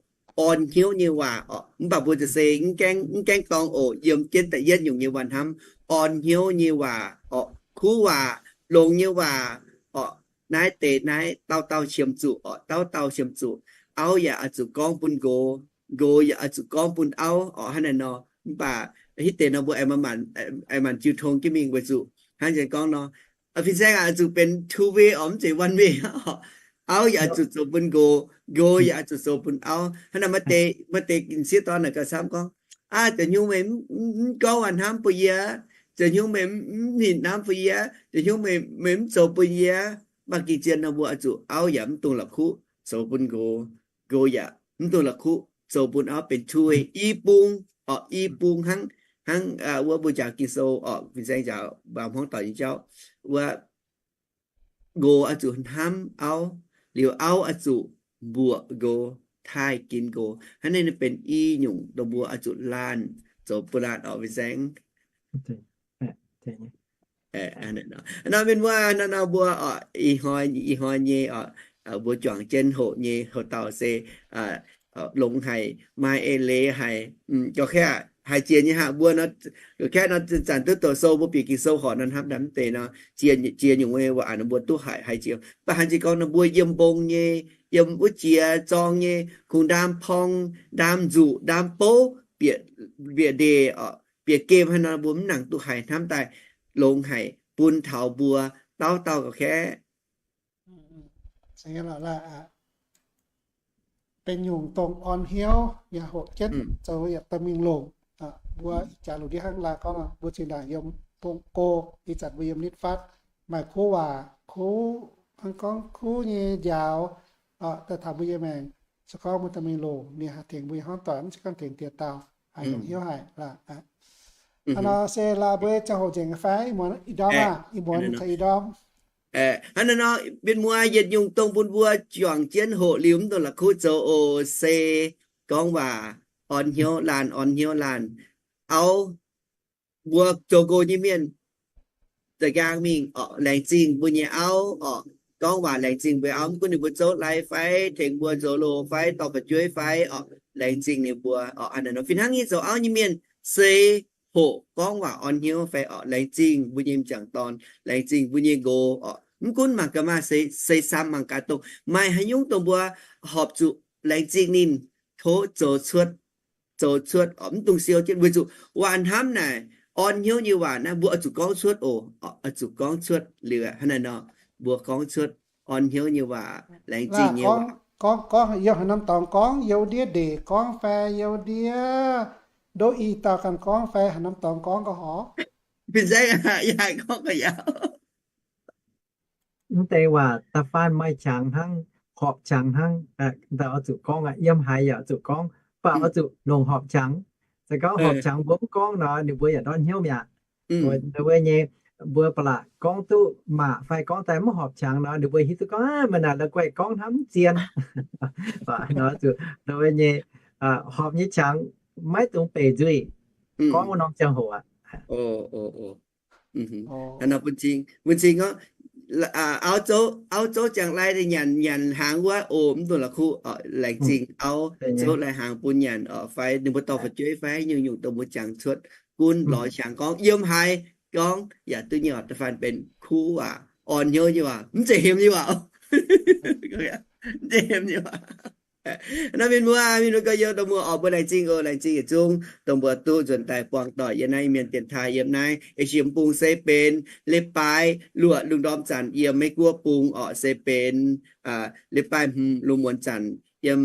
orn hnyouv nyei waac oc. Mv baac mbuo za'gengh mv gaengh dorngx oc, yiem jienv da'yietv nyungc nyei waac hnamv, orn hnyouv nyei waac oc, kuv waac, longx nyei waac oc. Naaiv deix naaiv dauh dauh qiemx zuqc oc, dauh dauh qiemx zuqc. Auv yaac oix zuqc gorngv bun nqox, nqox yaac oix zuqc gorngv bun auv oc, hnangv naaiv nor. Mv baac hitv deix nor mbuo aengx maanc jiu tong jienv mingh weic zuqc hnangv nzengc gorngv nor, fin-saeng aac, oix zuqc benx two way oc, mv zeiz one way oc. Auv yaac oix zuqc zoux bun nqox, nqox yaac oix zuqc zoux bun auv. Hnangv naaic maaih deix, maaih deix sieqv dorn naaic gauh camv gorngv, aav, zoux hnyouv meih mv gorngv waac hnamv bun yie, zoux hnyouv meih mv hinc hnamv bun yie, zoux hnyouv meih mv zoux bun yie. Mv baac gengh zien nor mbuo oix zuqc auv yaac mv dungx la'kuqv zoux bun nqox, nqox yaac mv dungx la'kuqv zoux bun auv, benx two way, i bung oc, i bung hnangv, hnangv wuov mbuo njaaux Ging-Sou oc, fin-saeng njaaux mbaaux hmuangv doic nyei jauv wuov, nqox oix zuqc hnamv auv, liuz auv oix zuqc mbuoqc nqox, taaih ginx nqox. Hnangv naaiv benx i nyungc dongh mbuo oix zuqc laanh zoux bun laanh oc, fin-saeng. Nor mienh muoz, nor mbuo oc, ih hnoi, ih hnoi nyei oc, mbuo juangc jienv hoqc nyei hoc dauh se longx haic, maaih eix leiz haic. Gauh kaeqv haiz jiex nyei haic mbuo nor, gauh kaeqv nor zanc duqv doqc sou, mbuo bieqc Ging-Sou horpc nor hnamv daaih mv deix nor, jiex nyungc nyei waac mbuo duqv haiz, haiz jiex. Mv baac haiz jiex gorngv nor mbuo yiem mbong nyei, yiem wuov jiex zorng nyei, kungx ndaam porng, ndaam nzuqc, ndaam bouv, bieqc ndeic, bieqc gemh haaix nor mbuo mv nangc duqv haiz hnamv daaih longx haic bun taux mbuo dauh dauh gauh kaeqv. Benx nyungc dongh orn hnyouv yaac hoqc jienv zoux yietc dorh mingh longc. Mbuo ih jaax lungh ndiev hnangv laai gorngv, mbuo zinh ndaangc yiem mbong go, ih zanc mbuo yiem nitv fatv, maaih kuv waac, kuv, hnangv gorngv kuv nyei njaaux, daaih taux mbuo nyei maengc. Se gorngv mbuo dorh mingh longc, ninh haih tengx mbuo nyei hmuangv doic, mv zeiz gorngv tengx dieh dauh, haih longc hnyouv haic. Hnangv nor se laaix mbuo ziangh hoc nzengc fai ih muonz ih ndorm aah? Ih muonz caux ih ndorm. Hnangv naaiv nor, mienh muoz, yietc nyungc dongh bun mbuo juangc jienv hoqc liuz mv dungx la'kuqv zoux oc, se gorngv waac orn hnyouv laanh, orn hnyouv laanh. Auv, mbuo zoux nqox nyei mienh za'ngaang mingh oc, laengz zingh mbuo nyei auv oc. Gorngv waac laengz zingh mbuo auv, mv gunv ninh mbuo zouv lai fai, tengx mbuo zoux loz fai, dorh fu'jueiv fai oc, laengz zingh ninh mbuo oc. Hnangv naaiv nor fih hnangv nyei zoux auv nyei mienh se hoqc gorngv waac orn hnyouv fai oc, laengz zingh mbuo nyei m'jangc dorn, laengz zingh mbuo nyei nqox oc. Mv gunv mangc gaax maaih seix, seix samx mangc gaax dongh maaih haaix nyungc dongh mbuo horpc zuqc laengz zingh ninh, tov zoux cuotv, zoux cuotv oc, mv dungx siou jienv, weic zuqc waac hnamv naaic, orn hnyouv nyei waac naaiv mbuo oix zuqc gorngv cuotv oc, oix zuqc gorngv cuotv liuz hnangv naaiv nor, mbuo gorngv cuotv orn hnyouv nyei waac, laengz zingh nyei waac. Gorngv, gorngv, yiem haaix norm dorngx gorngv, yiem ndiev ndeic gorngv fai yiem ndiev ndoqv i dauh ganh gorngv fai haaix norm dorngx gorngv gauh horpc. Fin-saeng, yie haih gorngv gauh yaauc. Mv deix waac da'faanh maaih qangx hnangv, horpc qangx hnangv, oix zuqc gorngv aqv. Yiem haaix yaac oix zuqc gorngv, mv baac oix zuqc longc horpc qangx. Se gorngv horpc qangx mbuo mv gorngv nor, ninh mbuo yaac ndortv hnyouv mi'aqv. Wuov nyei, mbuo ba'laqc gorngv duqv maac fai gorngv daaih mv horpc qangx nor, ninh mbuo hiuv duqv gorngv, meih naaic la'guaih gorngv hnamv mv zien. Nor zuqc wuov nyei, horpc nyei qangx maiv dungx beic nzuih, gorngv wuov norm ziangh hoc aqv. Bun cing, bun cing gorngv, auv zouv, auv zouv ziangh lai nyanc, nyanc hnaangx wuov oc, mv dungx la'kuqv, laengz zingh auv zouv lai hnaangx bun nyanc oc, fai ninh mbuo dorh fu'jueiv fai nyungc-nyungc dongh mbuo jangx cuotv gunv lorz qangx gorngv yiem haaix gorngv yaac duqv nyei oc. Da'faanh benx kuv waac, orn hnyouv nyei waac, mv zeiz hemx nyei waac. Mv zeiz hemx nyei waac. Naaiv mienh muoz, mienh muoz gorx-youz, dongh mbuo oc, mbuo laengz zingh oc, laengz zingh yietc zungv dongh mbuo duqv nzuonx daaih buangh doic yiem naaiv mienh dienx taaih yiem naaiv Esie Bung se benx leiz-baaix luoqc lungh ndorm zanc yiem Meiv Guoqv Bung oc, se benx leiz-baaix hmz lungh muonz zanc yiem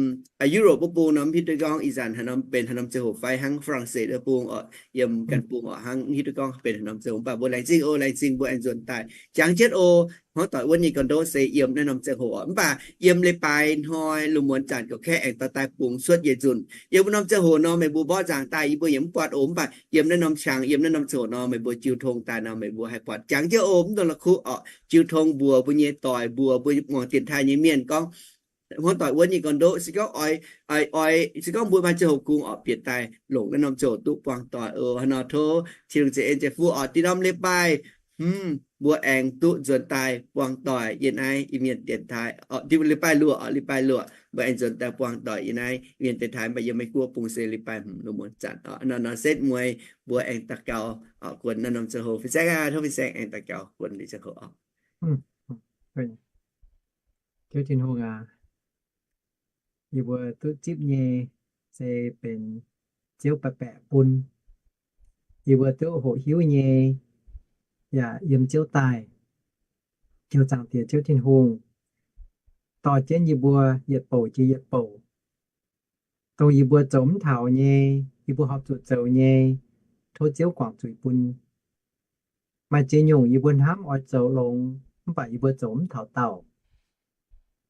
Europe wuov bung nor, mv hiuv duqv gorngv ih zanc haaix norm benx haaix norm ziangh hoc fai hnangv Faa^lang^setv wuov bung oc, yiem ganh bung oc, hnangv mv hiuv duqv gorngv benx haaix norm ziangh hoc. Mv baac mbuo laengz zingh oc, laengz zingh mbuo aengx nzuonx daaih jangx jienv oc. Hmuangv doic wuonv nyei gorn-ndoqv se yiem naaiv norm ziangh hoc oc. Mv baac yiem leiz-baaix hnoi lungh muonz zanc gauh kaeqv aengx dorh daaih bungx cuotv yietc nzunc. Yiem wuov norm ziangh hoc nor meih mbuo mborqv nzangc daaih yie mbuo yaac mv buatc oc. Mv baac yiem naaiv norm qangx, yiem naaiv norm ziangh hoc nor meih mbuo jiu tong daaih nor meih mbuo haih buatc. Jangx jienv oc, mv dungx la'kuqv oc. Jiu tong mbuox mbuo nyei doic, mbuox mbuo muangx dienx taaih nyei mienh gorngv, hmuangv doic wuonv nyei gorn-ndoqv se gorngv oix, oix, oix, se gorngv mbuo maaih ziangh hoc kungx oc, bieqc daaih longc naaiv norm ziangh hoc duqv buangh doic oc. Hnangv nor tov Tin-Hungh za'eix nzengc fuqv oc. Dinh norm leiz-baaix hmz mbuo aengx duqv nzuonx daaih buangh doic yiem naaiv Iu-Mienh dienx taaih. Dinh leiz-baaix luoqc oc, leiz-baaix luoqc mbuo aengx nzuonx daaih buangh doic yiem naaiv Iu-Mienh dienx taaih. Mv baac yiem Meiv-Guoqv bung se leiz-baaix hmz lungh muonz zanc oc. Hnangv nor setv mueiz mbuo aengx daux gaux oc, guonx naaiv norm ziangh hoc. Fin-saeng aac, tov fin-saeng aengx daux gaux guonx liuz ziangh hoc oc. Ziouv Tin-Hungh aac, yie mbuo duqv zipv nyei se benx Ziouv baeqc baeqc bun. Yie mbuo duqv hoqc hiuv nyei yaac yiem Ziouv daaih. Ziouv Zaangc Diex, Ziouv Tin-Hungh, dorh jienv yie mbuo yietc bouc jiex yietc bouc. Dongh yie mbuo zoux mv taux nyei, yie mbuo horpc zuqc zoux nyei, tov Ziouv guangc zuiz bun. Maaih ziex nyungc yie mbuo hnamv oix zoux longx, mv baac yie mbuo zoux mv taux daauh.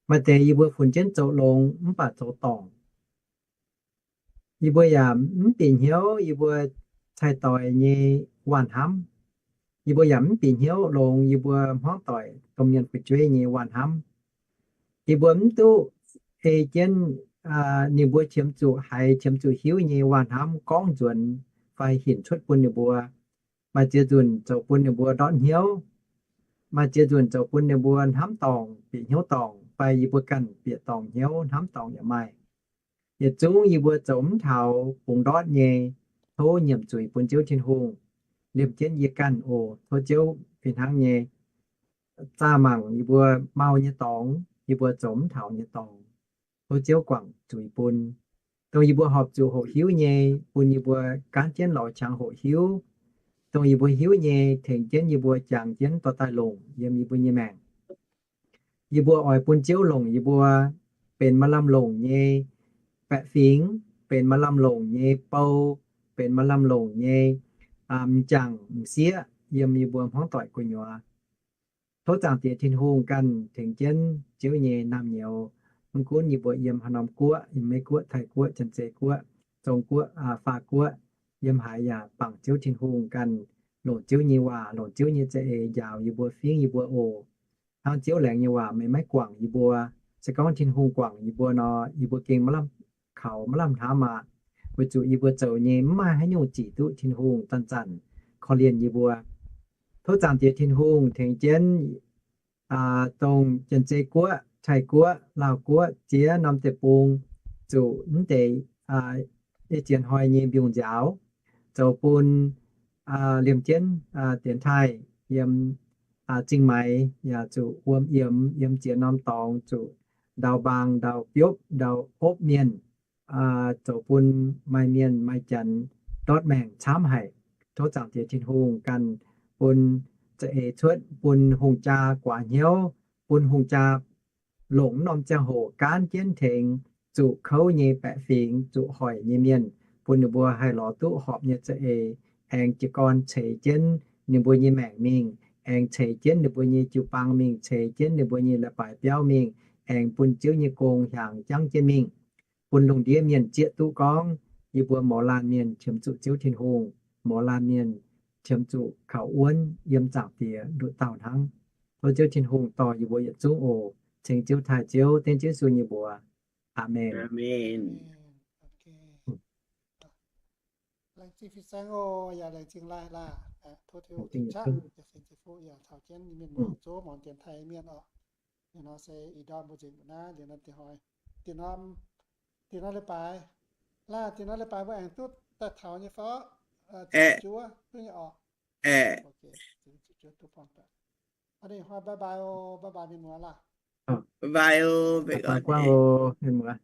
Maaih deix yie mbuo funx jienv zoux longx mv baac zoux dorngc. Yie mbuo yaac mv bieqc hnyouv yie mbuo cai-doix nyei waac-hnamv. Yie mbuo yaac mv bieqc hnyouv longx yie mbuo hmuangv doic domh mienh fu'jueiv nyei waac-hnamv. Yie mbuo mv duqv ei jienv ninh mbuo qiemx zuqc haiz qiemx zuqc hiuv nyei waac-hnamv gorngv nzuonx fai hinc cuotv bun ninh mbuo. Maaih ziex nzunc zoux bun ninh mbuo ndortv hnyouv. Maaih ziex nzunc zoux bun ninh mbuo hnamv dorngc, bieqc hnyouv dorngc, fai yie mbuo ganh bieqc dorngc hnyouv, hnamv dorngc yaac maaih. Yietc zungv yie mbuo zoux mv taux bungx ndortv nyei, tov nyiemc zuiz bun Ziouv Tin-Hungh. Liemh jienv yie ganh oc. Tov Ziouv fih hnangv nyei zaah mangc yie mbuo mau nyei dorngx, yie mbuo zoux mv taux nyei dorngx. Tov Ziouv guangc zuiz bun. Dongh yie mbuo horpc zuqc hoqc hiuv nyei, bun yie mbuo gaanv jienv lorz qangx hoqc hiuv. Dongh yie mbuo hiuv nyei, tengx jienv yie mbuo jangx jienv dorh daaih longc yiem yie mbuo nyei maengc. Yie mbuo oix bun Ziouv longc yie mbuo, benx maaih lamh longc nyei baeqc fingx, benx maaih lamh longc nyei bou, benx maaih lamh longc nyei m'jangc m'sieqv yiem yie mbuo hmuangv doic gu'nyuoz. Tov Zaangc Diex Tin-Hungh ganh tengx jienv Ziouv nyei naamh nyouz. Mv gunv yie mbuo yiem haaix norm guoqv, yiem Meiv Guoqv, Taiv Guoqv, Janx-Zei Guoqv, Zong Guoqv, Faa Guoqv, yiem haaix yaac bangc Ziouv Tin-Hungh ganh, longc Ziouv nyei waac, longc Ziouv nyei za'eix njaaux yie mbuo, fingv yie mbuo oc. Hnangv Ziouv laengz nyei waac, meih maiv guangc yie mbuo. Se gorngv Tin-Hungh guangc yie mbuo nor, yie mbuo gengh maiv lamh kaux, maiv lamh hnamv aqv. Weic zuqc yie mbuo zoux nyei mv maaih haaix nyungc zic duqv Tin-Hungh zanc-zanc korv-lienh yie mbuo. Tov Zaangc Diex Tin-Hungh tengx jienv dongh Janx-Zei Guoqv, Taiv Guoqv, Laauh Guoqv, ziex norm deic-bung, zuqc mv deix eix ziex hnoi nyei mbiungc nziaaux, zoux bun liemh jienv dienx taaih yiem zingh maix yaac zuqc wuom yiemx, yiem ziex norm dorngx zuqc ndau mbaang, ndau biopv, ndau opv mienh, zoux bun maaih mienh maaih janx ndortv maengc camv haic. Tov Zaangc Diex Tin-Hungh ganh bun za'eix cuotv, bun hungh jaa guaax hnyouv, bun hungh jaa longc wuov norm ziangh hoc gaanv jienv tengx zuqc kouv nyei baeqc fingx, zuqc hoic nyei mienh, bun ninh mbuo haih lorz duqv horpc nyei za'eix, aengx jiez gorn ceix jienv ninh mbuo nyei maengc mingh, aengx ceix jienv ninh mbuo nyei jiu-baang mingh, ceix jienv ninh mbuo nyei leiz-baaix biauv mingh, aengx bun Ziouv nyei gong hiaangx jangv jienv mingh, bun lungh ndiev mienh zieqv duqv gorngv yie mbuo mouz laanh mienh qiemx zuqc Ziouv Tin-Hungh, mouz laanh mienh qiemx zuqc kaux wuonv yiem Zaangc Diex nduqc dauh hnangv. Tov Ziouv Tin-Hungh dorh yie mbuo yietc zungv oc. Ceng Ziouv taaih Ziouv, dengv Ziouv Yesu nyei mbuox. Aamen. Laengz zingh fin-saeng oc, yaac laengz zingh laih laah. Tov Tin-Hungh ceng fuqv yaac caux jienv mienh muoz zoux muangx dienx taaih mienh oc. Liuz nor se ih ndorm mbuo nzengc naaiv, liuz nor dinh hnoi, dinh norm, dinh norm leiz-baaix, laah, dinh norm leiz-baaix mbuo aengx duqv daaih taux nyei fai? Ziepc juov duqv nyei oc. Dinh hnoi bye bye oc, bye bye mienh muoz laah. Bye bye oc, mienh muoz.